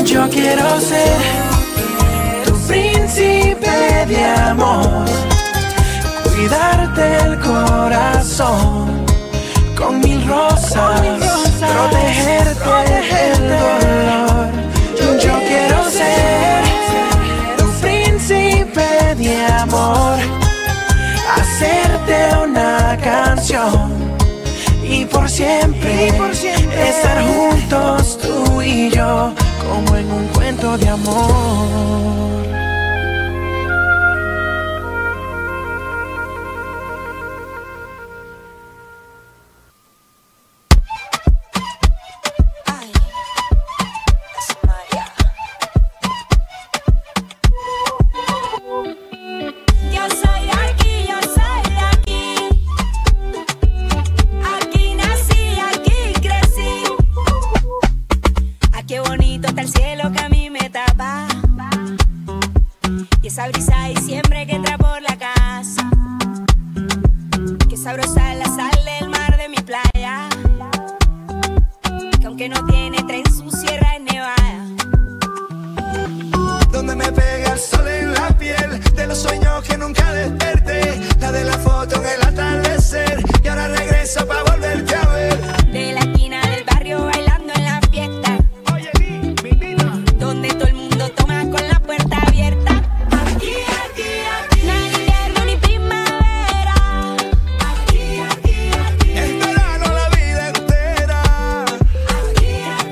Yo quiero ser tu príncipe de amor, cuidarte el corazón con mil rosas, protegerte del dolor. Yo quiero ser tu príncipe de amor, hacerte una canción y por siempre estar juntos tú y yo como en un cuento de amor. Yo soy de aquí, yo soy de aquí. Aquí nací, aquí crecí. Ah, qué bonito está el cielo que a mí me tapa. Y esa brisa de diciembre que entra por la casa. Qué sabrosa es la sal del mar de mi playa. Que aunque no tiene tren, su sierra es nevada. Donde me pega el sol en la piel, de los sueños que nunca desperté, la de la foto en el atardecer, y ahora regreso pa' volverte a ver. De la esquina del barrio bailando en la fiesta. Donde todo el mundo toma con la puerta abierta. Aquí, aquí, aquí. No hay invierno ni primavera. Aquí, aquí, aquí. Es verano la vida entera. Aquí, aquí,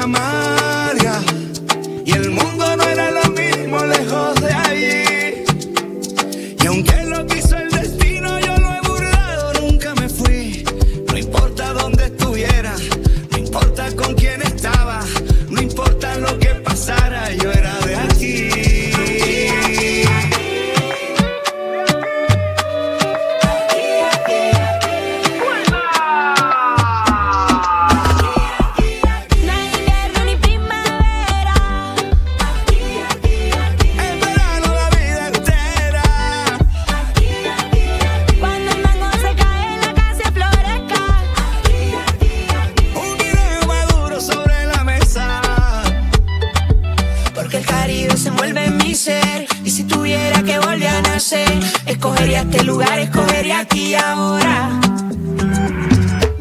amarga. Y el mundo no era lo mismo lejos de allí. Y aunque lo quiso el destino, yo lo he burlado, nunca me fui. No importa dónde estuviera, no importa con quién estaba, no importa lo que pasara, yo era de aquí. No hay invierno ni primavera. En verano la vida entera. Cuando el mango se cae, la casa florezca. Un guineo maduro sobre la mesa. Porque el Caribe se envuelve en mi ser. Y si tuviera que volver a nacer, escogería este lugar, escogería aquí y ahora.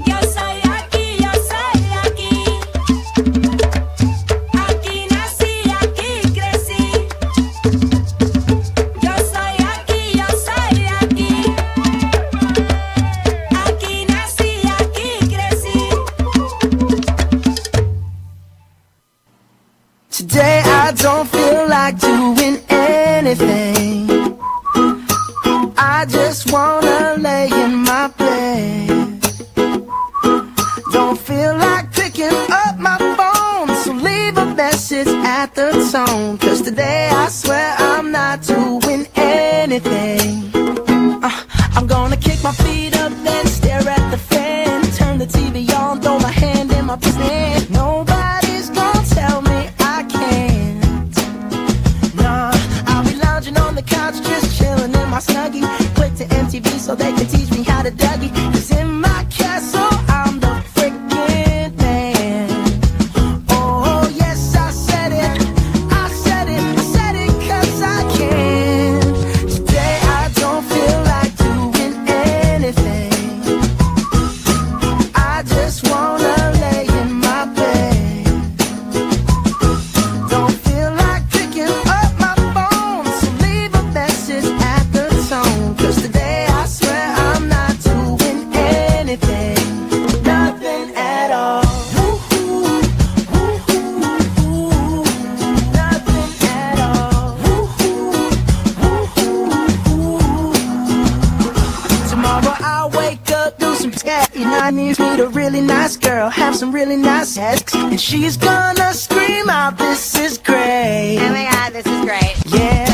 Yo soy de aquí, yo soy de aquí. Aquí nací, aquí crecí. Yo soy de aquí, yo soy de aquí. Aquí nací, aquí crecí. Today I don't feel like doing anything. I just wanna lay in my bed. Don't feel like picking up my phone, so leave a message at the tone. Cause today I swear I'm not doing anything. I'm gonna kick my feet up, then stare at the fan. Turn the TV on, throw my hand in my pants. Nobody's gonna tell me I can't. Nah, I'll be lounging on the couch, just chilling in my snuggie. Click to MTV so they can teach me how to Dougie. Cause in my castle, I'm the freaking man. Oh, yes, I said it. I said it. I said it cause I can. Today I don't feel like doing anything. I just wanna lay in my bed. Don't feel like picking up my phone, so leave a message at the tone. Cause today I swear I'm not doing anything, nothing at all. Woo-hoo, woo-hoo, nothing at all. Woo-hoo, woo-hoo. Tomorrow I'll wake up, do some scat, and I need meet a really nice girl, have some really nice sex, and she's gonna scream out, "This is great!" Oh my god, this is great. Yeah,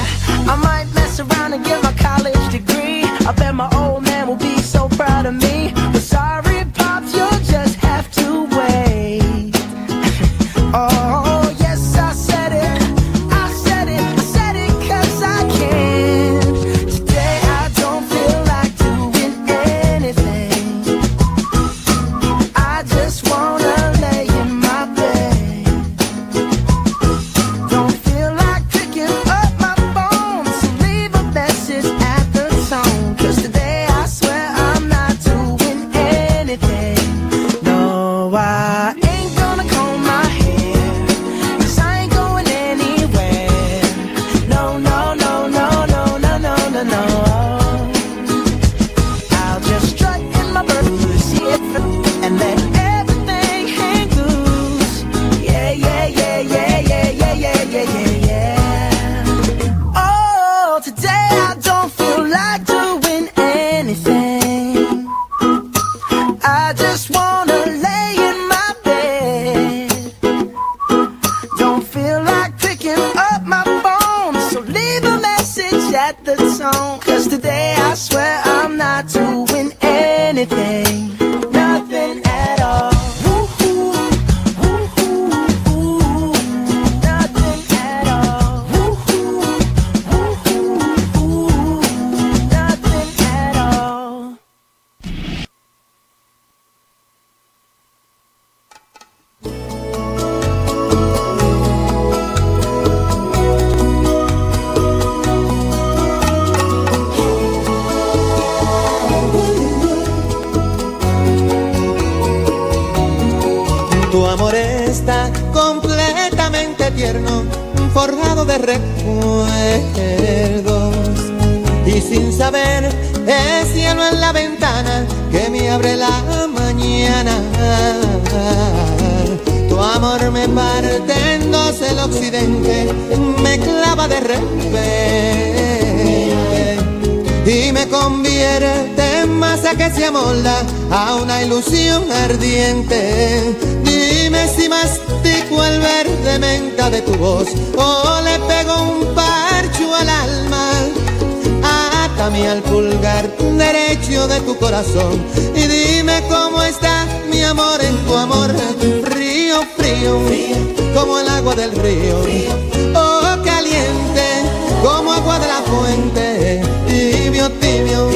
I might mess around and get my college degree. I bet my old man will be so proud of me. But sorry, pops, you'll just have to wait. Oh, yes, I said it. I said it. I said it 'cause I can. Today I don't feel like doing anything. I just wanna lay in my bed. Don't feel like picking up my phone, so leave a message at the tone. Cause today I swear I'm not doing anything. No, I ain't gonna comb my hair, 'cause I ain't going anywhere. No, no, no, no, no, no, no, no, no. I'll just strut in my boots and let everything hang loose. Yeah, yeah, yeah, yeah, yeah, yeah, yeah, yeah, yeah, yeah. Oh, today I don't feel like doing anything. I just wanna lay in my bed. Don't feel like picking up my phone, so leave a message at the tone. Cause today I swear I'm not doing anything, nothing at all. Woo-hoo, woo-hoo, nothing at all. Woo-hoo, woo-hoo, nothing at all. Tu amor está completamente tierno, forjado de recuerdos. Y sin saber, es cielo en la ventana que me abre la mañana. Tu amor amor me parte en dos el occidente, me clava de repente y me convierte en masa que se amolda a una ilusión ardiente. Dime si mastico el verde menta de tu voz o le pego un parcho al alma. Átame al pulgar derecho de tu corazón y dime cómo está mi amor en tu amor. Frío, frío, como el agua del río. Oh, caliente, como agua de la fuente. Tibio, tibio,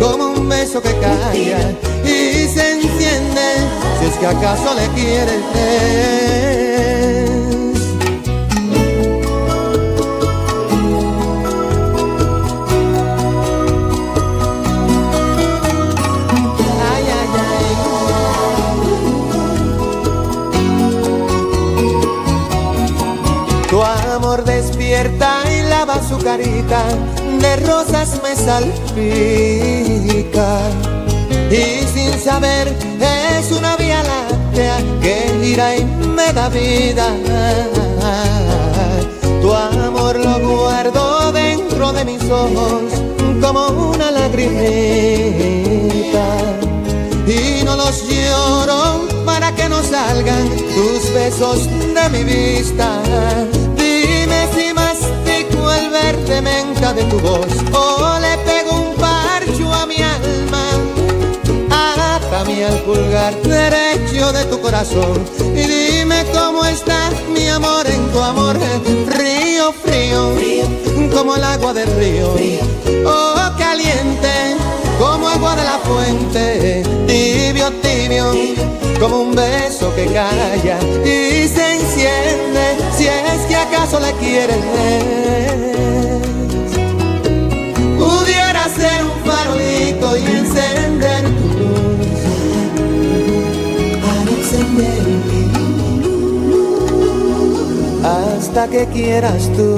como un beso que calla y se enciende, si es que acaso le quieres. Ay, ay, ay. Tu amor despierta y lava su carita, de rosas me salpica y sin saber es una vía láctea que gira y me da vida. Tu amor lo guardo dentro de mis ojos como una lagrimita y no los lloro para que no salgan tus besos de mi vista. Dime si mastico el verde menta de tu voz o le pego un parcho a mi alma. Átame al pulgar derecho de tu corazón y dime cómo está mi amor en tu amor. Frío, frío, como el agua del río. Oh, caliente, como agua de la fuente. Tibio, tibio, como un beso que calla y se enciende, si es que acaso le quieres. Pudiera ser un farolito y encender tu luz, para encender mi luz hasta que quieras tú.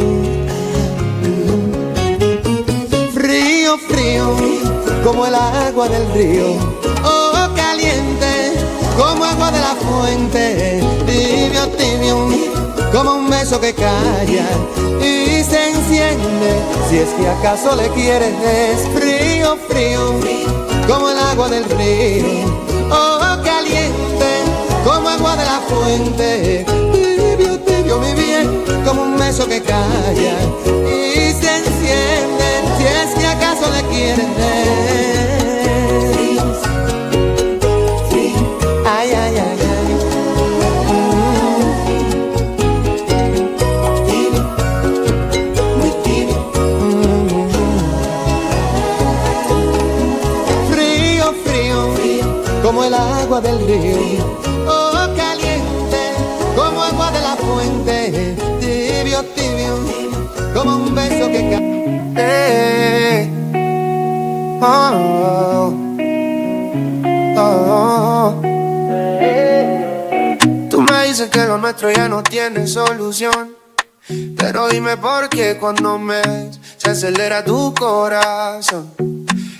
Frío, frío, como el agua del río. Oh, caliente, como agua de la fuente. Tibio, tibio, como un beso que calla y se enciende, si es que acaso le quieres. Frío, frío, como el agua del río. Oh, caliente, como agua de la fuente. Tibio, tibio, mi bien, como un beso que calla y se enciende, si es que acaso le quieres. Ay, ay, ay, ay. Frío, frío, como el agua del río. Oh, caliente, como agua de la fuente. Tibio, tibio, como un beso que cae. Oh, oh, oh. Tú me dices que lo nuestro ya no tiene solución, pero dime por qué cuando me ves se acelera tu corazón.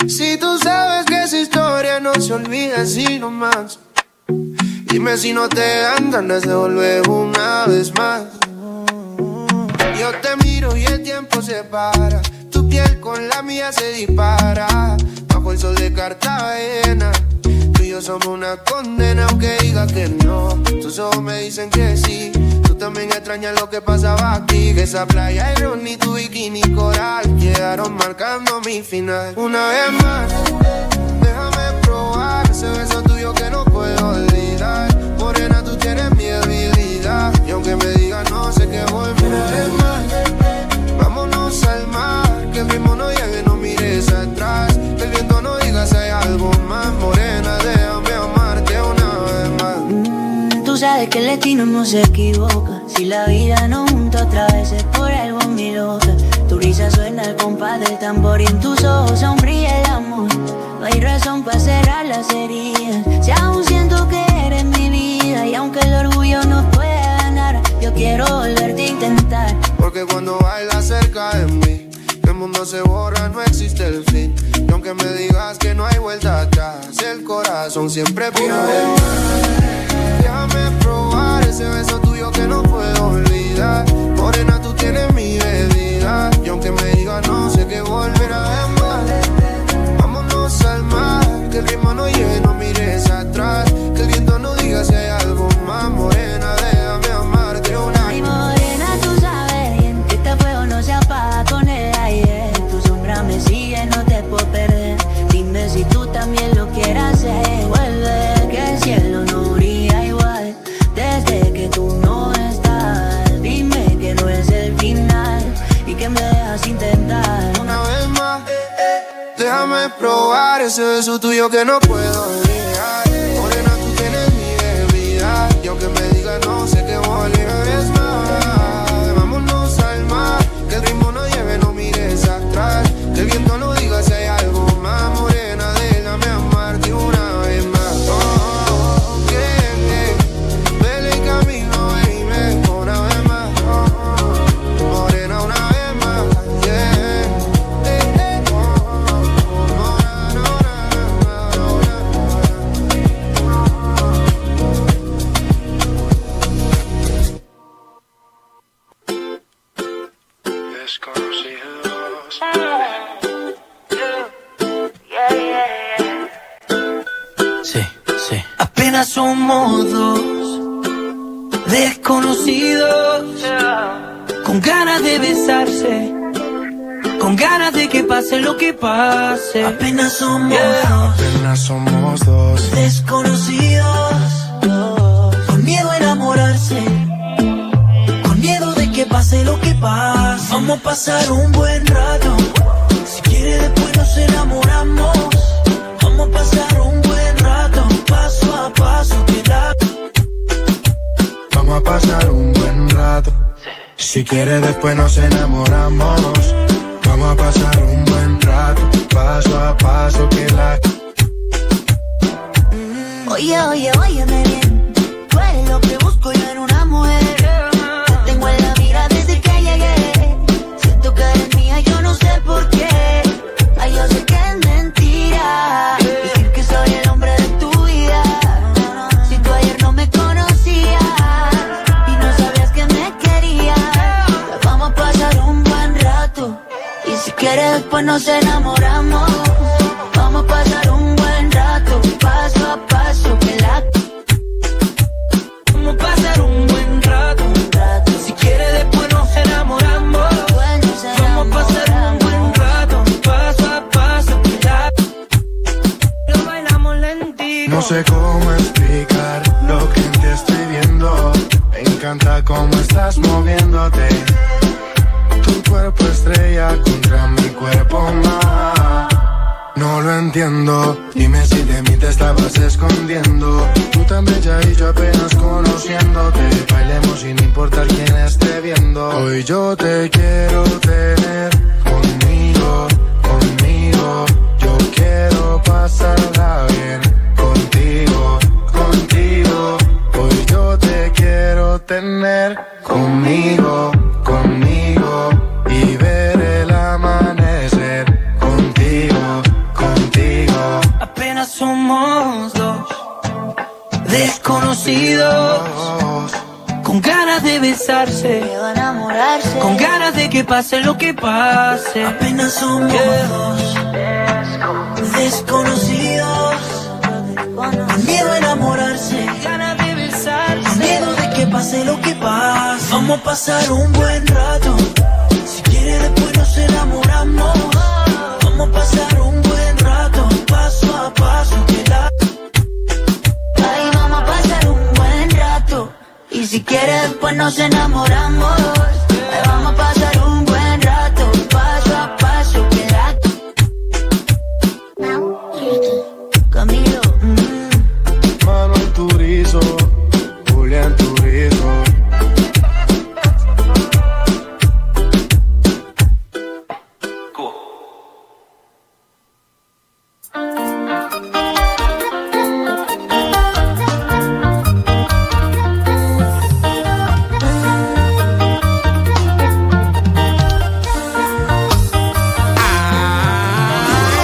Si tú sabes que esa historia no se olvida así nomás, dime si no te dan ganas de volver una vez más. Yo te miro y el tiempo se para, tu piel con la mía se dispara. Bajo el sol de Cartagena, tú y yo somos una condena. Aunque digas que no, tus ojos me dicen que sí. Tú también extrañas lo que pasaba aquí, que esa playa y ron y tu bikini coral quedaron marcando mi final. Una vez más, déjame probar ese beso tuyo que no puedo olvidar. Morena, tú tienes mi debilidad, y aunque me digas no sé qué voy. Una vez más, vámonos al mar, que el ritmo no llegue, no mires atrás, que el viento no diga si hay algo más. Morena, déjame amarte una vez más. Tú sabes que el destino no se equivoca. Si la vida nos junta otra vez es por algo, mi loca. Tu risa suena al compás del tambor y en tus ojos aún brilla el amor. No hay razón para cerrar las heridas, si aún siento que eres mi vida. Y aunque el orgullo no pueda ganar, yo quiero volverte a intentar. Porque cuando bailas cerca de mí, el mundo se borra, no existe el fin. Y aunque me digas que no hay vuelta atrás, el corazón siempre pide. Déjame probar ese beso intentar. Una vez más, déjame probar ese beso tuyo que no puedo olvidar. Morena, tú tienes mi debilidad. Y aunque me digas no, sé que voy una vez más. Vámonos al mar, que el ritmo no lleve, no mires atrás. Que el viento no diga si hay algo más. Morena, déjame amarte una vez más. Oh, oh, oh, yeah, yeah. Vele el camino, baby, una vez más. Oh, oh, morena, una vez más. Yeah. Eh, eh. Oh, oh, oh, na, na, na, na, na. Desconocidos. Sí, sí. Apenas somos dos desconocidos, con ganas de besarse, con ganas de que pase lo que pase. Apenas somos dos Apenas somos dos. Desconocidos, con miedo a enamorarse, con miedo de que pase lo que pase. Vamos a pasar un buen rato, si quiere después nos enamoramos. Vamos a pasar un buen rato, paso a paso que la Vamos a pasar un buen rato. Si quieres después nos enamoramos. Vamos a pasar un buen rato, paso a paso que la Oye, oye, óyeme bien. Tú eres lo que busco yo en una mujer. Te tengo en la mira desde que llegué. Siento que eres mía, yo no sé por qué. Ay, yo sé que es mentira. Decir que soy el hombre de tu vida. Si tú ayer no me conocías y no sabías que me querías. Vamos a pasar un buen rato. Y si quieres después nos enamoramos. Vamos a pasar un buen rato, paso a paso que la Vamos a pasar un buen rato. Si quieres después nos enamoramos. Vamos a pasar un buen rato, paso a paso que la lo bailamos lentito. No sé cómo explicar lo que te estoy viendo. Me encanta cómo estás moviéndote. Tu cuerpo estrella contra mi cuerpo más. No lo entiendo. Dime si de mí te estabas escondiendo. Tú tan bella y yo apenas conociéndote. Bailemos sin importar quién esté viendo. Hoy yo te quiero tener conmigo, conmigo. Yo quiero pasarla bien contigo, contigo. Hoy yo te quiero tener conmigo, conmigo. Y ver el amanecer contigo, contigo. Apenas somos dos desconocidos, con ganas de besarse, enamorarse, con ganas de que pase lo que pase. Apenas somos dos desconocidos, con miedo a enamorarse, ganas de besarse, con miedo de que pase lo que pase. Vamos a pasar un buen rato, si quieres después nos enamoramos. Vamos a pasar un buen rato, paso a paso que la Ay, vamos a pasar un buen rato. Y si quieres después nos enamoramos. Ay, vamos a pasar un buen rato, paso a paso que la Camilo, Manuel Turizo, Julián Turizo.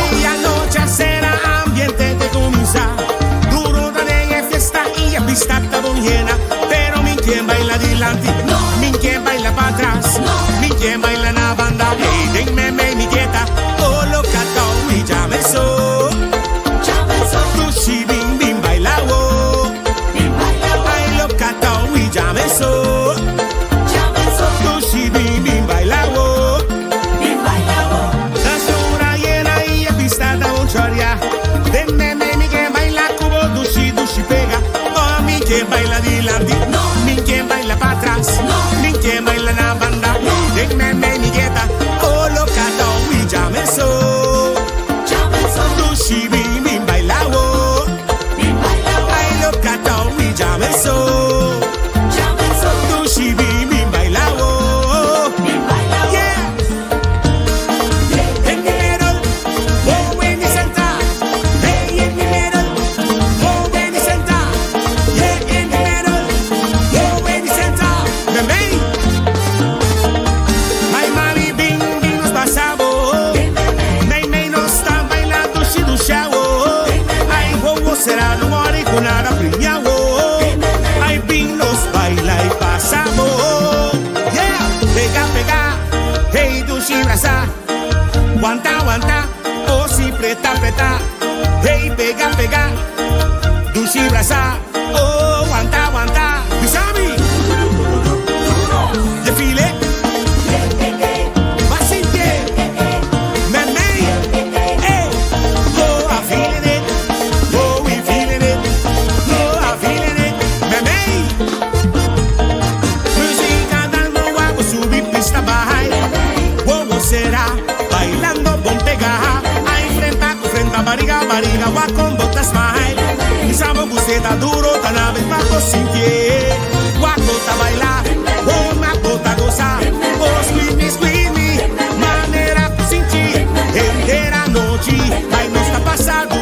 Ay, anoche será ambiente de comienza. Duro de fiesta y a pista está llena. Pero mi quien baila adelante, no. Mi quien baila para atrás, no. Mi quien baila en la banda. Hey, denme me mi quieta, coloca todo y ya me so. Tushi bim bim baila wo. Ay, loca todo y ya me so. Tushi bim bim baila wo. La sura llena y a pista da un choria. Denme me mi que baila cubo dushi dushi pega. No mi que baila dilandi, no mi que baila para atrás, no mi que baila na banda. Denme me barriga, wak bota smile. Misamo guseta duro, tana vez bajo sin pie. Guaco ta baila, oh ma bota goza. Oh squeeze me, squeeze me, manera sin chi. Entera noche, ay no está pasando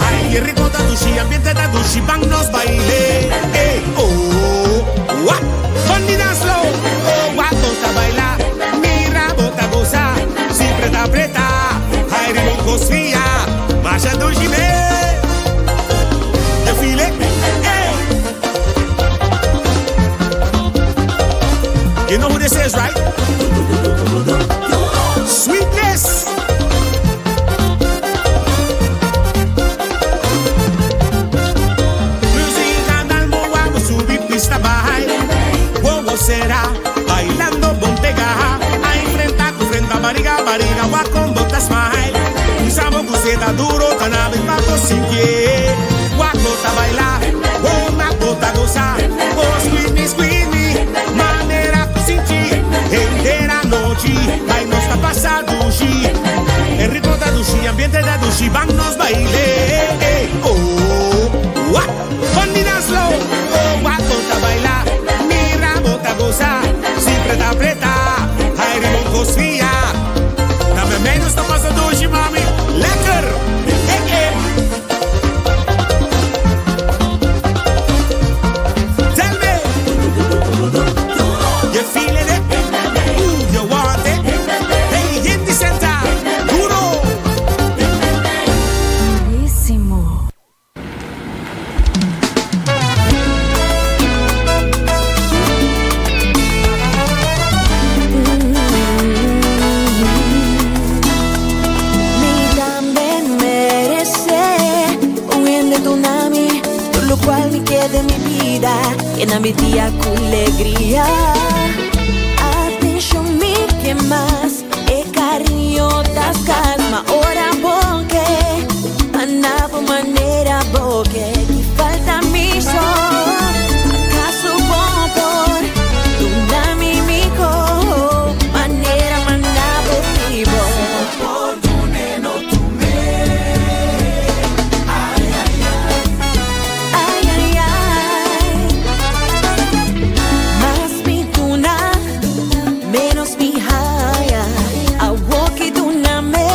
Ay, el ritmo da dushi, ambiente da dushi, van nos baile. Eh, oh, what? Funny dance slow. Oh, guaco ta baila, mira bota goza. Siempre ta aprieta, ay ritmo cosfía. Marcha dushi me. You feel it? Hey. You know who this is, right? Sweetness. Música dal vamos subir pista baja. Wow, será bailando bon pega. Ay, frente con frente, barriga, barriga, wa con botas smile. Usamos guseta duro, cannabis, papo sin pie. Guaco ta baila, oh ma bota goza. Oh squeeze me, squeeze me, manera sin chi. Entera noche, ay no está pasando El ritmo da dushi, ambiente da dushi, van nos baile. Eh, oh, what? Funny dance slow. Oh, guaco ta baila, mira bota goza. Siempre ta aprieta, ay ritmo cosfía. Dame menos ta pasa dushi, mami. Lekker. Eh, eh. Tell me, you feeling it? Ooh, you want it? Hey, in the center, duro. Buenísimo. Mi también merece un bien de tsunami, por lo cual me quede mi vida, llena mi día con alegría. Atención, mi que más, e cariño tas calma, ora porque, anabo manera porque, que falta mi sol. Acaso por tsunami mi co, manera manabo vivo. Ay, ay, ay. Más mi tuna, menos mi haya. Awoki tuna me,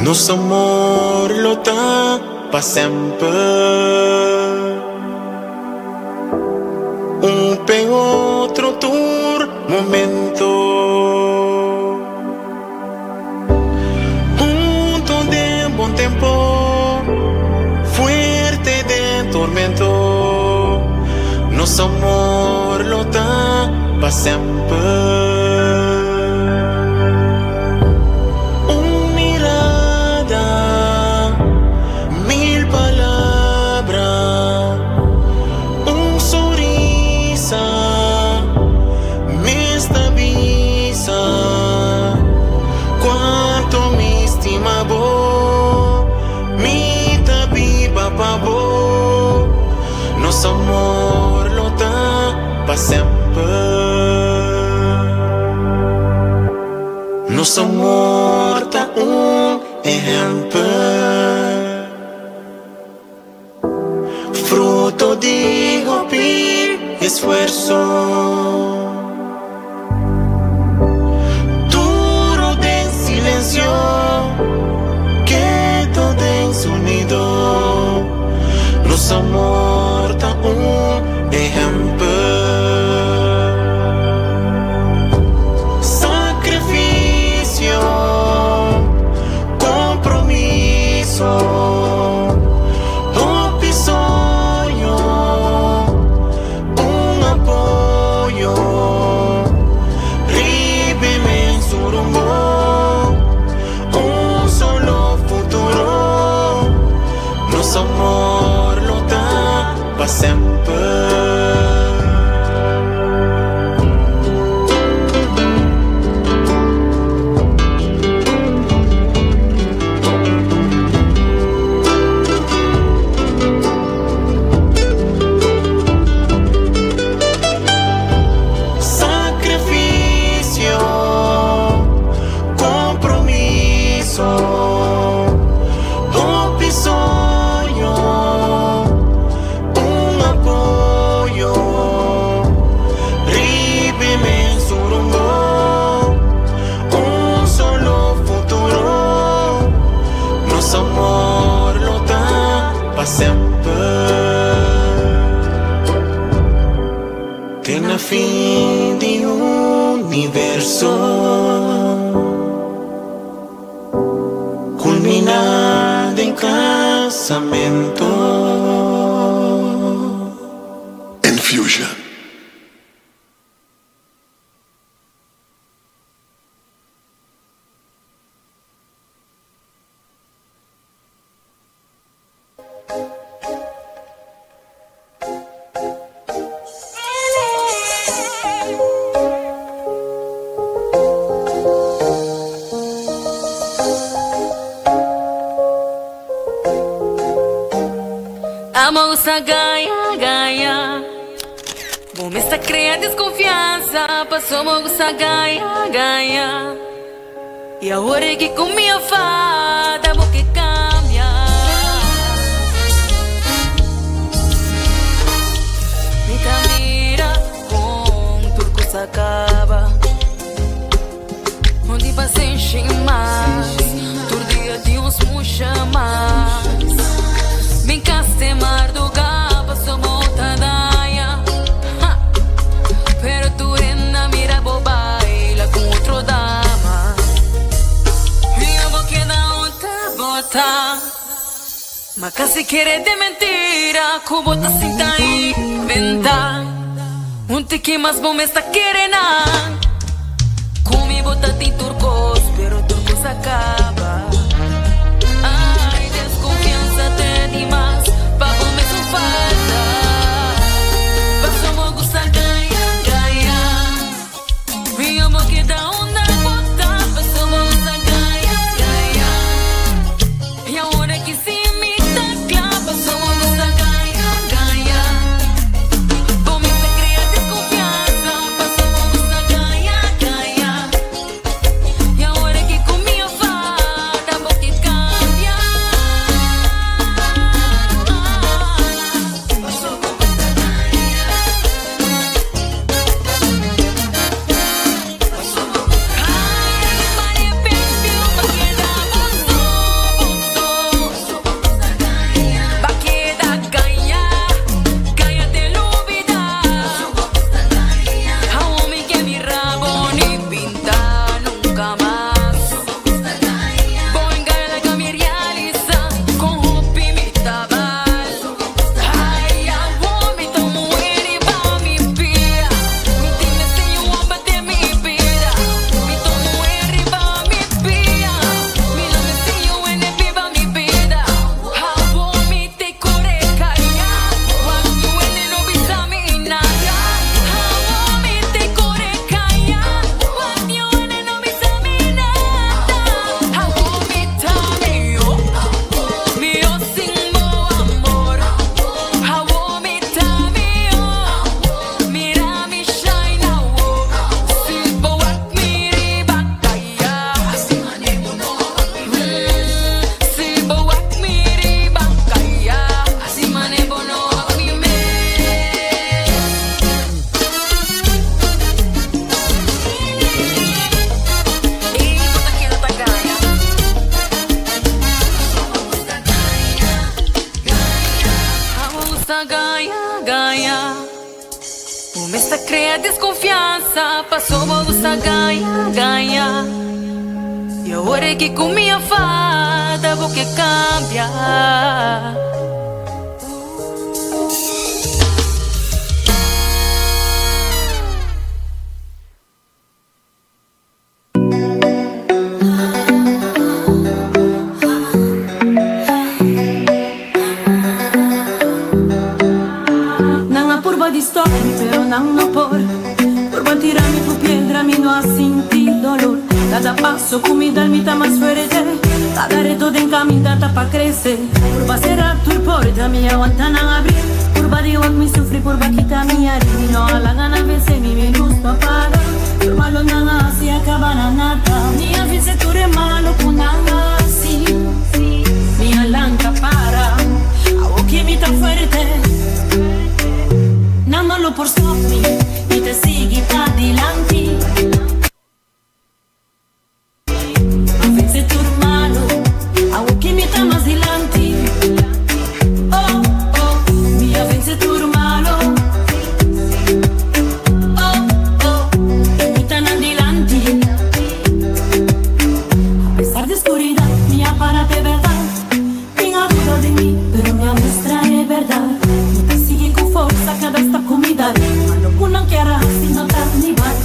Nos amor lo ta pa semper. Un pe otro tur momento. Hunto den bon tempo, fuerte den tormento. Nos amor lo ta pa semper. Un mirada, mil palabra, un sonrisa, mi ta bisa. Cuanto mi stima bo, mi ta biba pa bo. Nos amor lo ta pa semper. Nos amor ta un ehempel. Fruto di hopi esfuerso. Duro den silencio, keto den sonido. Nos amor ta un ehempel. Sacrificio, compromiso, hopi soño, un apoyo. Riba mesun rumbo, un solo futuro. Nos amor lo ta pa semper. Sacrificio, compromiso, hopi soño, un apoyo. Riba mesun rumbo, un solo futuro. Nos amor lo ta pa semper. Te na fin di universo. Culmina den casamento. Infusion. Amo gusta gaña, gaña. Bo mes ta crea desconfianza, paso bo gusta gaña, gaña. Y awor cu cu mi a fada, bo ke cambia. Mi ta mira con tur cos a caba. No tin pasenshi mas, tur dia tin un mucha mas. Mi casa madruga, paso bo ta daña. Ha. Pero tur hende a mira bo baila cu otro dama. Y bo keda unda bo ta. Ma casi kere di mentira, cu bo ta sinta inventa. Un tiki mas bo mes ta kere nan. Cu mi bo tatin tur cos, pero tur cos a caba. Ay, desconfianza ta di mas, pa bo mes un falta. Paso bo gusta gaña, gaña. Y bo keda unda bo ta, paso bo gusta gaña, gaña. Y awor cu si mi ta cla, paso bo gusta gaña, gaña. Bo mes ta crea desconfianza, paso bo gusta gaña, gaña. Começa a criar desconfiança, passou a ganha, ganha. E agora que com minha fada, vou que cambiar. Nanga purba di stop mi, pero nang no por. Purba tirami fu piedra, mi no ha senti dolor. Cada paso ku mi dal mi ta mas fuerte. Cada reto den caminda ta pa crece. Purba cerrar tu porta, mi aguanta nang abrir. Purba di wak mi sufri, purba kita mi ari. Mi no ala gana vencer, mi mi luz no apaga. Purba lo nanga así acaba na nada. Mi a vencer tu re malo ku nanga así. Mi alanca para. Awo que mi tan fuerte. Nándolo por stop me, y te sigue pa' dilanti. A veces tu hermano, a que mi está más dilanti. Oh, oh, mi a veces tu hermano. Oh, oh, mi tan dilanti. A pesar de oscuridad, mi apárate verdad. Tenga duda de mí, pero me muestra de verdad. Mi te sigue con fuerza cada esta comida. Mano kunan quiera así no tan ni bar.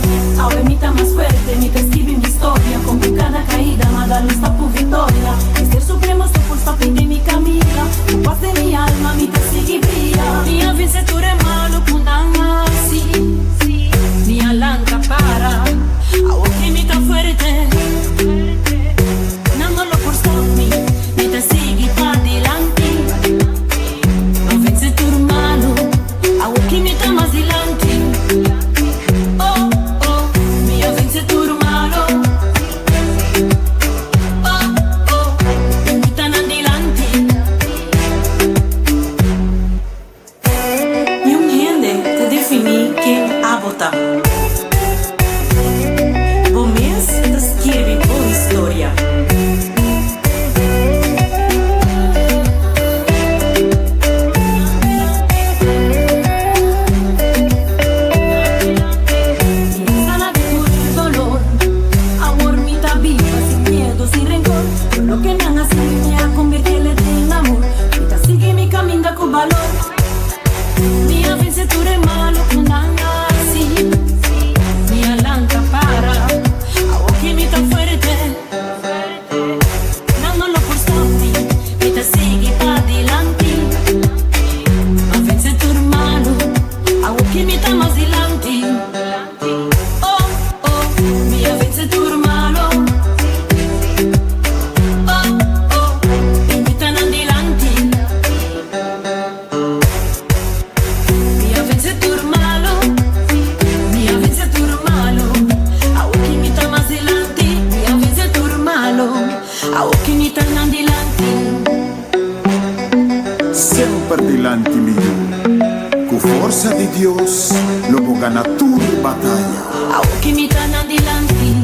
Ahora mi está más fuerte, mi te escribe mi historia. Con que cada caída me da luz pa' tu victoria. El ser supremo su fuerza pide mi camino. Con paz de mi alma, mi te sigue brilla. Mi a vencer tu malo kunan así. Mi alanca para. Ahora que mi está fuerte. Nándolo por stop me, mi te sigue pa' dilanti. A vencer tu hermano, a que mi está más dilanti. Oh, oh, mi a vencer tu hermano. Oh, oh, mi tan dilanti. Ni un hende te defini ken abo ta. Bo mes ta skirbi bo historia. Sana de tu dolor. Amor mi ta viva sin miedo, sin rencor. Por lo que me han así me ha convertido en amor. Mi ta sigue mi camino con valor. Mi a veces tú eres malo con así. Mi alanca para. Agua que mi tan fuerte. Dándolo por stop me, mi te sigue pa' dilanti. A veces tu hermano, agua que mi ta más dilanti. Oh, oh, mi a veces tu hermano. Oh, oh, mi tan dilanti. Mi a veces tu hermano, mi a veces tu hermano. Agua que mi ta más dilanti, mi a veces tu hermano. Agua que mi tan dilanti. Semper dilanti mi yu. Ku forsa di Dios, lo bo gana tur bataya. Agua que mi tan dilanti.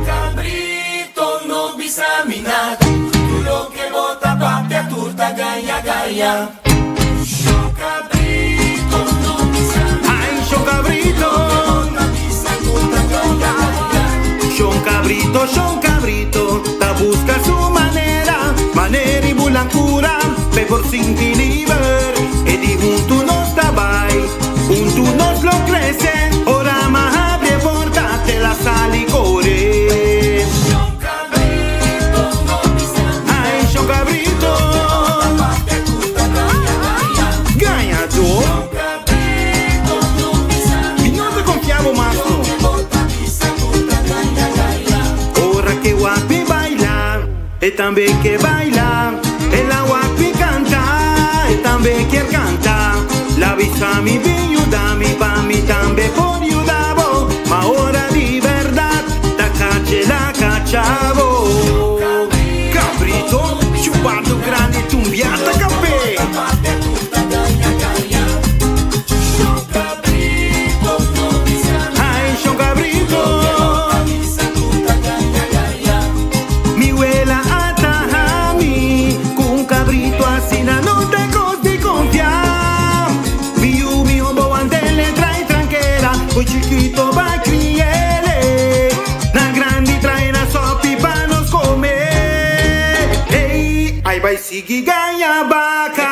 Cabrito no bisa mi nada. Tu lo que bota papia turta gaya gaya. Cabrito no bisa. Ay, yo cabrito. Yo cabrito, ta busca su manera, manera y bulancura, pe por sinti liber, e di junto nos tabai, junto nos lo crece, ora más abre porta, te la sal y core. Ay, yo cabrito, gana tú. Y no te confiabo más, no. Ora que guapi baila, e también que baila, el guapi canta, e también quiere cantar. La visa mi viuda, mi pa mi también por ayudabo, ma ora di verdad, ta cache la cachavo. Cabrito, chupando grande tumbiata café. wela atahami, ku cabrito asina no te costi confiar. Mi yu mi hombo andele trae tranquera, hoy chiquito va criele. Na grande trae na sopi pa nos comer. Ey, ay vai sigui ganha vaca.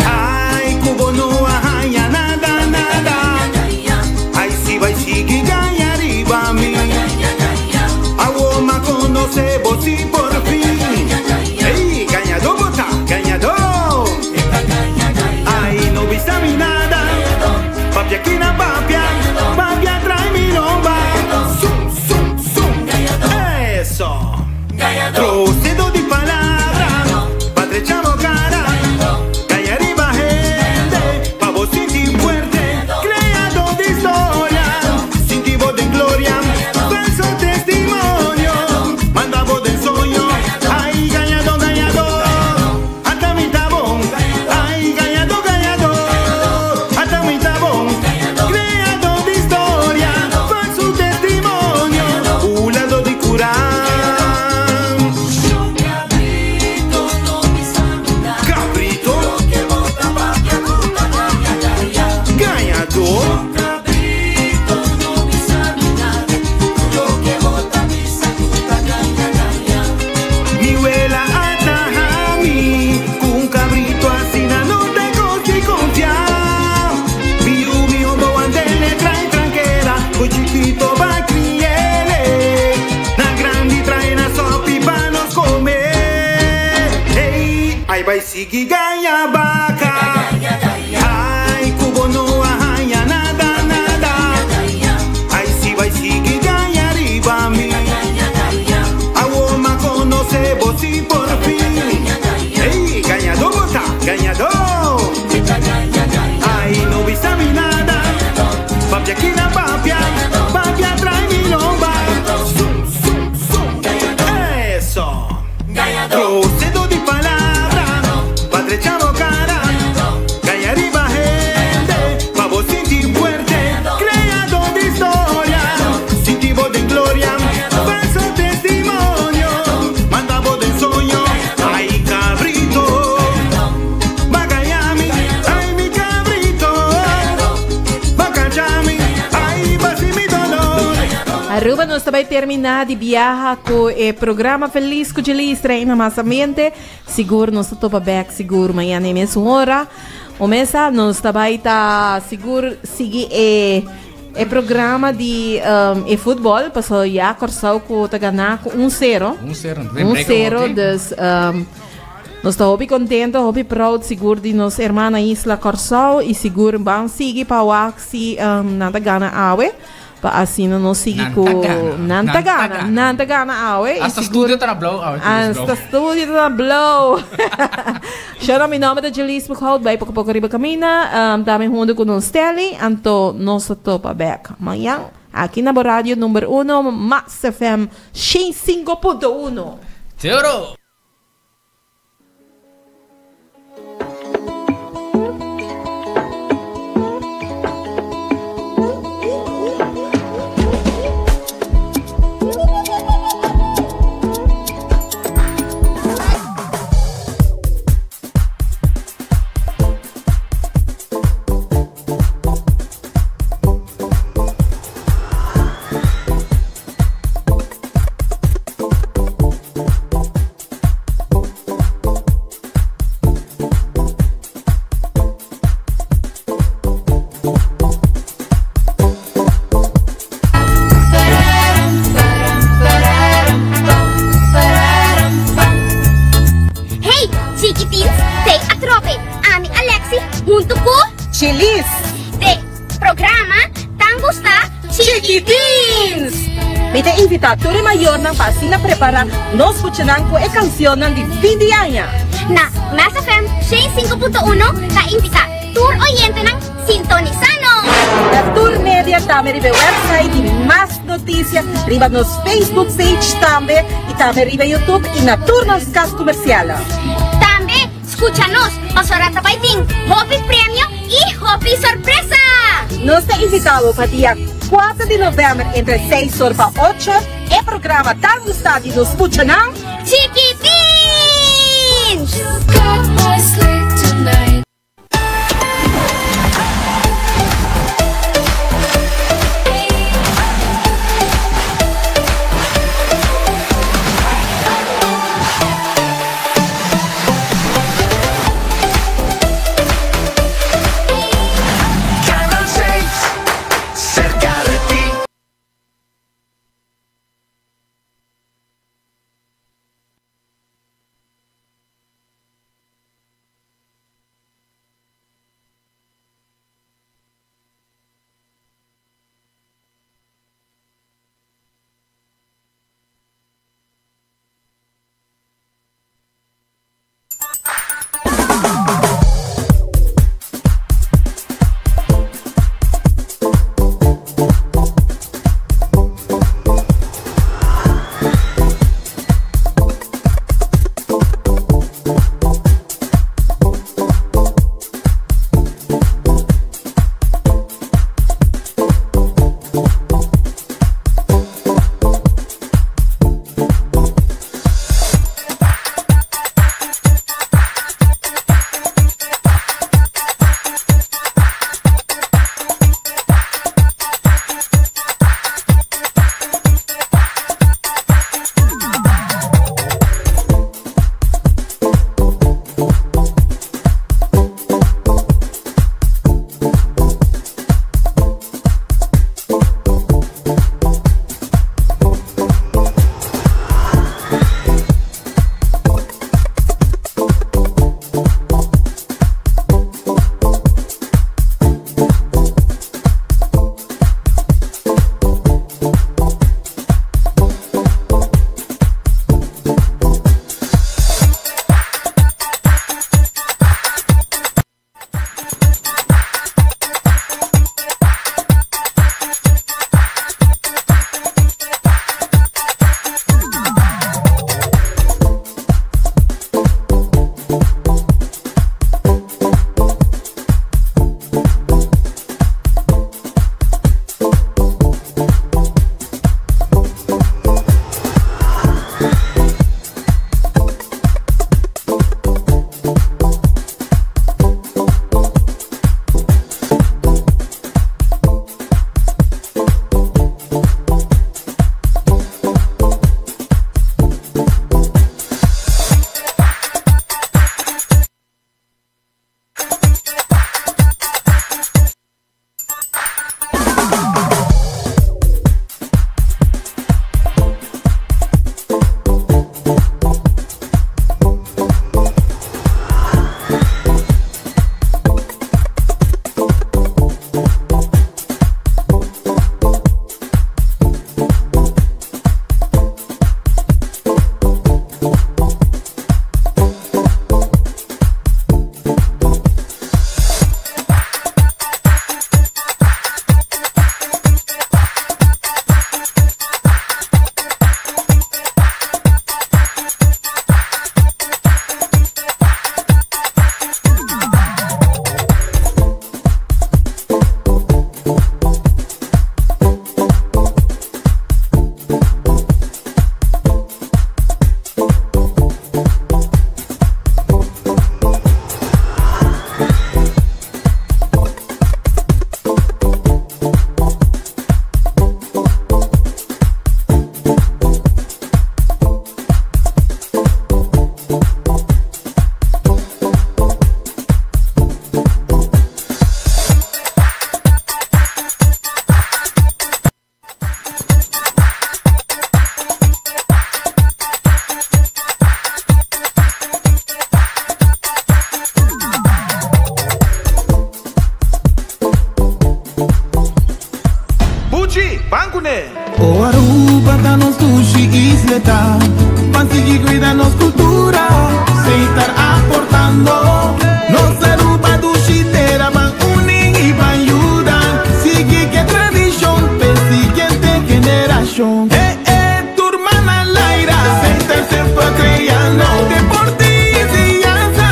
Ay, cubo no arranha nada, nada. Ay, si vai sigui ganha riba mi. A goma conoce vos y por fin. Ey, ganhador bota, ganhador. Ay, no vista mi nada. Papia aquí na papia, papia trae mi lomba. Zum, zum, zum. Eso. Trocedo de palabra, patrechamo cara. Calle arriba gente, pa' vos sentir fuerte. Creado de historia, sin voz de gloria. Falso testimonio, manda voz de sueño. Ay, ganador, ganador, hasta mi tabón. Ay, ganador, ganador, hasta mi tabón. Creado de historia, falso testimonio, un lado de curar. Cabrito, ganhador. Mi wela atahami, un cabrito asina no te costi confiar. Mi yu mi hombo andele trae tranquera, hoy chiquito va criele. Na grande trae na sopi pa nos comer. Ey, ay vai sigui ganha vaca. Ay, cubo no arranha nada, nada. Ay, si vai sigui ganha riba mi. A goma conoce vos y por fin. Ey, ganhador bota, ganhador. Ay, no vista mi nada. Papia aquí na papia, papia trae mi lomba. Zum, zum, zum. Eso. Trocedo de palabra, patrechamo cara. Galla arriba gente, pa' vos sentir fuerte. Creado de historia, sin voz de gloria. Falso testimonio, manda voz de sueño. Ay, cabrito, va callami, ay, mi cabrito, va cachami, ay, va sin mi dolor. Aruba nos tambe termina di biaha cu e programa Feliz cu Jelis Reina Mas Ambiente. Sigur nos ta topa back sigur mañana e mesun ora. O mesa nos tambe ta sigur sigui e programa di e futbol. Paso ya Corsou cu ta gana cu 1-0. 1-0. 1-0, dus nos ta hopi contento, hopi proud sigur di nos hermana isla Corsou y sigur ban sigui pa wak si nan ta gana awe. Pa asina nos sigui Nan ta cu gana. Nan ta Nan ta gana, gana. Nan ta gana awe. Y Hasta sigur studio ta blauw awe. Hasta studio ta blauw. Shana, mi nomber ta Jelis Boekhout, bay poco poco riba camina. Tambe hunto cu nos Stanley, anto nos ta topa back. Mañan, aki na Radio number 1, Max FM 5.1. Teoro! Hey, chiquitins, te atrope. Ami Alexi, junto com Chilis. De programa Tango Sta Chiquitins. Mi ta invita tur e mayornan pa asina prepara nos muchanan cu e cancionnan di fin di aña. Na Mas FM 105.1 ta invita tur oyentenan sintonisa nos. Na tur media tambe riba e website di Mas Noticia, riba nos Facebook page tambe y tambe riba YouTube y na tur nos cas comercial. Tambe scucha nos pasobra ta bay tin hopi premio y hopi sorpresa. Nos ta invita bo pa dia. 4 di novèmber entre 6 or pa 8 or e programa tan gustá di nos muchanan, Chikitin! Canal 6, cerca de ti. Buchi, ban kuné! O Aruba ta nos dushi isla ta Ban sigui cuida nos cultura Setar aportando Nos Aruba dushi tera Ban uni y ban yuda Sigui cu e tradicion P'e siguiente generacion Eh eh tur man al aire Setar semper creando Deporte y enseñanza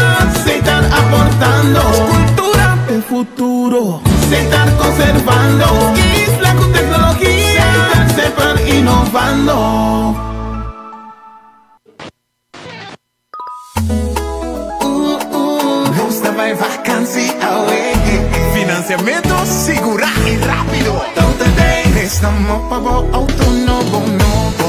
Setar aportando Cultura p'e futuro Setar conservando Isla cu tecnologia. bai vakantie awe. Financiamento sigurá i rápido. Préstamo pa bo auto nobo nobo.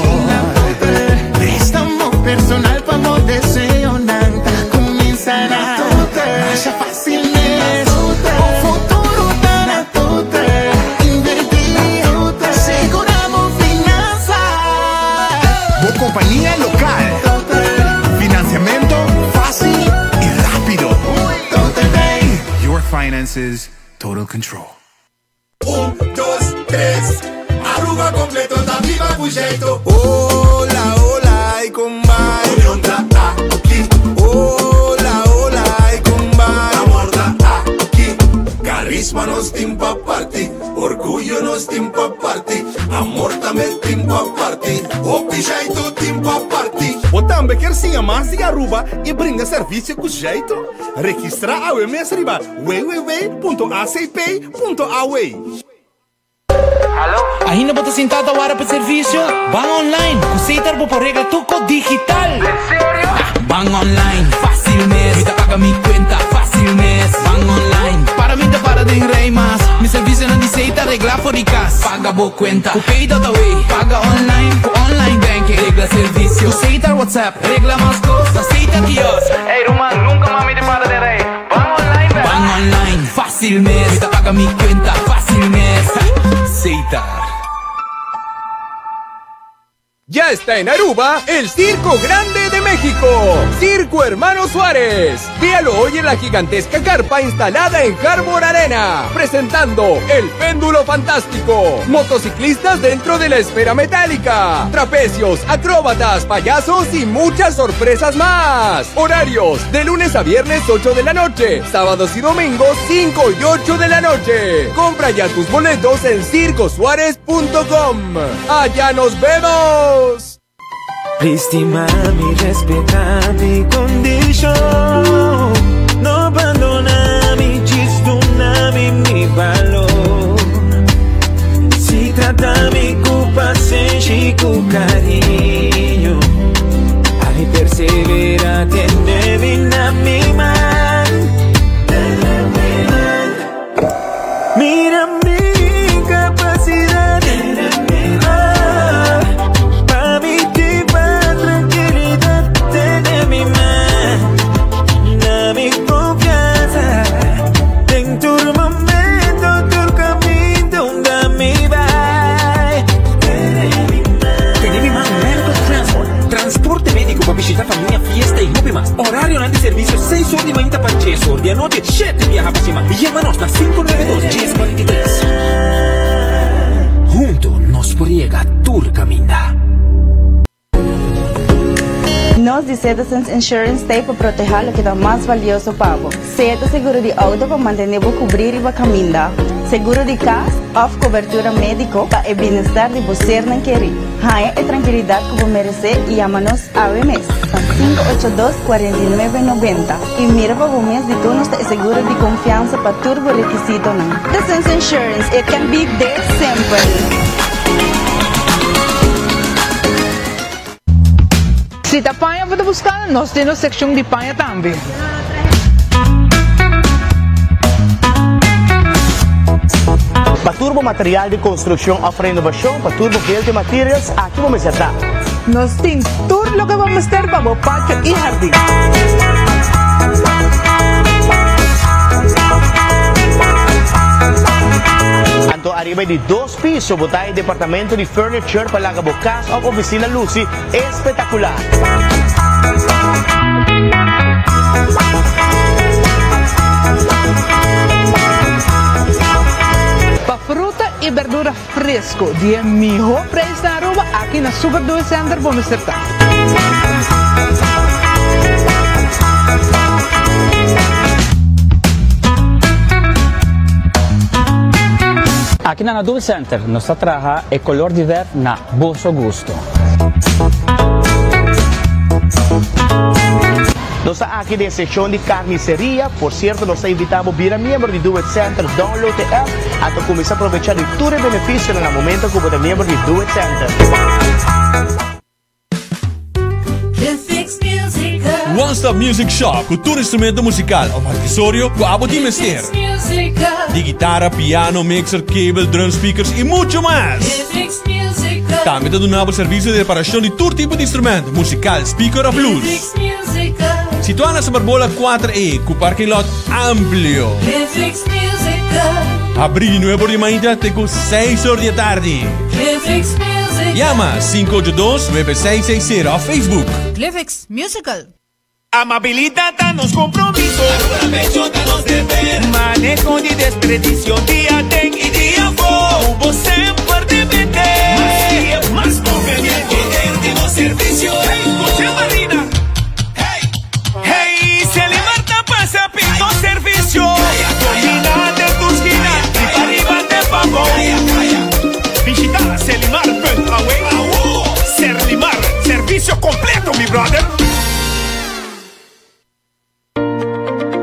Préstamo personal pa bo deseonan. Ta kuminsá na Total. Masha fásil mes. Bo futuro ta na Total. Invertí, sigurá bo finansa. Bo kompania lokal. Financiamento fásil i rápido. Your finances, total control. Un, dos, tres, Aruba completo ta biba cu jeito. Hola, hola, y con bai. Union ta aki. Hola, hola, y con bai. Amor ta aki. Carisma nos tin pa parti. Orguyo nos tin pa parti. Amor tambe tin pa parti. Hopi jeito tin pa parti. Bo tambe kier siña mas di Aruba y brinda servicio cu jeito? Registra awe mes riba www.acp.aw. Ainda bo ta sintá ta wara pa servisio? Ban online! Ku Setar bo por regla tur kos digital! Ban online, fácil mes! Mi ta paga mi kuenta, fácil mes! Ban online, para mi ta para den rei mas! Mi servisionan di Setar regla for di kas! Paga bo kuenta ku Pay.aw! Paga online ku online banking! Regla servisio ku Setar WhatsApp! Regla mas kos na Setar Kiosk! Ey ruman, nunka mas mi ta para den rei! Ban online bèk! Ban online, fácil mes! Mi ta paga mi kuenta, fácil mes! Setar. Ya está en Aruba el Circo Grande de México, Circo Hermano Suárez. Véalo hoy en la gigantesca carpa instalada en Harbor Arena, presentando El Péndulo Fantástico, motociclistas dentro de la esfera metálica, trapecios, acróbatas, payasos y muchas sorpresas más. Horarios de lunes a viernes 8 de la noche, sábados y domingos 5 y 8 de la noche. Compra ya tus boletos en circosuárez.com. ¡Allá nos vemos! Estima mi, respeta mi condicion. No abandona mi, duna mi mi balor. Si trata mi cu pasenshi y cu cariño. Ay, persevera, tene mi na mi man. Mira mi capacidad. Ah, pa mi tipa tranquilidad. Tene mi man. Na mi confianza. Den tur momento, tur caminda, unda mi bay. Tene mi man Medical Transport. Transporte medico pa bishita famia, fiesta y hopi mas. Horario di servicio 6 or di mainta pa 10 or di anochi, 7 biaha pa siman. Yama nos na 592 1043. Hunto nos por yega tur caminda. Nos di Citizens Insurance t'ey pa proteha loke ta mas valioso pa bo. Sea ta seguro di auto pa mantene bo cubri riba caminda, seguro di cas of cobertura medico pa e bienestar di bo sernan keri. Haña e trankilidad cu bo merece y yama nos awe mes na 582 49 90 y mira pa bo mes dicon nos ta e seguro di confiansa pa tur bo requisitonan. Citizens Insurance, it can be this simple! Si ta paña bo ta buscando, nos tin nos seccion di paña tambe. Pa tur bo material di construccion of renovacion, pa tur bo building materials, aki bo mester ta. Nos tin tur loke bo mester pa bo patio y hardin. Anto ariba di dos piso bo ta e departamento di furniture pa laga bo cas of oficina luci espectacular. Pa fruta y berdura fresco di e miho prijs na Aruba, aki na Super Do It Center bo mester ta. Aki na Do It Center nos ta traha e color di verf na boso gusto. Nos ta aki den seccion di carniceria. Por cierto, nos ta invita bo bira miembro di Do It Center. Download e app anto cuminsa aprovecha di tur e beneficionan na momento cu bo ta miembro di Do It Center. One Stop Music Shop ku tur instrumento musikal òf aksesorio ku abo tin mester. Di gitara, piano, mixer, kabel, drum, speakers i muchu mas! Tambe ta duna bo servisio di reparashon di tur tipo di instrument, musikal, speaker òf lus. Situá na Sabarbola 4 E ku parking lot amplio. Habrí di nuebe or di mainta te ku seis or di e tardi. Yama 582 9660 òf Facebook. Cliffix Musical. Amabilidad ta nos compromiso. Aruba pecho ta nos deber. Maneho di desperdicio dia den y dia afo. Cu bo semper debe ter. Mas guia, mas conveniente. Poder di nos servicio. Hey, scucha Marina. Hey, hey, Celimar ta pasa pinto servicio. Domina den tu skina di pariba te pabou. Bishita celimar.awe. Serlimar, servicio completo mi brother.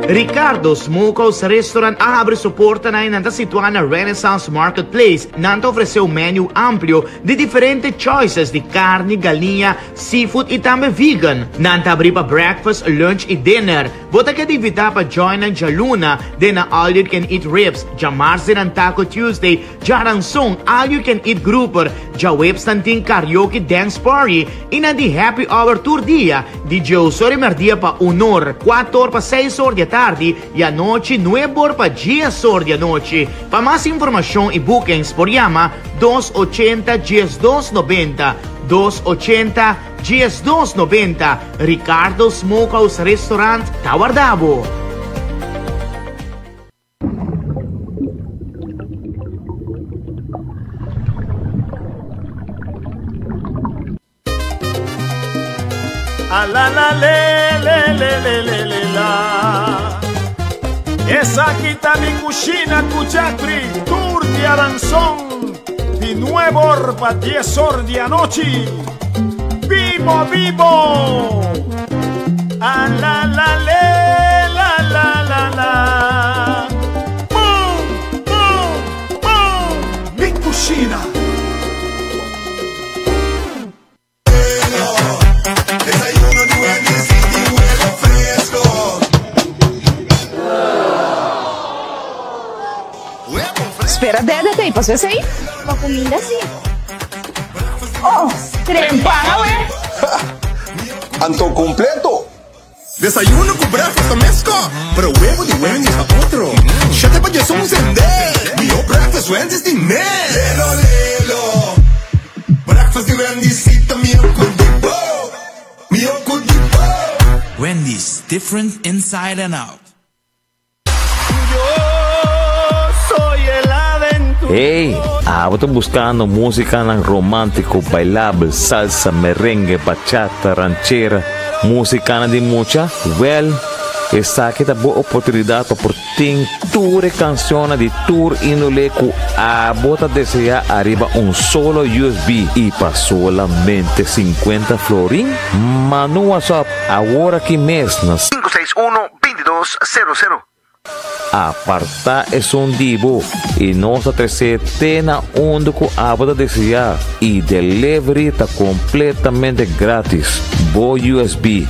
Ricardo Smokehouse Restaurant a habri su portanan y nan ta situa na Renaissance Marketplace. Nan ta ofrece un menu amplio di diferente choices di carni, galiña, seafood y tambe vegan. Nan ta habri pa breakfast, lunch y dinner. Bo ta keda invita pa join nan djaluna den nan All You Can Eat Ribs, djamars den nan Taco Tuesday, Djaranson, All You Can Eat Grouper, djaweps nan tin Karaoke Dance Party y nan tin Happy Hour tur dia, di djeusor y merdia pa un or, kuator pa seis or di atardi y anochi nuebor pa diesor di anochi. Pa mas informacion y bookings por yama 280 12 90, 280 12 90. Ricardo Smokehouse Restaurant ta warda bo! A la la le le le le le le la. Esaki ta mi cushina cu Jeffrey tur di Aranzon di nuebe or pa dies or di anochi. Bibo bibo! A la la le la la la la. Boom boom boom! Mi cushina. Desayuno di Wendy's y huevo fresco. Spera dede tei paso esei. Pa cuminda si. Oh, trempan awe. Anto completo. Desayuno cu breakfast ta mesco, pero huevo di Wendy's ta otro. Shete pa diesun sende. Mihor breakfast Wendy's tin mes. Lelo lelo. Breakfast di Wendy's si ta mihor cu di bo. Mihor cu di bo. Wendy's, different inside and out. Hey, abo ta buscando musicanan romantico, bailabel, salsa, merengue, bachata, ranchera, musicanan di mucha? Wel, esaki ta bo oportunidad pa por tin tur e cancionnan di tur indole cu abo ta desea ariba un solo USB y pa solamente 50 florin? Manda un WhatsApp awor aki mes na 561 22 00. Apartá esun di bo, i nos ta tresé te na unda ku abo ta deseá, i delivery ta kompletamente grátis. Bo USB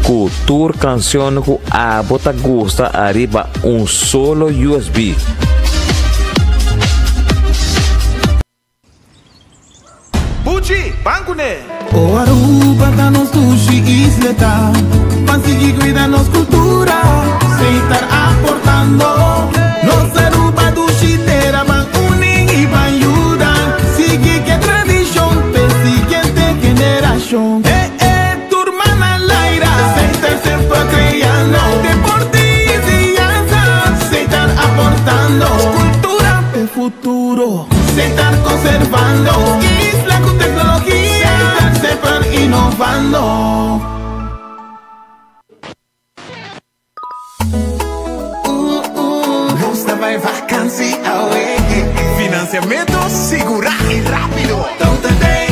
ku tur kanshon ku abo ta gusta ariba un solo USB. Buchi, ban kuné! O Aruba ta nos dushi isleta, Ban sigui cuida nos cultura, Seitar aportando. Nos Aruba dushi tera, Ban uni y ban yuda, Sigui ke tradicion p'e siguiente generacion. Eh eh, tur man al aire, Seitar semper creando, Deporte y enseñanza, Seitar aportando. Cultura p'e futuro. Setar conservando Isla cu tecnologia Setar semper innovando. Nos ta bai vakantie awe. Financiamento sigura y rapido.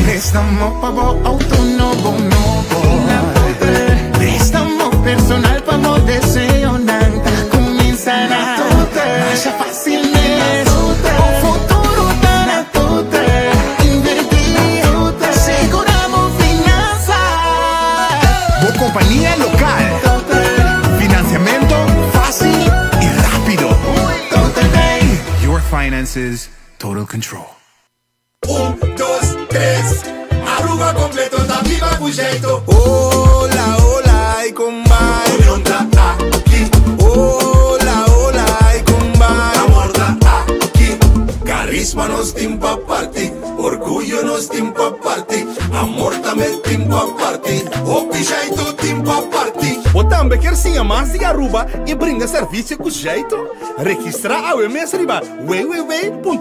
Prestamo pa bo auto nobo nobo. Prestamo personal pa bo deseonan. Ta cuminsa na Masha facil mes. Bo futuro ta na Total. Inverti, sigura bo finansa. compania local. Financiamento facil y rapido. Your finances, total control. Un, dos, tres. Aruba completo ta biba cu jeito. Hola, hola, y con bai. Union ta aki. Hola, hola, y con bai. Amor ta aki. Carisma nos tin pa parti. Orguyo nos tin pa parti. Amor tambe tin pa parti. Hopi jeito tin pa parti. Bo tambe kier siña mas di Aruba y brinda servicio cu jeito? Registra awe mes riba www.acp.aw.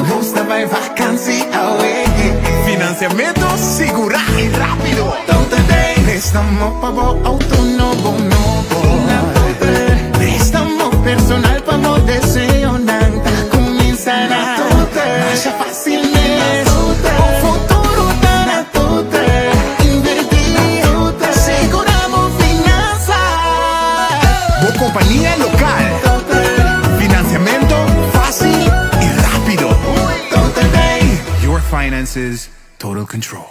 Nos ta bay vakantie awe. Financiamento sigura y rapido. Prestamo pa bo auto nobo nobo. Prestamo personal pa bo deseonan ta cuminsa na Masha facil mes. Bo futuro ta na Total. Inverti, sigura bo finansa. Bo compania local. Financiamento facil y rapido. Your finances, total control.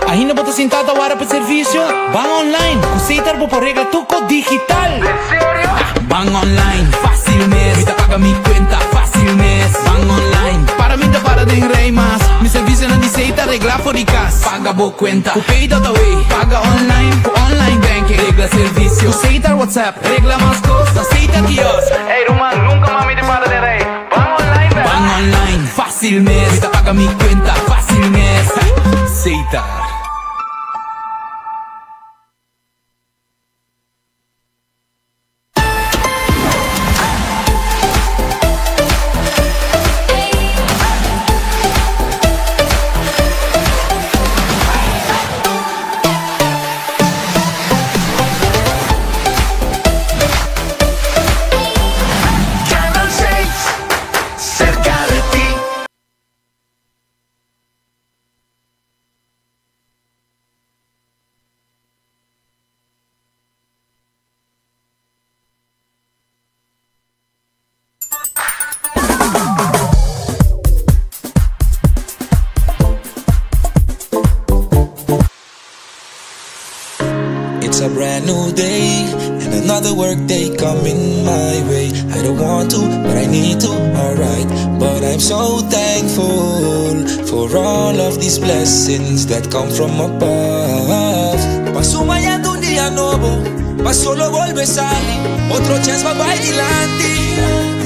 Ainda bo ta sinta ta warda pa servicio? Ban online! Cu Setar bo por regla tur cos digital! Ban online, facil mes! Mi ta paga mi cuenta facil mes! Ban online, para mi ta para den rij mas! Mi servicionan di Setar regla for di cas! Paga bo cuenta cu Pay.aw! Paga online cu online banking! Regla servicio cu Setar WhatsApp! Regla mas cos na Setar Kiosk! Ey ruman, nunca mas mi ta para den rij! Ban online bek! Ban online, facil mes! Mi ta paga mi cuenta facil mes! Setar. Canal seis, cerca de ti. It's a brand new day and another work day coming my way. I don't want to, but I need to, alright. But I'm so thankful for all of these blessings that come from above. Paso mañana un dia nobo, paso lo bolbe sali, otro chance pa bay dilanti.